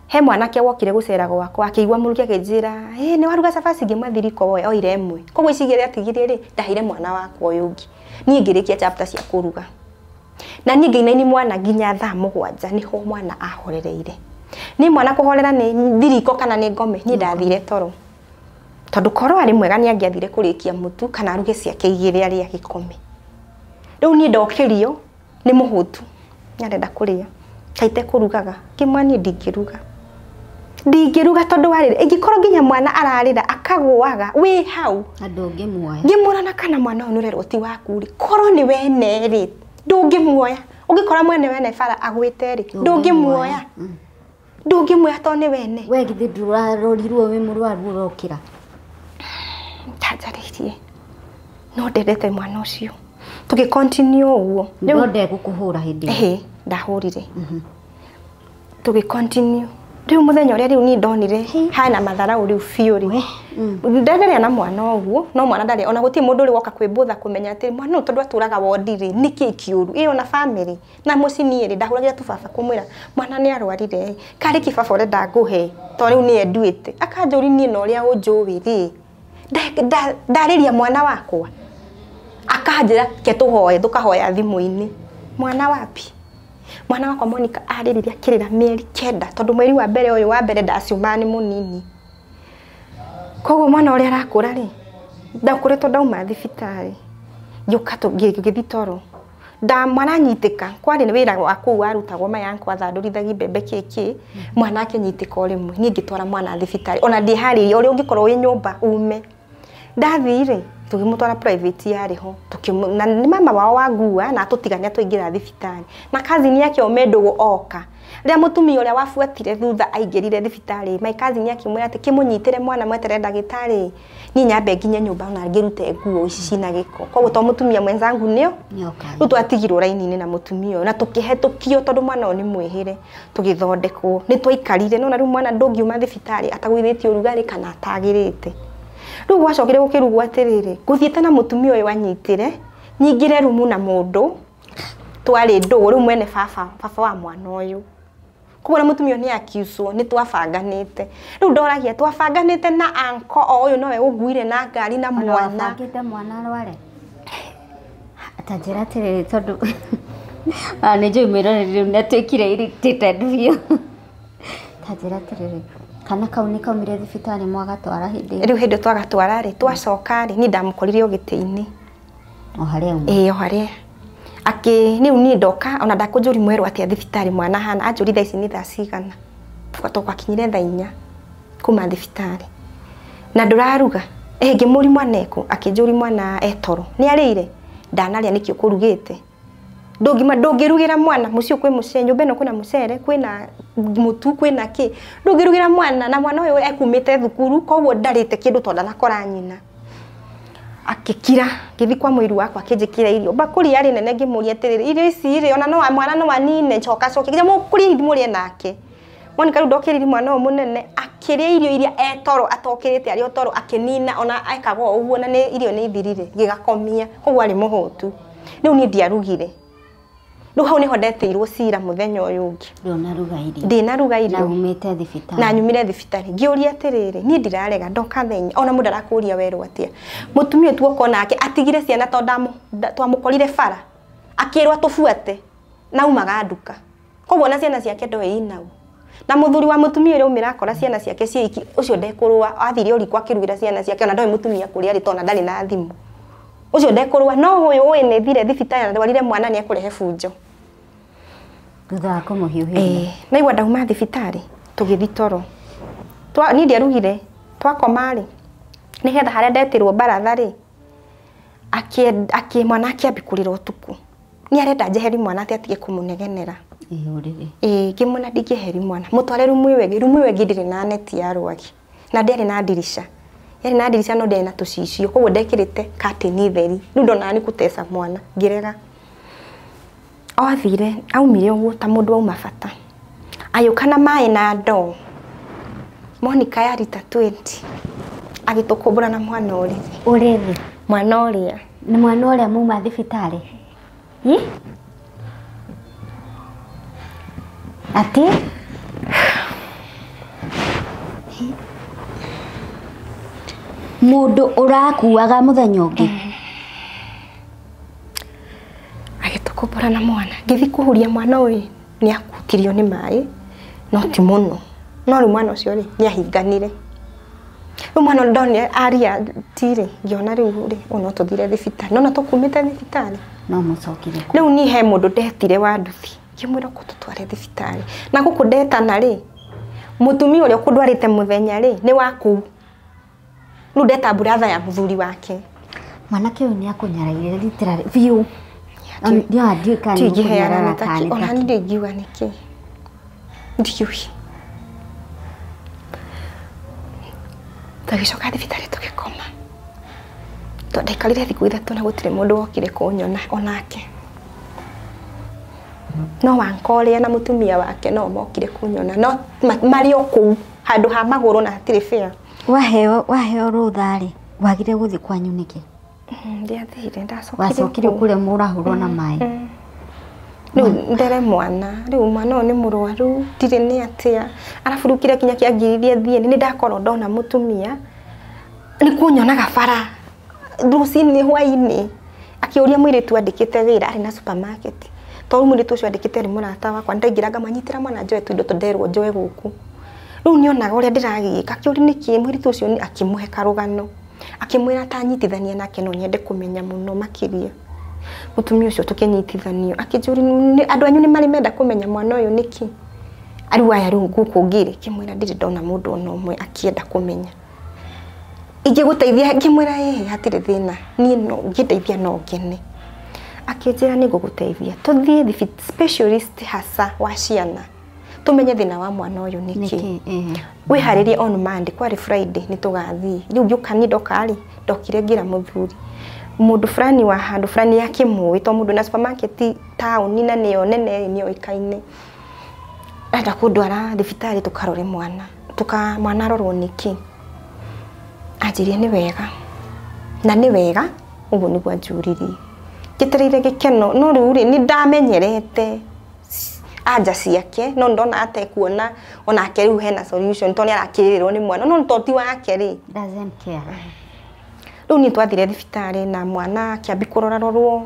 He mwanake wokire gũcera gwakwa akĩigua mũrukĩ akĩnjĩra, "Ĩ, nĩ waruga cabaci?" Ngĩmwathi riko woe oire ĩmwe. Koguo ici igĩrĩ atigirie rĩ, ndaheire mwana wakwa ũyũ ũngĩ. Niĩ ngĩrĩkia chapter cia kũruga. Na niĩ ngĩinaini mwana nginya thaa 7 nĩho mwana ahorereire. Ni mwana kũhorera nĩ thiriko kana nĩ ngome niĩ ndathire toro. Tondũ korwo arĩ mwega nĩ angĩathire kũrĩkia mũtu kana aruge ciake igĩrĩ arĩa gĩkome. Rĩu niĩ ndokĩrio nĩ mũhũtu nĩarenda kũrĩa kaite kũrugaga kĩmwa niĩ ndingĩruga. Ndingĩruga tondũ warĩra ingĩkorwo nginya mwana ararĩra akagũaga wĩ hau na ndũngĩmuoya. Ngĩmũrana kana mwana ũyũ nĩũrerwo ti waku rĩ korwo nĩ wene rĩ ndũngĩmuoya. Ũngĩkora mwene wene bara agwĩte rĩ ndũngĩmuoya. Ndũngĩmuoya tondũ nĩ wene. We githĩ ndũrarorirwo wĩ mũrwaru ũrokĩra. Ndanjarĩirie no ndendete mwana ũcio. Tũgĩ continue ũguo. No ndegũkũhũra hĩndĩ ĩyo. Ĩhĩ ndahũrire. Tũgĩ continue. Rĩu mũthenya ũrĩa rĩu niĩ ndonire hana matharau rĩu biũ rĩ. Ndenderea na mwana ũguo no mwana ndarĩ ona gũtirĩ mũndũ ũrĩ woka kwĩmbũtha kũmenya atĩ mwana ũyũ tondũ atũraga wondi rĩ nĩkĩ kĩũru ĩ ona family na mũciĩ niĩ rĩ ndahũragĩra tu baba kũmwĩra mwana nĩ arwarire karĩ kĩ baba ũrenda ngũhe tondũ rĩu nĩye nduĩte akanjũria niĩ na ũrĩa ũnjũĩ rĩ ndarĩria mwana wakwa akanjĩra ke tũhoe tũkahoya thimũ-inĩ mwana wapi. Mwana wakwa Monica arĩrire akĩrĩra mĩeri 9 tondũ mweri wa mbere ũyũ wa mbere ndaciuma nĩ mũnini. Koguo mwana ũrĩa arakũra rĩ ndakũrĩtwo ndauma thibitarĩ ngĩũka ngĩgĩthiĩ toro mwana anyitĩka kwarĩ nĩ wĩra wa kũu warutagwo maya ankwa athandũrithagia mbembe kĩkĩ mwana akĩnyitĩka o rĩmwe niĩ ngĩtwara mwana thibitarĩ ona ndĩharĩirie ũrĩa ũngĩkorwo wĩ nyũmba ume ndathire tũgĩmũtwara private yarĩ ho na nĩ mama wao wangua na atũtigania twaingĩra thibitarĩ na cousin yake ome ndũgũ oka rĩrĩa mũtumia ũrĩa wabuatire thutha aingĩrire thibitarĩ my cousin akĩmwĩra atĩ kĩmũnyitĩre mwana mweterere ndagĩtarĩ niĩ nyambe nginye nyũmba ona ngĩrute nguo ici cina gĩko koguo to mũtumia mwenzangu nĩo rĩu twatigirwo raini-inĩ na mũtumia ũyũ na tũkĩhetũkio tondũ mwana ũyũ nĩ mwĩhĩre tũgĩthondekwo nĩ twaikarire nona rĩu mwana ndũngiuma thibitarĩ atagũithĩtie ũrugarĩ kana atagĩrĩte. Rĩu gwacokire gũkĩrugwo atĩrĩrĩ ngũthiĩte na mũtumia ũyũ anyitĩre nyingĩre rumu na mũndũ twarĩ ndũgũ rĩu mwene baba baba wa mwana ũyũ koguo na mũtumia ũyũ nĩ akiucwo nĩ twabanganĩte rĩu ndoragia twabanganĩte na anko o ũyũ nowe ũnguire na ngari na mwana wabangĩte mwana arware ta njĩra atĩrĩrĩ tondũ nĩ njũĩ mwĩroreri rĩu nĩ atuĩkire irritated biũ ta njĩra atĩrĩrĩ kana kau nĩ kaumire thibitarĩ mwagatwara hĩndĩ rĩu hĩndĩ twagatwara rĩ twacoka rĩ niĩ ndamũkorire o gĩtĩ-inĩ o harĩa auma ĩĩ o harĩa akĩ rĩu niĩ ndoka ona ndakũnjũri mwerũ atĩa thibitarĩ mwana hana anjũri thaa ici nĩ thaa cigana tondũ gwakinyire thaa 4 kuma thibitarĩ na ndũraruga ngĩmũri mwana ekũ akĩnjũri mwana etoro nĩ arĩire ndanarĩa nĩkĩ ũkũrugĩte ndũngĩrugĩra mwana mũciĩ kwĩ mũcere nyũmba ĩno kwĩna mũcere kwĩna mũtu kwĩna kĩ ndũngĩrugĩra mwana na mwana ũyũ ekumĩte thukuru koguo ndarĩte kĩndũ tondũ ndanakora nyina akĩkira ngĩthiĩ kwa mũiru wakwa akĩnjĩkĩra irio bakũri yarĩ nene ngĩmũria atĩrĩrĩ irio ici rĩ ona no mwana no anine njoka coke nginya mũkũrĩa mũrĩe nake Monica rĩu ndokĩrire mwana ũyũ mũnene akĩrĩa irio iria etoro atokĩrĩte arĩ o toro akĩnina ona ekaga o ũguo na nĩ irio nĩ ithirire ngĩgakomia koguo arĩ mũhũtu rĩu niĩ ndiarugire rĩu hau nĩho ndetĩirwo cira mũthenya ũyũ ũngĩ ndũnaruga irio ndinaruga irio na umĩte thibitarĩ na nyumire thibitarĩ ngĩũria atĩrĩrĩ niĩ ndirarega ndoka thenya ona mũndũ arakũria werũ atĩa mũtumia tuoko nake atigire ciana tondũ twamũkorire bara akĩrwo tũbuate na umaga nduka koguo na ciana ciake ndoĩ inau na mũthuri wa mũtumia ũrĩa umĩra akora ciana ciake ciĩ iki ũcio ndekũrũa athire ũriko akĩrugĩra ciana ciake ona ndoĩ mũtumia kũrĩa arĩ tondũ ndarĩ na thimũ ũcio ndekũrũa no ũyũ ũĩ nĩ thire thibitarĩ na ndwarire mwana nĩ ekũrehe bunjo thutha wa kũmũhiũhĩria naigua ndauma thibitarĩ tũgĩthiĩ toro niĩ ndiarugire twakoma rĩ nĩgetha harĩa ndetĩrwo baratha rĩ mwana akĩambia kũrĩra ũtukũ nĩ arenda njeheri mwana atĩ atige kũmũnegenera ĩĩ ngĩmwĩra ndingĩeheri mwana mũtware rumu ĩyo ĩngĩ rumu ĩyo ĩngĩ ndĩrĩ na neti ya rwagĩ na ndĩarĩ na ndirica yarĩ na ndirica no ndĩarĩ na tũcicio koguo ndekĩrĩte katĩni theri rĩu ndonaga nĩ kũteca mwana ngĩrega athire aumire ũguo ta mũndũ auma bata agĩũka na maĩ na ndoo Monica ya rita 20 agĩtũkũmbũra na mwana ũrĩrĩ ũrĩrĩ mwana ũrĩa nĩ mwana ũrĩa muma thibitarĩ ĩ atĩ mũndũ ũrakuaga mũthenya ũngĩ agĩtũkũmbũra Ngĩikara na mwana ngĩthiĩ kũhuria mwana ũyũ nĩ akutirio nĩ maĩ no ti mũno no rĩu mwana ũcio rĩ nĩ ahinganire rĩu mwana ndonire aria tirĩ ngĩona rĩu rĩ ũyũ no tũthire thibitarĩ no na tũkumĩte thibitarĩ no mũcokire kũ rĩu niĩ he mũndũ ndetire wa nduthi ngĩmwĩra ũkũ tũtware thibitarĩ na gũkũ ndetana rĩ mũtumia ũrĩa ũkũndwarĩte mũthenya rĩ nĩ wa kũu rĩu ndeta buratha ya mũthuri wake mwanake ũyũ nĩ akũnyaraire literally biũ ndiũĩ kana nĩ tingĩheana gũkũnyarara nĩ kana takĩ nĩ ona takĩ niĩ ndingiuga nĩkĩ ndiũĩ tũgĩcoka thibitarĩ tũgĩkoma ndaikarire thikũ 3 na gũtirĩ mũndũ wokire kũnyona onake no wankorĩa na mũtumia wake no mokire kũnyona no marĩ o kũu handũ ha magũrũ na hatirĩ fare waheo rũtha rĩ wagire gũthiĩ kwanyu nĩkĩ ndiathire ndacokire wacokire kũu. kũrĩa mũrahũrwo na maĩ Rĩu ndere mwana rĩu mwana ũyũ nĩ mũrwaru ndirĩ nĩ atĩa arabu rĩu kĩrĩa kinya kĩangiririe thiĩ nĩ ndakorwo ndona mũtumia nĩ kũnyonaga bara rũcinĩ hwainĩ akĩũria mũirĩtu andĩkĩte wĩra arĩ na supermarket tondũ mũirĩtu ũcio andĩkĩte arĩ mũrata wakwa ndaingĩra ngamanyitĩra mwana njoe tũindo tũnderwo njoe gũkũ rĩu nĩonaga ũrĩa ndĩragĩka akĩũria nĩkĩ mũirĩtu ũcio akĩmũhe karũgano akĩmwĩra atanyitithania nake no nyende kũmenya mũno makĩria mũtumia ũcio tũkĩnyitithanio akĩnjũria andũ anyu nĩ marĩ menda kũmenya mwana ũyũ nĩkĩ rĩu aya rĩu gũkũ ngĩrĩ kĩmwĩra ndirĩ ndona mũndũ ona ũmwe akĩenda kũmenya ingĩgũteithia ngĩmwĩra ĩĩ hatirĩ thĩna niĩ no ngĩndeithia no ngene akĩnjĩra nĩ ngũgũteithia tũthiĩ specialist hasa wa ciana tũmenye thĩna wa mwana ũyũ nĩkĩ wĩharĩrie on Monday kwarĩ Friday nĩ tũgathiĩ rĩu ngĩũka niĩ ndoka rĩ ndokire ngĩra mũthuri mũndũ fulani wa handũ fulani akĩmũĩ to mũndũ na supermarket taũni na nĩyo nene nĩyoĩkaine enda kũndwara thibitarĩ tũkarore mwana mwana arorwo nĩkĩ anjĩrire nĩ wega na nĩ wega ũguo nĩguo anjũririe njetereire gĩkeno no rĩu rĩ nĩ ndamenyerete anja ciake no ndona atekuona onake rĩu hena solution to nĩ arakĩrĩrwo nĩ mwana no to ti wake rĩ doesn't care rĩu niĩ twathire thibitarĩ na mwana akĩambi kũrorarorwo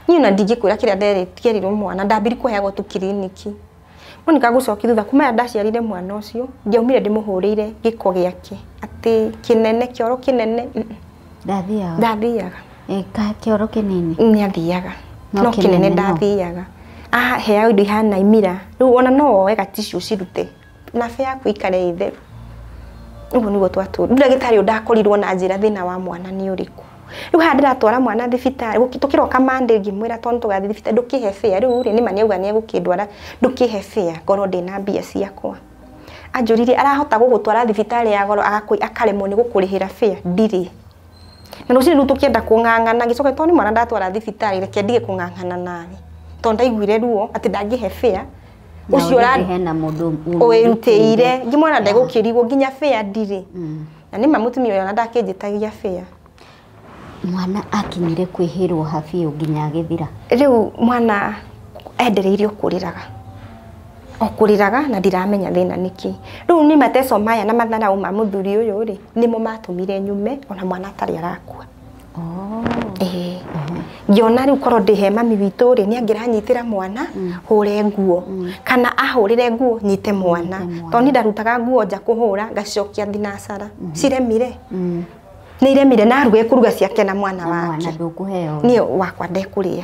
niĩ ona ndingĩkwĩra kĩrĩa nderirwo mwana ndambiri kũheagwo tu kiriniki Monica gũcokia thutha kuma ndaciarire mwana ũcio ndiaumire ndĩmũhũrĩire gĩko gĩake atĩ kĩnene kĩoro kĩnene ndathiaga kĩoro kĩnini nĩ athiaga no kĩnene ndathiaga aheagwo indo ihana imira rĩu ona no woe gaticio cirute nabe yaku ikare itheru ũguo nĩguo twatũra ndagĩtarĩ ũyũ ndakorirwo na njĩra thĩna wa mwana nĩ ũrĩkũ rĩu haha ndĩratwara mwana thibitarĩ tũkĩroka Monday ngĩmwĩra tondũ tũgathiĩ thibitarĩ ndũkĩhe fare rĩu rĩ nĩma nĩauga nĩegũkĩndwara ndũkĩhe fare ngorwo ndĩna mbia ciakwa anjũririe arahota gũgũtwara thibitarĩ ya goro akaremwo nĩ gũkũrĩhĩra fare ndirĩ na rũcinĩ rĩu tũkĩenda kũng'ang'ana ngĩcoka tondũ nĩ mwana ndatwara thibitarĩ reke ndige kũng'ang'ana nawe tondũ ndaiguire ruo atĩ ndangĩhe fare ũcio wĩrutĩire ngĩmwona ndegũkĩrigwo nginya fare ndirĩ na nĩma mũtumia ũyũ ona ndakĩnjĩtagia fare mwana akinyire kwĩhĩrwo ha biũ nginya agĩthira rĩu mwana endereirio kũrĩraga o kũrĩraga na ndiramenya thĩna nĩkĩ rĩu nĩ mateco maya na matharaũ ma mũthuri ũyũ rĩ nĩmo matũmire nyume ona mwana atarĩ arakua ngĩona rĩu korwo ndĩhe mami witũ rĩ nĩ angĩranyitĩra mwana hũre nguo kana ahũrĩre nguo nyite mwana tondũ niĩ ndarutaga nguo nja kũhũra ngacicokia thinacara ciremire nĩ iremire na aruge kũruga ciake na mwana wake niĩ wakwa ndekũrĩa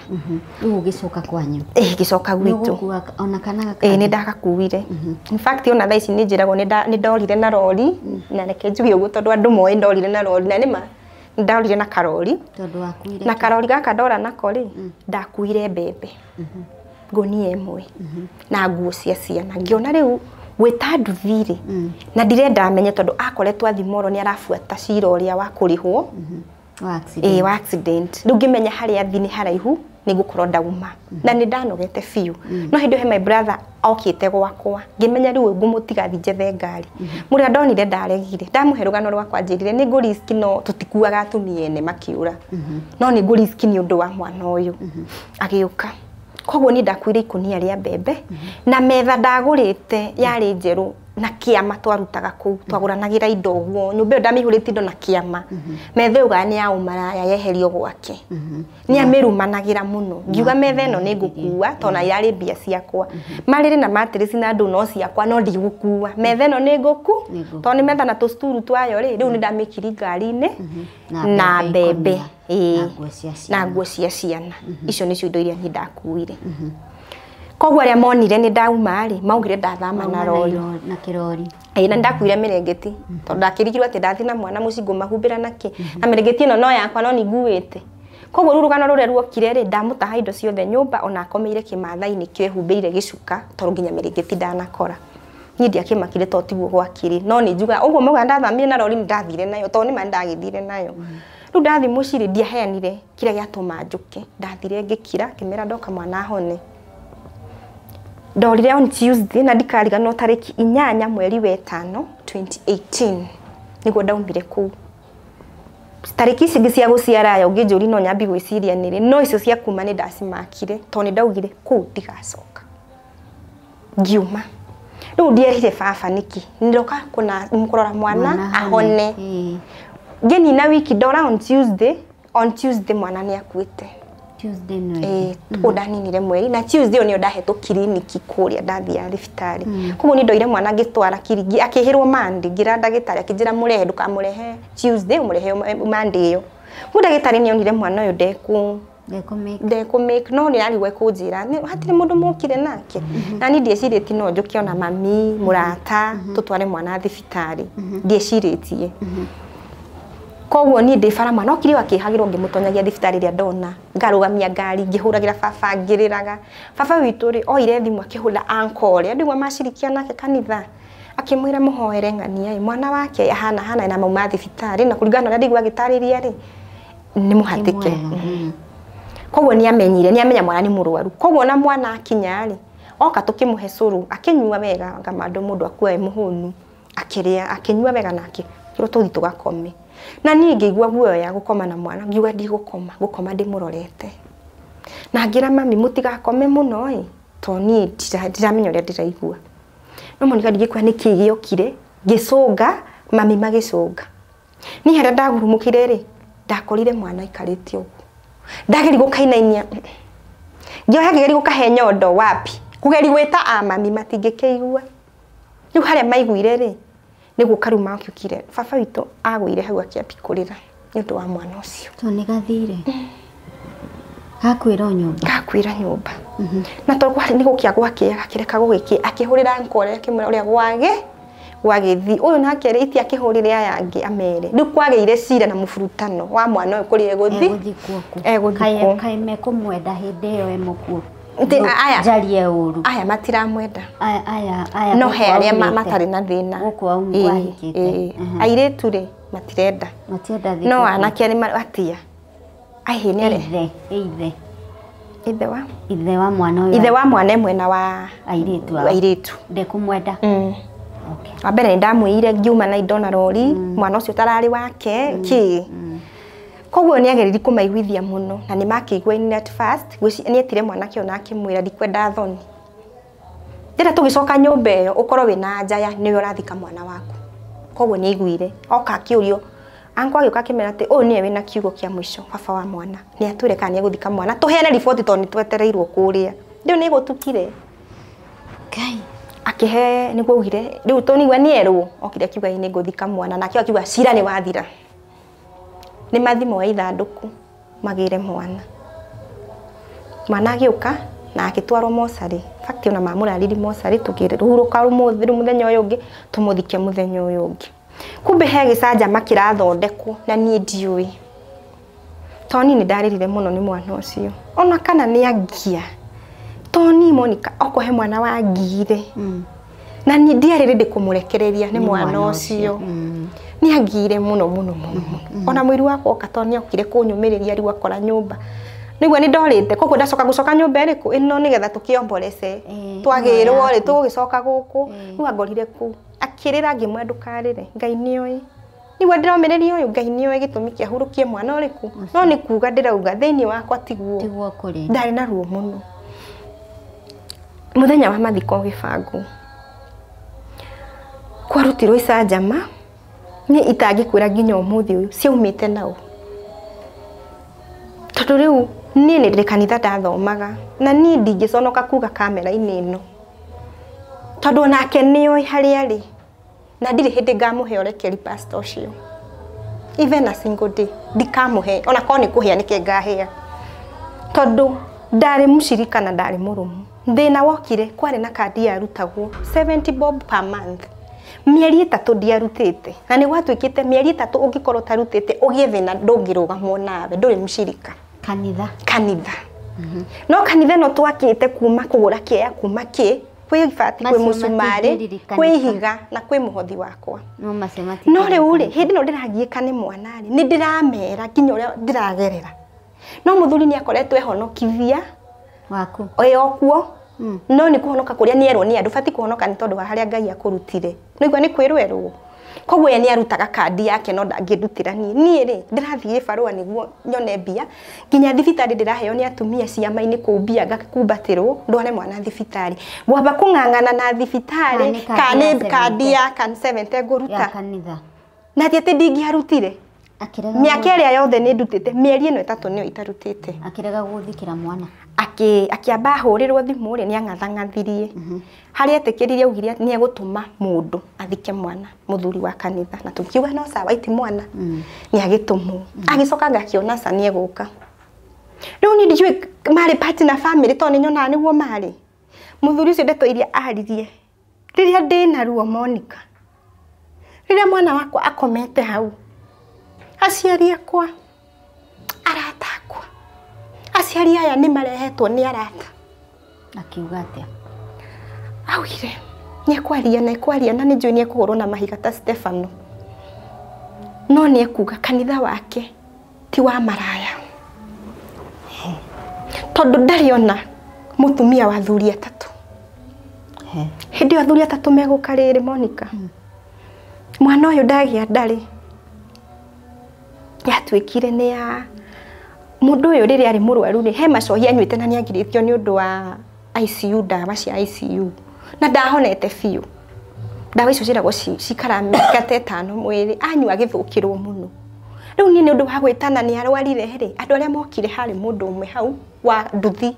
rĩu ũgĩcoka kwanyu ngĩcoka gwitũ ona kana nĩ ndagakuire in fact ona thaa ici nĩ njĩragwo nĩ ndorire na rori na reke njuge ũguo tondũ andũ moĩ ndorire na rori na nĩma ndorire na karori na karori gaka ndora nako rĩ ndakuire mbembe ngũnia ĩmwe na nguo cia ciana ngĩona rĩu gwĩta nduthi rĩ na ndirenda amenye tondũ akoretwo athi moro nĩ arabuata cira ũrĩa wa kũrĩhwo wa accident rĩu ngĩmenya harĩa athi nĩ haraihu nĩ ngũkorwo ndauma na nĩ ndanogete biũ no hĩndĩ ĩyo he my brother okĩte gwakwa ngĩmenya rĩu ngũmũtiga thi njethe ngari mũrĩa ndonire ndaregire ndamũhe rũgano rwakwa njĩrire nĩ ngũriski no tũtikuaga atumia ene makĩũra no nĩ ngũriski nĩ ũndũ wa mwana ũyũ agĩũka koguo niĩ ndakuire ikũnia rĩa mbembe na metha ndagũrĩte yarĩ njerũ na kiama twarutaga kuu twaguranagira indo uguo nyumba iyo ndamihurite indo na kiama metha uga ni ya umaraya yeherio gwake ni amirumanagĩra muno ngiuga metha ĩno nĩ ngũkua tona yarĩ mbia ciakwa marĩrĩ na matirisi na andũ no ciakwa no ndigũkua metha ĩno nĩ ngũku tondũ nĩ metha na tũsturu twayo rĩ rĩu nĩ ndamĩkiri ngari-inĩ na mbembe na nguo cia ciana icio nĩcio indo iria niĩ ndakuire. Koguo arĩa monire nĩ ndauma rĩ maugire ndathama na rori na kirori ĩĩ na ndakuire mĩrengeti tondũ ndakĩrigirwo atĩ ndathi na mwana mũciĩ ngũmahumbĩra nakĩ na mĩrengeti ĩno no yakwa no nĩnguĩte. Koguo rĩu rũgano rũrĩa ruokire rĩ ndamũtaha indo ciothe nyũmba ona akomeire kĩmatha-inĩ kĩo ehumbĩire gĩcuka tondũ nginya mĩrengeti ndanakora. Niĩ ndiakĩmakire tondũ tiguo gwakĩrĩ no nĩ njugaga ũguo mauga ndathamire na rori nĩ ndathire nayo tondũ nĩ ma nĩndagĩthire nayo. Rĩu ndathi mũciĩ rĩ ndiaheanire kĩrĩa gĩatũma njũke ndathire ngĩkira ngĩmera ndoka mwana ahone. Ndorire on Tuesday na ndikariganĩrwo tarĩki 8 mweri wa 5 2018 nĩguo ndaumire kũu. Tarĩki ici ingĩ cia gũciara aya ũngĩnjũria no nyambi gwĩciria nĩrĩ no icio cia kuma nĩ ndacimakire tondũ nĩ ndaugire kũu ndigacoka. Ngiuma. Rĩu ndierire baba nĩkĩ nĩndoka kũrora mwana ahone. Ngĩnina wiki ndora on Tuesday mwana nĩ akuĩte. Tuesday no kũu ndaninire mweri na Tuesday nĩyo ndahetwo kiriniki kũrĩa ndathiaga thibitarĩ. Koguo niĩ ndoire mwana ngĩtwara kiriniki akĩhĩrwo Monday ngĩra ndagĩtarĩ akĩnjĩra mũrehe ndũkamũrehe Tuesday ũmũrehe Monday ĩyo. Koguo ndagĩtarĩ nĩonire mwana ũyũ ndekũmake no nĩarigwo ekũnjĩra hatirĩ mũndũ mũkire nake na niĩ ndiecirĩtie no njũke ona mami mũrata tũtware mwana thibitarĩ ndiecirĩtie. Koguo niĩ ndĩ bara mwana okire akĩhagĩrwo ngĩmũtonyagia thibitarĩ ĩrĩa ndona ngarũgamia ngari ngĩhũragĩra baba ngĩrĩraga. Baba witũ rĩ oire thimũ akĩhũra uncle ũrĩa ndiguo macirikia nake kanitha akĩmwĩra mũhoere ng'ania ĩ mwana wake ahana hana na mauma thibitarĩ na kũringana na ũrĩa ndaigua agĩtarĩria rĩ nĩ mũhatĩke. Koguo nĩamenyire nĩamenya mwana nĩ mũrwaru. Koguo ona mwana akinya rĩ oka tũkĩmũhe cũrũ akĩnyua wega ngama mũndũ akua e mũhũnu akĩrĩa akĩnyua wega nake kĩrwo tũthiĩ tũgakome. Na niĩ ngĩigua guoya gũkoma na mwana ngiuga ndigũkoma gũkoma ndĩmũrorete. Na ngĩra mami mũtigakome mũno ĩ tondũ niĩ ndiramenya ũrĩa ndĩraigua. No Monica ndingĩkwĩra nĩkĩĩ gĩokire ngĩcũnga mami magĩcũnga. Niĩ harĩa ndagurumũkire rĩ ndakorire mwana aikarĩte ũguo. Ndageria gũkainainia ngĩoya ngĩgeria gũkahe nyondo wapi kũgeria gwĩta a mami matingĩkĩigua. Rĩu harĩa maiguire rĩ nĩguo karuma gũkire baba witũ agũire hau akĩambia kũrĩra nĩ ũndũ wa mwana ũcio. Tondũ nĩ gathire gakuĩra nyũmba gakuĩra nyũmba na tondũ kwarĩ nĩ gũkĩa gwakĩa gakĩreka gũgĩkĩa akĩhũrĩra nkore akĩmwĩra ũrĩa gwagĩthiĩ ũyũ nake rĩ iti akĩhũrĩre aya angĩ amere rĩu kwagĩire cira na mũburutano wa mwana ũyũ kũrĩa egũthiĩ egũthikwo kaĩ mekũmwenda hĩndĩ ĩyo e mũkuũ njarie ũru aya matiramwenda aya no he arĩa matarĩ na thĩna gũkũ ahikĩte airĩtu rĩ matirenda no anake nĩ atia aihi nĩ arĩa ithe wa mwana ũyũ ithe wa mwana mwena wa airĩtu ndekũmwenda. Wa mbere nĩndamwĩire ngiuma na indo na rori mwana ũcio ũtararĩ wake kĩ. Koguo nĩageririe kũmaiguithia mũno na nĩmakĩiguainire at first nĩetire mwanake ũyũ na akĩmwĩra ndikwenda thoni. Rĩrĩa tũgĩcoka nyũmba ĩyo ũkorwo wĩna njaya nĩwe ũrathika mwana waku. Koguo nĩaiguire oka akĩũrio uncle agĩũka akĩmera atĩ ũyũ nĩwe wĩna kiugo kĩa mũico baba wa mwana nĩatwĩre kana nĩegũthika mwana tũheane riboti tondũ nĩtwetereirwo kũrĩa. Rĩu nĩgũtukire. Ngai akĩhe nĩguo augire rĩu tũnigua nĩerwo okire akiuga ĩ nĩngũthika mwana nake akiuga cira nĩ wathira. Nĩ mathi moe ithandũkũ magĩre mwana. Mwana agĩũka na agĩtwarwo mocarĩ fact ona mamũrariri mocarĩ tũkĩhurũka ũmũthĩ rĩu mũthenya ũyũ ũngĩ tũmũthike mũthenya ũyũ ũngĩ. Kumbe he gĩcanjama kĩrathondekwo na niĩ ndiũĩ. Tondũ niĩ nĩndarĩrire mũno nĩ mwana ũcio ona kana nĩ angia tondũ niĩ Monica okorwo he mwana wangire na niĩ ndiarĩ ready kũmũrekereria nĩ mwana ũcio. Nĩ angire mũno mũno mũno mũno ona mũiru wakwa oka tondũ nĩokire kũnyũmĩrĩria rĩu akora nyũmba nĩguo nĩndorĩte koguo ndacoka gũcoka nyũmba ĩrĩkũ ĩno nĩgetha tũkĩomborece twagĩrwo rĩ tũgũgĩcoka gũkũ rĩu angorire kũu akĩrĩra ngĩmwĩra ndũkarĩre Ngai nĩoĩ nĩguo ndĩromĩrĩria ũyũ Ngai nĩoĩ gĩtũmi kĩa hurũkie mwana ũrĩkũ no nĩ kuga ndĩrauga thĩinĩ wakwa tiguo kũrĩ ndarĩ na ruo mũno. Mũthenya wa mathiko ũgĩbangwo Kwarutirwo icanjama ni itangĩkwĩra nginya ũmũthĩ ũyũ ciaumĩte nao. Tondũ rĩu niĩ nĩ ndĩ kanitha ndathomaga na niĩ ndingĩconoka kuga kamera-inĩ ĩno tondũ onake nĩoĩ harĩa arĩ na ndirĩ hĩndĩ ngamũhe ũrekeri pastor ũcio, even a single day ndikamũhe, ona korwo nĩ kũhĩa nĩkĩ ngahĩa, tondũ ndarĩ mũcirika na ndarĩ mũrũmu. Thĩna wokire kwarĩ na kandi yarutagwo 70 bob per month, mĩeri 3 ndiarutĩte, na nĩ gwatuĩkĩte mĩeri 3 ũngĩkorwo ũtarutĩte ũgĩe thĩna ndũngĩrũgamwo nawe, ndũrĩ mũcirika kanitha. No kanitha no twakĩte kuma kũgũra kĩea kuma kĩ kwĩ ibati kwĩ mũcumarĩ kwĩ ihiga na kwĩ mũhothi wakwa. No rĩu rĩ hĩndĩ ĩno ndĩragiĩka nĩ mwana rĩ nĩ ndĩramera nginya ũrĩa ndĩragerera, no mũthuri nĩ akoretwo ehonokithia waku ĩ okuo. No nĩ kũhonoka kũrĩa nĩ erwo nĩ andũ bati kũhonoka nĩ tondũ wa harĩa Ngai akũrutire, nĩguo nĩ kwĩrwerwo. Koguo ye nĩ arutaga kandi yake no ndangĩndutĩra niĩ. Niĩ rĩ ndĩrathiĩ barũa nĩguo nyone mbia, nginya thibitarĩ ndĩraheo nĩ atumia ciama-inĩ kũu mbia ngakumbatĩrwo ndware mwana thibitarĩ. Ngwamba kũng'ang'ana na thibitarĩ kana nĩ kandi ya 70 ngũruta na ti atĩ ndingĩarutire. Mĩaka ĩrĩa yothe nĩ ndutĩte, mĩeri ĩno 3 nĩyo itarutĩte. Akĩrega gũthikĩra mwana, akĩamba ahũrĩrwo thimũ rĩ nĩ ang'athang'athirie harĩa etĩkĩrire augire nĩ egũtũma mũndũ athike mwana mũthuri wa kanitha, na tũkiuga no sawa iti mwana nĩ agĩtũmwo. Agĩcoka ngakĩona ca nĩ egũka. Rĩu niĩ ndiũĩ marĩ party na family tondũ nĩ nyonaga nĩguo marĩ. Mũthuri ũcio ndeto iria aririe rĩrĩa ndĩna ruo Monica, rĩrĩa mwana wakwa akomete hau, aciari akwa, arata akwa, aciari aya nĩ marehetwo nĩ arata. Akiuga atĩa? Augire nĩ ekwaria na ekwaria na nĩ njũĩ nĩ ekũhũrwo na mahiga ta Stefano, no nĩ ekuga kanitha wake ti wa maraya, tondũ ndarĩ ona mũtumia wa athuri 3. Hĩndĩ ĩyo athuri 3 megũka rĩrĩ Monica, mwana ũyũ ndagĩa ndarĩ yatuĩkire nĩ ya mũndũ ũyũ rĩrĩa arĩ mũrwaru rĩ he macohi anyuĩte na nĩagirĩtio nĩ ũndũ wa ICU, ndawa cia ICU, na ndahonete biũ. Ndawa icio ciĩragwo cikara mĩaka ta 5 mwĩrĩ, anyua agĩthũkĩrwo mũno. Rĩu niĩ nĩ ũndũ wa gwĩtana nĩ arwarire rĩ, andũ arĩa mokire harĩ mũndũ ũmwe hau wa nduthi,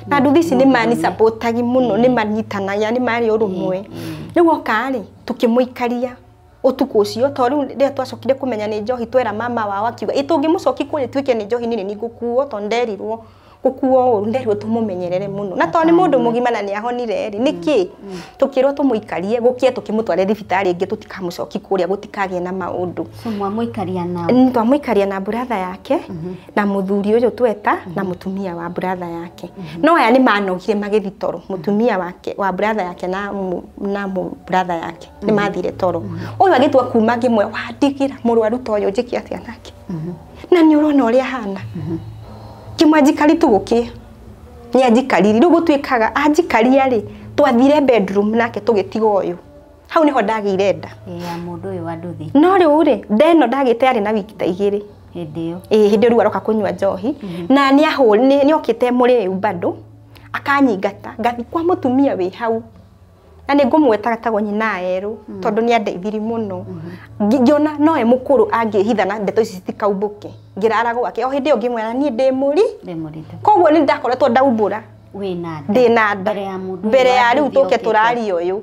na nduthi ici nĩ manisapotagi mũno, nĩ manyitanagia, nĩ marĩ ũrũmwe. Rĩu oka rĩ tũkĩmũikaria ũtukũ ũcio, tondũ rĩu rĩrĩa twacokire kũmenya nĩ njohi twera mama wao akiuga ĩ tũngĩmũcoki kũrĩa tuĩke nĩ njohi niĩ nĩ ngũkuo, tondũ nderirwo gũkuo ũru, nderirwo tũmũmenyerere mũno, na tondũ nĩ mũndũ mũgima na nĩ ahonire rĩ nĩkĩ tũkĩrwo tũmũikarie gũkie tũkĩmũtware thibitarĩ ĩngĩ tũtikamũcoki kũrĩa gũtikagĩe na maũndũ. So mwamũikaria na twamũikaria na brother yake na mũthuri ũyũ tweta na mũtumia wa brother yake. No aya nĩ manogire magĩthi toro, mũtumia wake wa brother yake na brother yake nĩ mathire toro. Ũyũ agĩtua kuma ngĩmwe wandigĩra mũrwaru ta ũyũ njĩke atĩa nake, na nĩ ũrona ũrĩa ahana. Kĩmwanjikari tu gũkĩ nĩ anjikariri rĩu gũtuĩkaga anjikaria rĩ twathire bedroom nake tũgĩtiga ũyũ hau nĩho ndagĩire nda ya mũndũ ũyũ wa nduthi. No rĩu rĩ nda ĩno ndagĩte yarĩ na wiki ta 2 hĩndĩ ĩyo, ĩ hĩndĩ rĩu aroka kũnyua njohi na nĩ okĩte mũrĩu bado akanyingata ngathi kwa mũtumia wĩ hau na nĩ ngũmweta gatagwo nyina erũ tondũ nĩ andeithirie mũno. Ngĩona no e mũkũrũ angĩhitha na ndeto ici citikaumbũke, ngĩrara gwake o hĩndĩ ĩyo ngĩmwĩra niĩ ndĩ mũritũ, koguo nĩ ndakoretwo ndaumbũra ndĩ na nda mbere ya rĩu tũke tũraria ũyũ.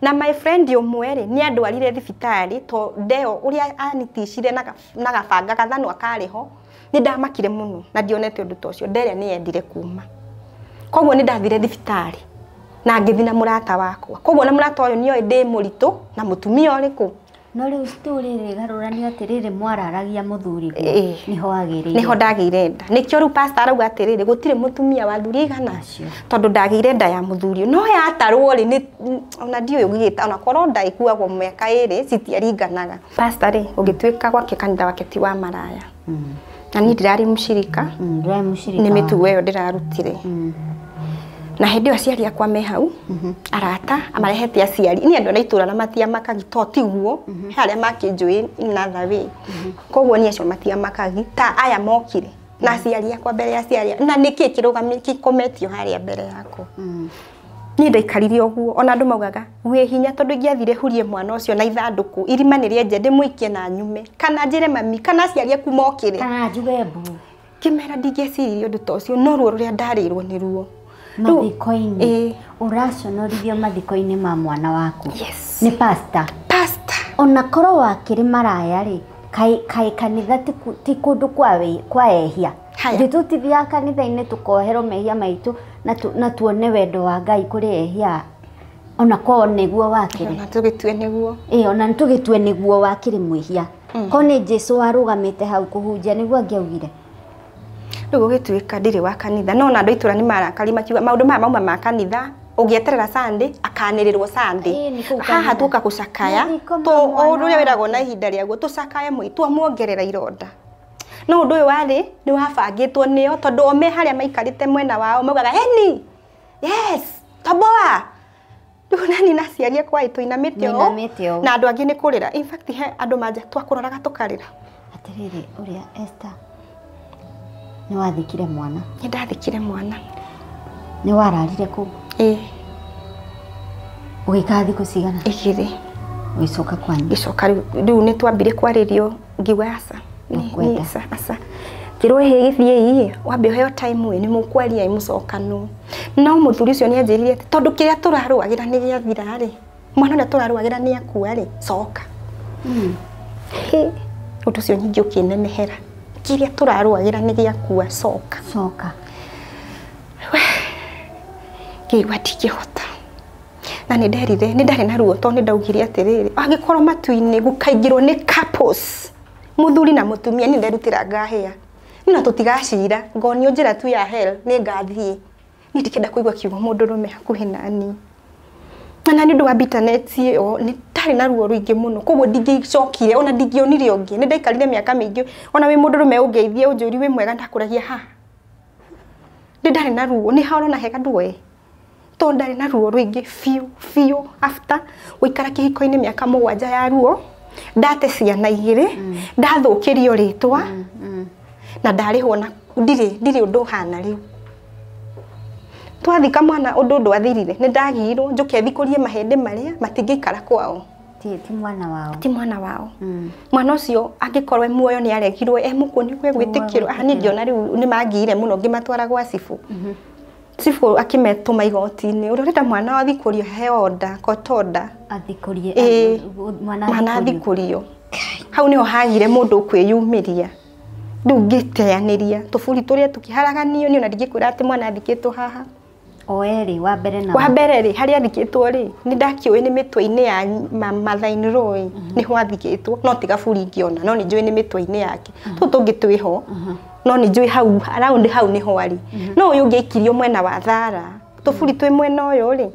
Na my friend ũmwe rĩ nĩ andwarire thibitarĩ to ndeo ũrĩa aniticire na gabanga gathanwa karĩ ho, nĩ ndamakire mũno na ndionete ũndũ ta ũcio, nderĩa nĩ yendire kuma, koguo nĩ ndathire thibitarĩ na ngĩthi na mũrata wakwa. Koguo na mũrata ũyũ nĩoĩ ndĩ mũritũ na mũtumia ũrĩkũ. No rĩu story rĩ garũranio atĩrĩrĩ, mwararagia mũthuri nĩho agĩrĩire, nĩho ndagĩire nda. Nĩkĩo rĩu pastor arauga atĩrĩrĩ gũtirĩ mũtumia wa athuri aigana, tondũ ndagĩire nda ya mũthuri no yatarwo rĩ nĩ ona ndiũĩ ũgĩgĩta, ona korwo nda ĩkuagwo mĩaka 2 citiaringanaga. Pastor rĩ ũgĩtuĩka gwake kanitha wake ti wa maraya, na niĩ ndirarĩ mũcirika, nĩ mĩtugo ĩyo ndĩrarutire. Na hĩndĩ ĩyo aciari akwa me hau, arata amarehete aciari ni andũ a itũra na matiamakagi to tiguo he arĩa makĩnjũĩ in another way, koguo ni acio matiamakagi ta aya mokire na aciari akwa mbere ya aciari, na nĩkĩ kĩrũgamĩ gĩkometio harĩa mbere yakwa. Niĩ ndaikarire ũguo ona andũ maugaga wĩ hinya tondũ ingĩathire hurie mwana ũcio na ithandũkũ irima nĩ rĩenje ndĩmũikie na nyume kana njĩre mami kana aciari aku mokĩre kana njuge mbu kĩmera ndingĩeciririe ũndũ ta ũcio no ruo rũrĩa ndarĩirwo nĩ ruo mathiko-inĩ ũraconorithio mathiko-inĩ ma mwana waku. Yes. Nĩ pastor. Pastor. Ona korwo wakĩrĩ maraya rĩ kaĩ kanitha ti kũndũ kwa ehia. Ithuĩ tũtithiaga kanitha-inĩ tũkoherwo mehia maitũ na tuone wendo wa Ngai kũrĩ ehia ona korwo nĩguo wakĩrĩ. Ona tũgĩtue nĩguo. Ĩĩ ona tũgĩtue nĩguo wakĩrĩ mwĩhia. Korwo nĩ Jesũ warũgamĩte hau kũhunjia nĩguo angĩaugire. Rĩu gũgĩtuĩka ndirĩ wa kanitha no ona andũ a itũũra nĩ marakari makiuga maũndũ maya mauma ma kanitha ũngĩeterera Sunday akanĩrĩrwo Sunday haha tuoka gũcakaya ũndũ ũrĩa wĩragwo na ihinda rĩaguo tũcakaye mũi twamuongerera ironda no ũndũ ũyũ warĩ nĩ wabangĩtwo nĩo tondũ o me harĩa maikarĩte mwena wao maugaga eni yes toboa rĩu nani na aciari akwa tũinamĩte ũũ na andũ angĩ nĩ kũrĩra in fact he andũ manja twakũroraga tũkarĩra. Atĩrĩrĩ ũrĩa Esther nĩ wathikire mwana? Nĩ ndathikire mwana. Nĩ wararire kũu? Ĩĩ. Ũgĩikara thikũ cigana? 2. Ũgĩcoka kwanyu? Ngĩcoka rĩu nĩ twambire kwarĩrio ngiuga aca. Aca aca. Ngĩrwo hĩ gĩthiĩ wambe ũheo time ĩ nĩ mũkwaria mũcokano. No mũthuri ũcio nĩ anjĩrire atĩ tondũ kĩrĩa tũrarũagĩra nĩ gĩathira rĩ mwana ũrĩa tũrarũagĩra nĩ akua rĩ coka. Ũndũ ũcio ningĩ ũkĩnenehera. Kĩrĩa tũrarũagĩra nĩ gĩakua coka. Coka. Ngĩigua ndingĩhota. Na nĩ nderire nĩ ndarĩ na ruo tondũ nĩ ndaugire atĩrĩrĩ angĩkorwo matu-inĩ gũkaingĩrwo nĩ couples mũthuri na mũtumia nĩ nderutĩra ngahĩa na tũtigacira ngonio njĩra tu ya hell nĩ ngathiĩ niĩ ndikenda kũigua kiugo mũndũrũme hakuhĩ nani na nĩ ũndũ wa bitterness ĩyo nĩ ndarĩ na ruo rũingĩ mũno koguo ndingĩcokire ona ndingĩonire ũngĩ nĩ ndaikarire mĩaka mĩingĩ ona wĩ mũndũrũme ũngeithie ũnjũri wĩ mwega ndakũragia ha nĩ ndarĩ na ruo nĩ haorona hega nduoe tondũ ndarĩ na ruo rũingĩ biũ biũ after gũikara kĩhiko-inĩ mĩaka 7 ya ruo ndate ciana 2 ndathũkĩrio rĩtwa na ndarĩhwo na ndirĩ ũndũ ũhana rĩu twathika mwana ũndũ ndwathirire nĩ ndagirwo njũke thikũrie mahĩndĩ marĩa matingĩikara kwao ti mwana wao ti mwana wao mwana ũcio angĩkorwo e muoyo nĩ aregirwo e mũkuũ nĩguo egwĩtĩkĩrwo aha niĩ ngĩona rĩu nĩ mangire mũno ngĩmatwara gwa cibũ cibũ akĩmetũma igoti-inĩ ũrĩa ũrenda mwana athikũrio he order court order athikũrie mwana athikũrio hau nĩho hagire mũndũ ũkwĩyumĩria rĩu ngĩteanĩria tũburi tũrĩa tũkĩharaganio niĩ ona ndingĩkwĩra atĩ mwana athikĩtwo haha o erĩ wa mbere na wa mbere rĩ harĩa athikĩtwo rĩ nĩ ndakĩũĩ nĩ mĩtwe-inĩ ya mother-in-law nĩho athikĩtwo no ti gaburi ingĩona no nĩ njũĩ nĩ mĩtwe-inĩ yake tũtũ tũngĩ twĩho no nĩ njũĩ hau around hau nĩho arĩ no ũyũ ũngĩ aikirio mwena wa Thara tũburi twĩ mwena ũyũ rĩ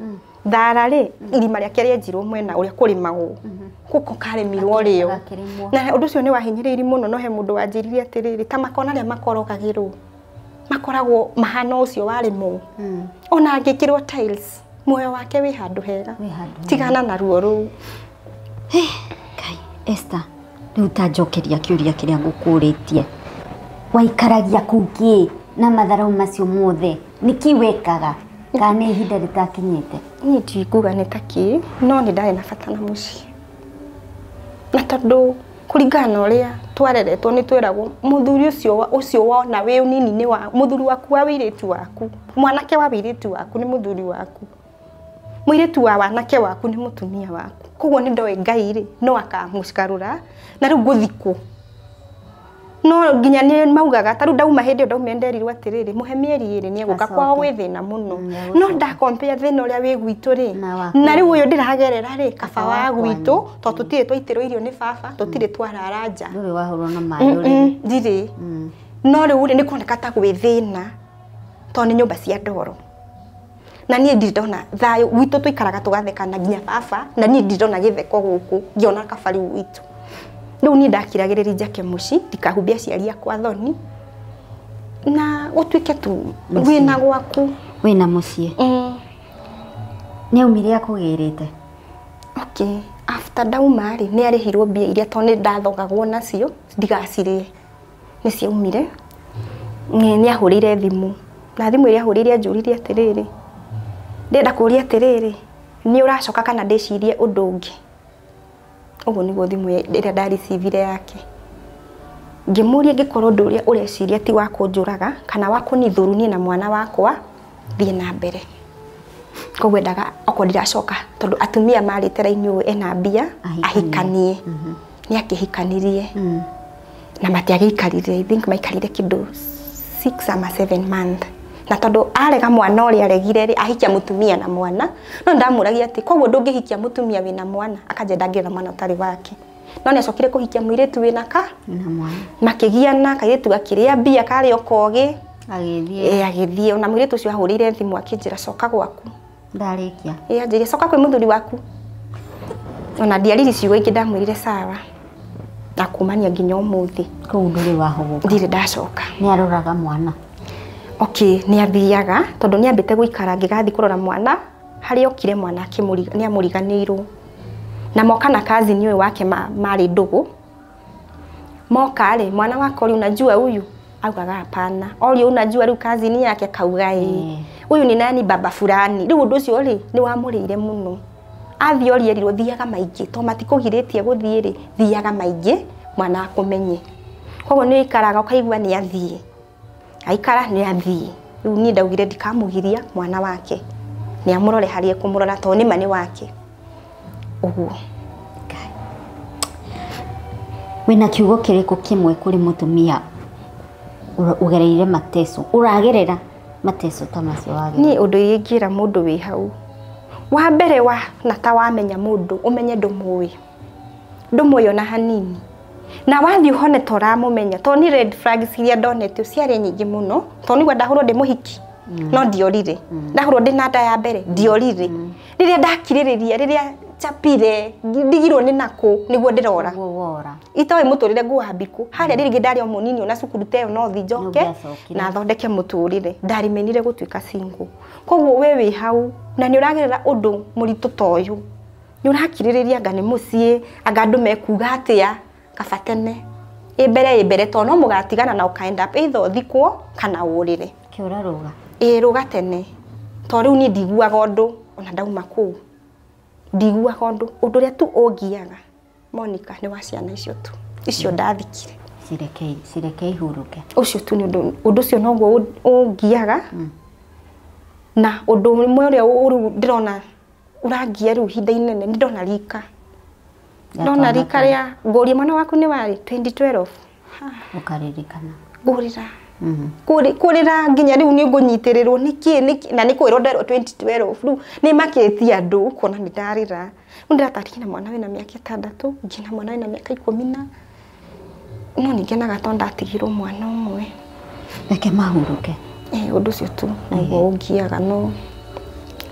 Thara rĩ irima rĩake rĩenjirwo mwena ũrĩa kũrĩmagwo gũkũ karĩmirwo rĩo na ũndũ ũcio nĩ wahinyĩrĩirie mũno no he mũndũ wanjĩrire atĩrĩrĩ ta makona arĩa makorogagĩrwo makoragwo mahana ũcio warĩmwo ona angĩkĩrwo tiles muoyo wake wĩ handũ hega tigana na ruo rũu. Ngai Esther rĩu ta njokeria kĩũria kĩrĩa ngũkũrĩtie waikaragia kũu kĩ na matharau macio mothe nĩkĩ wekaga kana nĩ ihinda rĩtakinyĩte? Niĩ ndinguga nĩ ta kĩ no nĩ ndarĩ na bata na mũciĩ na tondũ kũringana na ũrĩa twareretwo nĩ twĩragwo mũthuri ũcio wona wĩ ũnini-inĩ wa mũthuri waku wa wĩirĩtu waku mwanake wa wĩirĩtu waku nĩ mũthuri waku mũirĩtu wa wanake waku nĩ mũtumia waku koguo nĩ ndoĩ Ngai rĩ no akamũcikarũra na rĩu ngũthikwo no nginya nĩ maugaga ta rĩu ndauma hĩndĩ ĩyo ndaumire nderirwo atĩrĩrĩ mũhe mĩeri 2 nĩ egũka kwao gwĩ thĩna mũno no ndakompea thĩna ũrĩa wĩ gwitũ rĩ na rĩu ũyũ ndĩragerera rĩ kaba wa gwitũ tondũ tũtirĩ twaitĩrwo irio nĩ baba tũtirĩ twarara nja ndũrĩ wahũrwo na maĩ ũrĩrĩ ndirĩ no rĩu rĩ nĩ kuoneka ta gwĩ thĩna tondũ nĩ nyũmba cia ndoro na niĩ ndirĩ ndona thayũ gwitũ tũikaraga tũgathekana nginya baba na niĩ ndirĩ ndona gĩtheko gũkũ ngĩona kaba rĩu gwitũ rĩu niĩ ndakiragĩrĩria njake mũciĩ ndikahumbie aciari akwa thoni na ũtuĩke tu wĩna gwaku wĩna mũciĩ nĩ aumire akũgĩrĩte? Okay after ndauma rĩ nĩ arĩhirwo mbia iria tondũ nĩ ndathogagwo nacio ndigacirĩe nĩ ciaumire nĩ ahũrĩire thimũ na thimũ ĩrĩa ahũrĩire anjũririe atĩrĩrĩ Ndĩrenda kũũria atĩrĩrĩ, nĩ ũracoka kana ndĩcirie ũndũ ũngĩ? Ũguo nĩguo thimũ ĩrĩa ndaricivire yake. Ngĩmũria ngĩkorwo ũndũ ũrĩa ũreciria ti wa kũnjũraga kana wa kũnithũru niĩ na mwana wakwa, thiĩ na mbere. Koguo endaga okorwo ndiracoka tondũ atumia marĩte raini ũyũ ena mbia ahikanie. Nĩ akĩhikanirie na matiagĩikarire, I think maikarire kĩndũ 6 ama 7 month. Na tondũ arega mwana ũrĩa aregire rĩ, ahikia mũtumia na mwana, no ndamũragia atĩ koguo ndũngĩhikia mũtumia wĩna mwana, akanja ndangĩra mwana ũtarĩ wake. No nĩ acokire kũhikia mũirĩtu wĩna ka na mwana, makĩgiana, kairĩtu gakĩrĩa mbia karĩ o kogĩ agĩthiĩ. Agĩthiĩ. Ona mũirĩtu ũcio ahũrĩire thimũ akĩnjĩra coka gwaku. Ndarĩkia. Anjĩrire coka kwĩ mũthuri waku. Ona ndiariri ciugo ingĩ, ndamwĩrire sawa. Na kumania nginya ũmũthĩ Kũu ndũrĩ wahũgũka. Ndirĩ ndacoka. Nĩ aroraga mwana. Okay, nĩ athiaga tondũ nĩ ambĩte gũikara ngĩgathiĩ kũrora mwana, harĩa okire mwana nĩ amũriganĩirwo. Na moka na cousin ũyũ wake marĩ ndũgũ. Moka rĩ, mwana wake ũrĩa unajua huyu? Augaga hapana. Ũrĩa unajua rĩu cousin yake akauga ĩĩ. Huyu ni nani? Baba fulani. Rĩu ũndũ ũcio rĩ, nĩ wamũrĩire mũno. Athiĩ oria erirwo thiaga maingĩ, to matikũgirĩtie gũthiĩ rĩ, thiaga maingĩ mwana akũmenye. Koguo nĩ aikaraga ũkaigua nĩ athiĩ. Aikara nĩ athiĩ. Rĩu niĩ ndaugire ndikamũgiria mwana wake. Nĩ amũrore harĩa ekũmũrora tondũ nĩma nĩ wake. Ũguo. Wĩna kiugo kĩrĩkũ kĩmwe kũrĩ mũtumia ũgereire mateso, ũragerera mateso ta macio wagerera? Niĩ ũndũ ingĩra mũndũ wĩ hau, wa mbere wa na ta wamenya mũndũ, ũmenye ndũmũĩ. Ndũmũĩ ona hanini. Na wathiĩ ũhone ta ũramũmenya, tondũ ni red flags iria ndonete ciarĩ nyingĩ mũno, tondũ nĩguo ndahũrwo ndĩ mũhiki, no ndiorire. Ndahũrwo ndĩ na nda ya mbere, ndiorire. Rĩrĩa ndakirĩrĩria, rĩrĩa chapire, ndigirwo nĩ nakũ, nĩguo ndĩrora. Nĩguo wora. Itoĩ mũtũrĩre nguwambiku harĩa rĩrĩ ndarĩ o mũnini ona cukuru ta ĩyo no thi njoke Nĩũngĩacokire. na thondeke mũtũrĩre. Ndarimenire gũtuĩka single. Koguo we wĩ hau na nĩ ũragerera ũndũ mũritũ ta ũyũ, nĩ ũrakirĩrĩria anga nĩ mũciĩ, anga andũ mekuga atĩa, kaba tene ĩ mbere tondũ no mũgatigana na ũka end up either ũthikwo kana ũrĩre. Kĩũra rũga. Ĩ rũga tene tondũ rĩu niĩ ndiguaga ũndũ ona ndauma kũu, ndiguaga ũndũ. Ũndũ ũrĩa tu ũngiaga Monica nĩ wa ciana icio tu, icio ndathikire. Cireke ihurũke. Ũcio tu nĩ ũndũ, ũndũ ũcio noguo ũngiaga. Na ũndũ ũmwe ũrĩa rĩu ndĩrona ũrangia rĩu ihinda inene, nĩ ndona rika. Ndona rika rĩa ngũria mwana waku nĩ warĩ 2012. Ũkaririkana. Ngũrĩra. Kũrĩra nginya rĩu nĩ ngũnyitĩrĩrwo nĩkĩ na nĩ kwĩrwo nderwo 2012 rĩu nĩ makĩtie andũ ũkona nĩ ndarĩra. Rĩu ndĩratarĩria na mwana wĩna mĩaka 6 nginya mwana wĩna mĩaka 10 na no nĩngenaga tondũ ndatigirwo mwana ũmwe. Reke mahurũke. Ũndũ ũcio tu nĩguo ũngiaga, no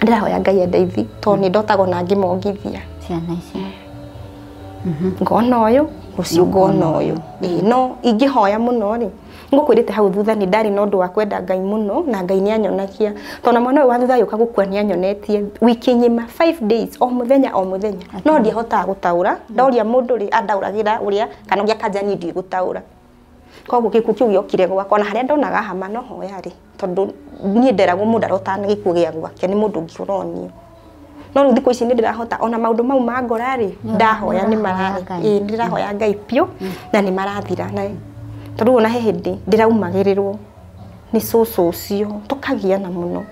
ndĩrahoya Ngai andeithie tondũ nĩ ndotagwo na ngĩmongithia ciana ici. Ngona ũyũ rũciũ ngona ũyũ. No ingĩhoya mũno rĩ, ngũkwĩrĩte hau thutha nĩ ndarĩ na ũndũ wa kwenda Ngai mũno na Ngai nĩ anyonagia tondũ mwana ũyũ wa thutha agĩũka gũkua nĩ anyonetie wiki ng'ima 5 days o mũthenya o mũthenya, no ndiahotaga gũtaũra. Ndoria mũndũ rĩ andaũragĩra ũrĩa kana ũngĩ akanja niĩ ndiũĩ gũtaũra. Koguo gĩkuũ kĩu gĩokire gwakwa na harĩa ndonaga hama no hoya rĩ, tondũ niĩ nderagwo mũndũ arotaga na gĩkuũ gĩa gwake nĩ mũndũ ũngĩ ũronio. No rĩu thikũ ici nĩ ndĩrahota ona maũndũ mau ma ngora rĩ, ndahoya nĩ marathi, ndĩrahoya Ngai piũ na nĩ marathira. Na tondũ ona he hĩndĩ ndĩraumagĩrĩrwo nĩ cũcũ ũcio tũkagiana mũno,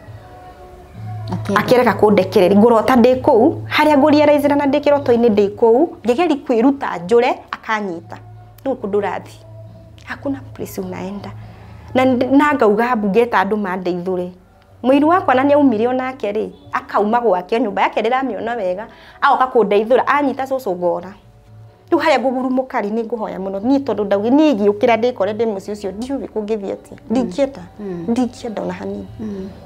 akĩrega kũndekereria ngũrota ndĩ kũu harĩa ngũriaraicĩra na ndĩ kĩroto-inĩ ndĩ kũu ngĩgeria kwĩruta njũre akanyita rĩu kũndũ ũrathiĩ hakuna place unaenda na ngauga mbu ngeta andũ mandeithũre. Mũiru wakwa na nĩaumire onake rĩ, akauma gwake nyũmba yake ndĩramĩona wega, agoka kũndeithũra anyita cũcũ ngora. Rĩu harĩa ngũgurumũka rĩ nĩ ngũhoya mũno niĩ tondũ ndaugi niĩ ingĩũkĩra ndĩkore ndĩ mũciĩ ũcio ndiũĩ kũngĩthiĩ atĩa, ndingĩenda, ndingĩenda ona hanini.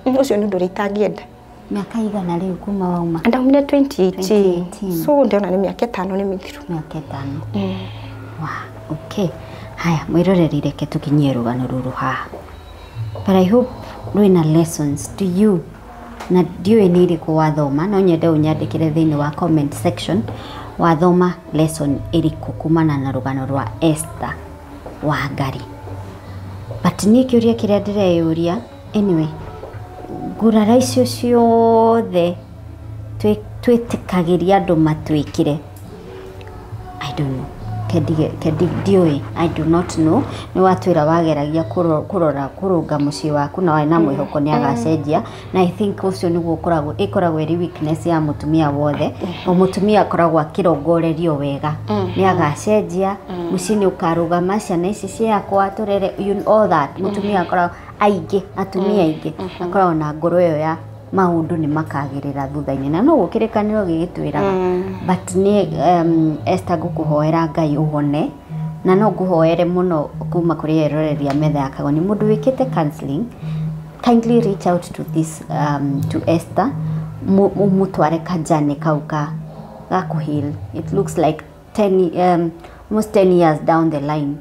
Ũcio nĩ ũndũ ũrĩa itangĩenda. Mĩaka igana rĩu kuma wauma? Ndaumire 2018. So ndĩrona nĩ mĩaka 5 nĩ mĩthiru. Mĩaka 5. Wow, okay. Haya, mwĩroreri reke tũkinyie rũgano rũrũ haha. But I hope rwĩna lessons to you. Na ndiũĩ nĩ irĩkũ wathoma, no nyende ũnyandĩkĩre thĩinĩ wa comment section wathoma lesson ĩrĩkũ kumana na rũgano rwa Esther Wangari. But niĩ kĩũria kĩrĩa ndĩreyũria, anyway, Ngurara icio ciothe twĩtĩkagĩria andũ matwĩkĩre, I don't know. Kendi ndiũĩ, I do not know. Nĩ watwĩra wageragia kũrora kũrũnga mũciĩ waku na warĩ na mwĩhoko nĩ agacenjia, na I think ũcio nĩguo ũkoragwo ĩkoragwo ĩrĩ weakness ya mũtumia wothe. O mũtumia akoragwo akĩrongorerio wega nĩ agacenjia, mũciĩ nĩ ũkarũgama, ciana ici ciakwa tũrere, you all that. Mũtumia akoragwo aingĩ, atumia aingĩ akoragwo na ngoro ĩyo ya maũndũ nĩ makagĩrĩra thutha-inĩ, na no gũkĩrĩkanĩro gĩgĩtwĩraga. But nĩ Esther, ngũkũhoera Ngai ũhone, na no ngũhoere mũno kuma kũrĩ eroreria metha ya Kagoni. Mũndũ wĩkĩte counseling, kindly reach out to this to Esther, mũtware kajane kau ka ga kũheal. It looks like 10 almost 10 years down the line,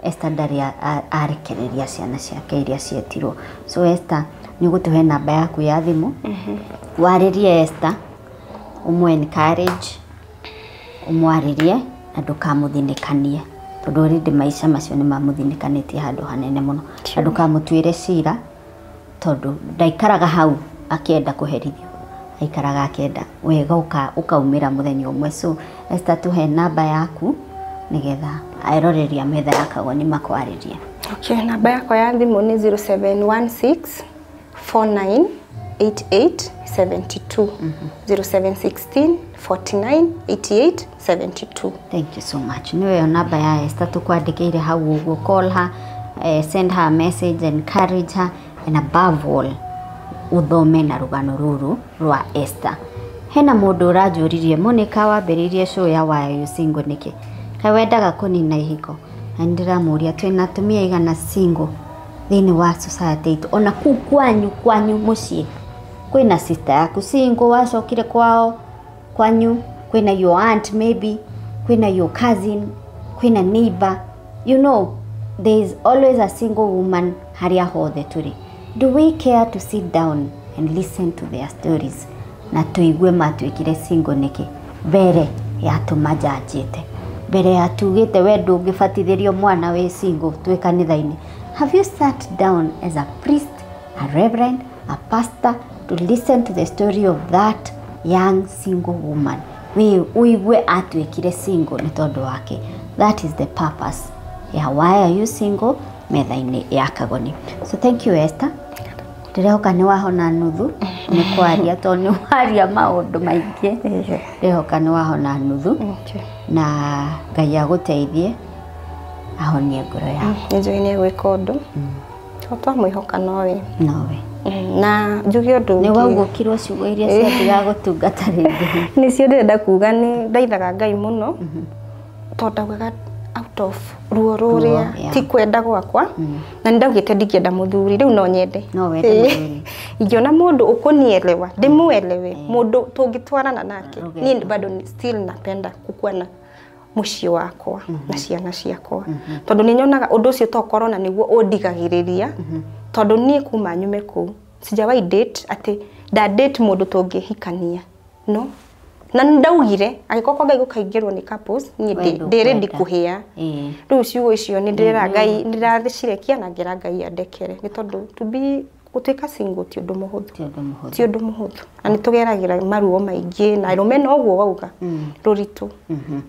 Esther ndarĩ arekereria ciana ciake iria cietirwo. So Esther, nĩ ũgũtũhe namba yaku ya thimũ, warĩrie Esther, ũmũ encourage, ũmwarĩrie na ndũkamũthinĩkanie, tondũ already maica macio nĩ mamũthinĩkanĩtie handũ hanene mũno, na ndũkamũtuĩre cira, tondũ ndaikaraga hau akĩenda kũherithio, aikaraga akĩenda wega ũkaumĩra mũthenya ũmwe. So Esther, tũhe namba yaku nĩgetha eroreria metha ya Kagoni makwarĩrie. Okay, namba yakwa ya thimũ nĩ 0716 49 88 72, 0716 49 88 72. Thank you so much. Nĩyo namba ya Esther tũkwandĩkĩire hau ũguo. Call her, send her a message, encourage her, and above all ũthome na rũgano rũrũ rwa Esther. Hena mũndũ ũranjũririe, Monica, wambĩrĩirie show ya Why Are You Single nĩkĩ? Kaĩ wendaga kũnina ihiko? Na nĩndĩramũria, twĩna atumia aigana single thĩinĩ wa society itũ? Ona kũu kwanyu mũciĩ kwĩna sister yaku single wacokire kwao kwanyu, kwĩna your aunt maybe, kwĩna your cousin, kwĩna neighbor. You know, there is always a single woman harĩa hothe tũrĩ. Do we care to sit down and listen to their stories na tũigue matuĩkire single nĩkĩ, mbere ya tũmanjanjĩte, mbere ya tugĩte we ndũngĩbatithĩrio mwana wĩ single twĩ kanitha-inĩ? Have you sat down as a priest, a reverend, a pastor, to listen to the story of that young single woman, we uigue atuĩkire single nĩ tondũ wake? That is the purpose ya Why Are You Single metha-inĩ ya Kagoni. So thank you, Esther. Ndĩrehoka nĩ wahona nuthu nĩ kwaria, tondũ nĩ waria maũndũ maingĩ. Ndĩrehoka nĩ wahona nuthu. Okay. Na Ngai agũteithie, ahonie ngoro yaku. Nĩ njũĩ nĩ egwĩka ũndũ to twamwĩhoka nowe. Nowe. Na njuge ũndũ nĩ ũngĩ. Waugũkirwo ciugo iria ciatiga gũtungata rĩngĩ. Nĩcio ndĩrenda kuga, nĩ ndaithaga Ngai mũno, tondũ ndaugaga out of ruo rũrĩa ti kwenda gwakwa, na nĩ ndaugĩte ndingĩenda mũthuri rĩu, no nyende. No wende mũthuri. Ingĩona mũndũ ũkũnielewa, ndĩmwelewe, mũndũ tũngĩtwarana nake. Rũgendo. Niĩ bado still napenda kukuwa na mũciĩ wakwa na ciana ciakwa, tondũ nĩ nyonaga ũndũ ũcio to corona nĩguo ũndigagĩrĩria, tondũ niĩ kuma nyume kũu sijawahi date atĩ nda date mũndũ tũngĩhikania, no na nĩ ndaugire angĩkorwo kwa Ngai gũkaingĩrwo nĩ couples, niĩ We ndĩ ready ndũkwenda. kũhĩa. Rĩu ciugo icio nĩ ndĩrera Ngai, nĩ ndĩracirekia na ngera Ngai andekere, nĩ tondũ to be gũtuĩka single ti ũndũ mũhũthũ. Ti ũndũ mũhũthũ. Ti ũndũ mũhũthũ, na nĩ tũgeragĩra maruo maingĩ na rũmena ũguo wauga rũritũ,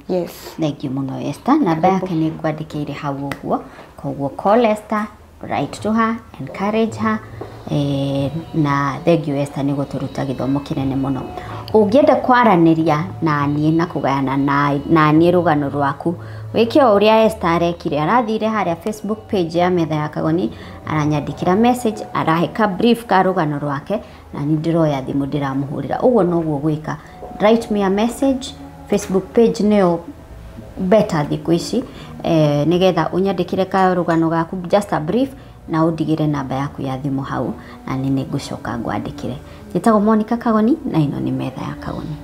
yes. Thank you mũno, Esther. Namba yake nĩ ngwandĩkĩire hau ũguo, koguo call Esther, write to her, encourage her. Na thank you, Esther, nĩ gũtũruta gĩthomo kĩnene mũno. Ũngĩenda kwaranĩria na niĩ na kũgayana na niĩ rũgano rwaku, wĩke o ũrĩa Esther arekire. Arathire harĩa Facebook page ya metha ya Kagoni, aranyandĩkĩra message, arahe ka brief ka rũgano rwake, na niĩ ndĩroya thimũ ndĩramũhũrĩra. Ũguo noguo gwĩka. Write me a message. Facebook page nĩyo better thikũ ici, nĩgetha ũnyandĩkĩre karũgano gaku, just a brief, na ũndigĩre namba yaku ya thimũ hau, na nĩ ngũcoka ngwandĩkĩre. Njĩtagwo Monica Kagoni na ĩno nĩ metha ya Kagoni.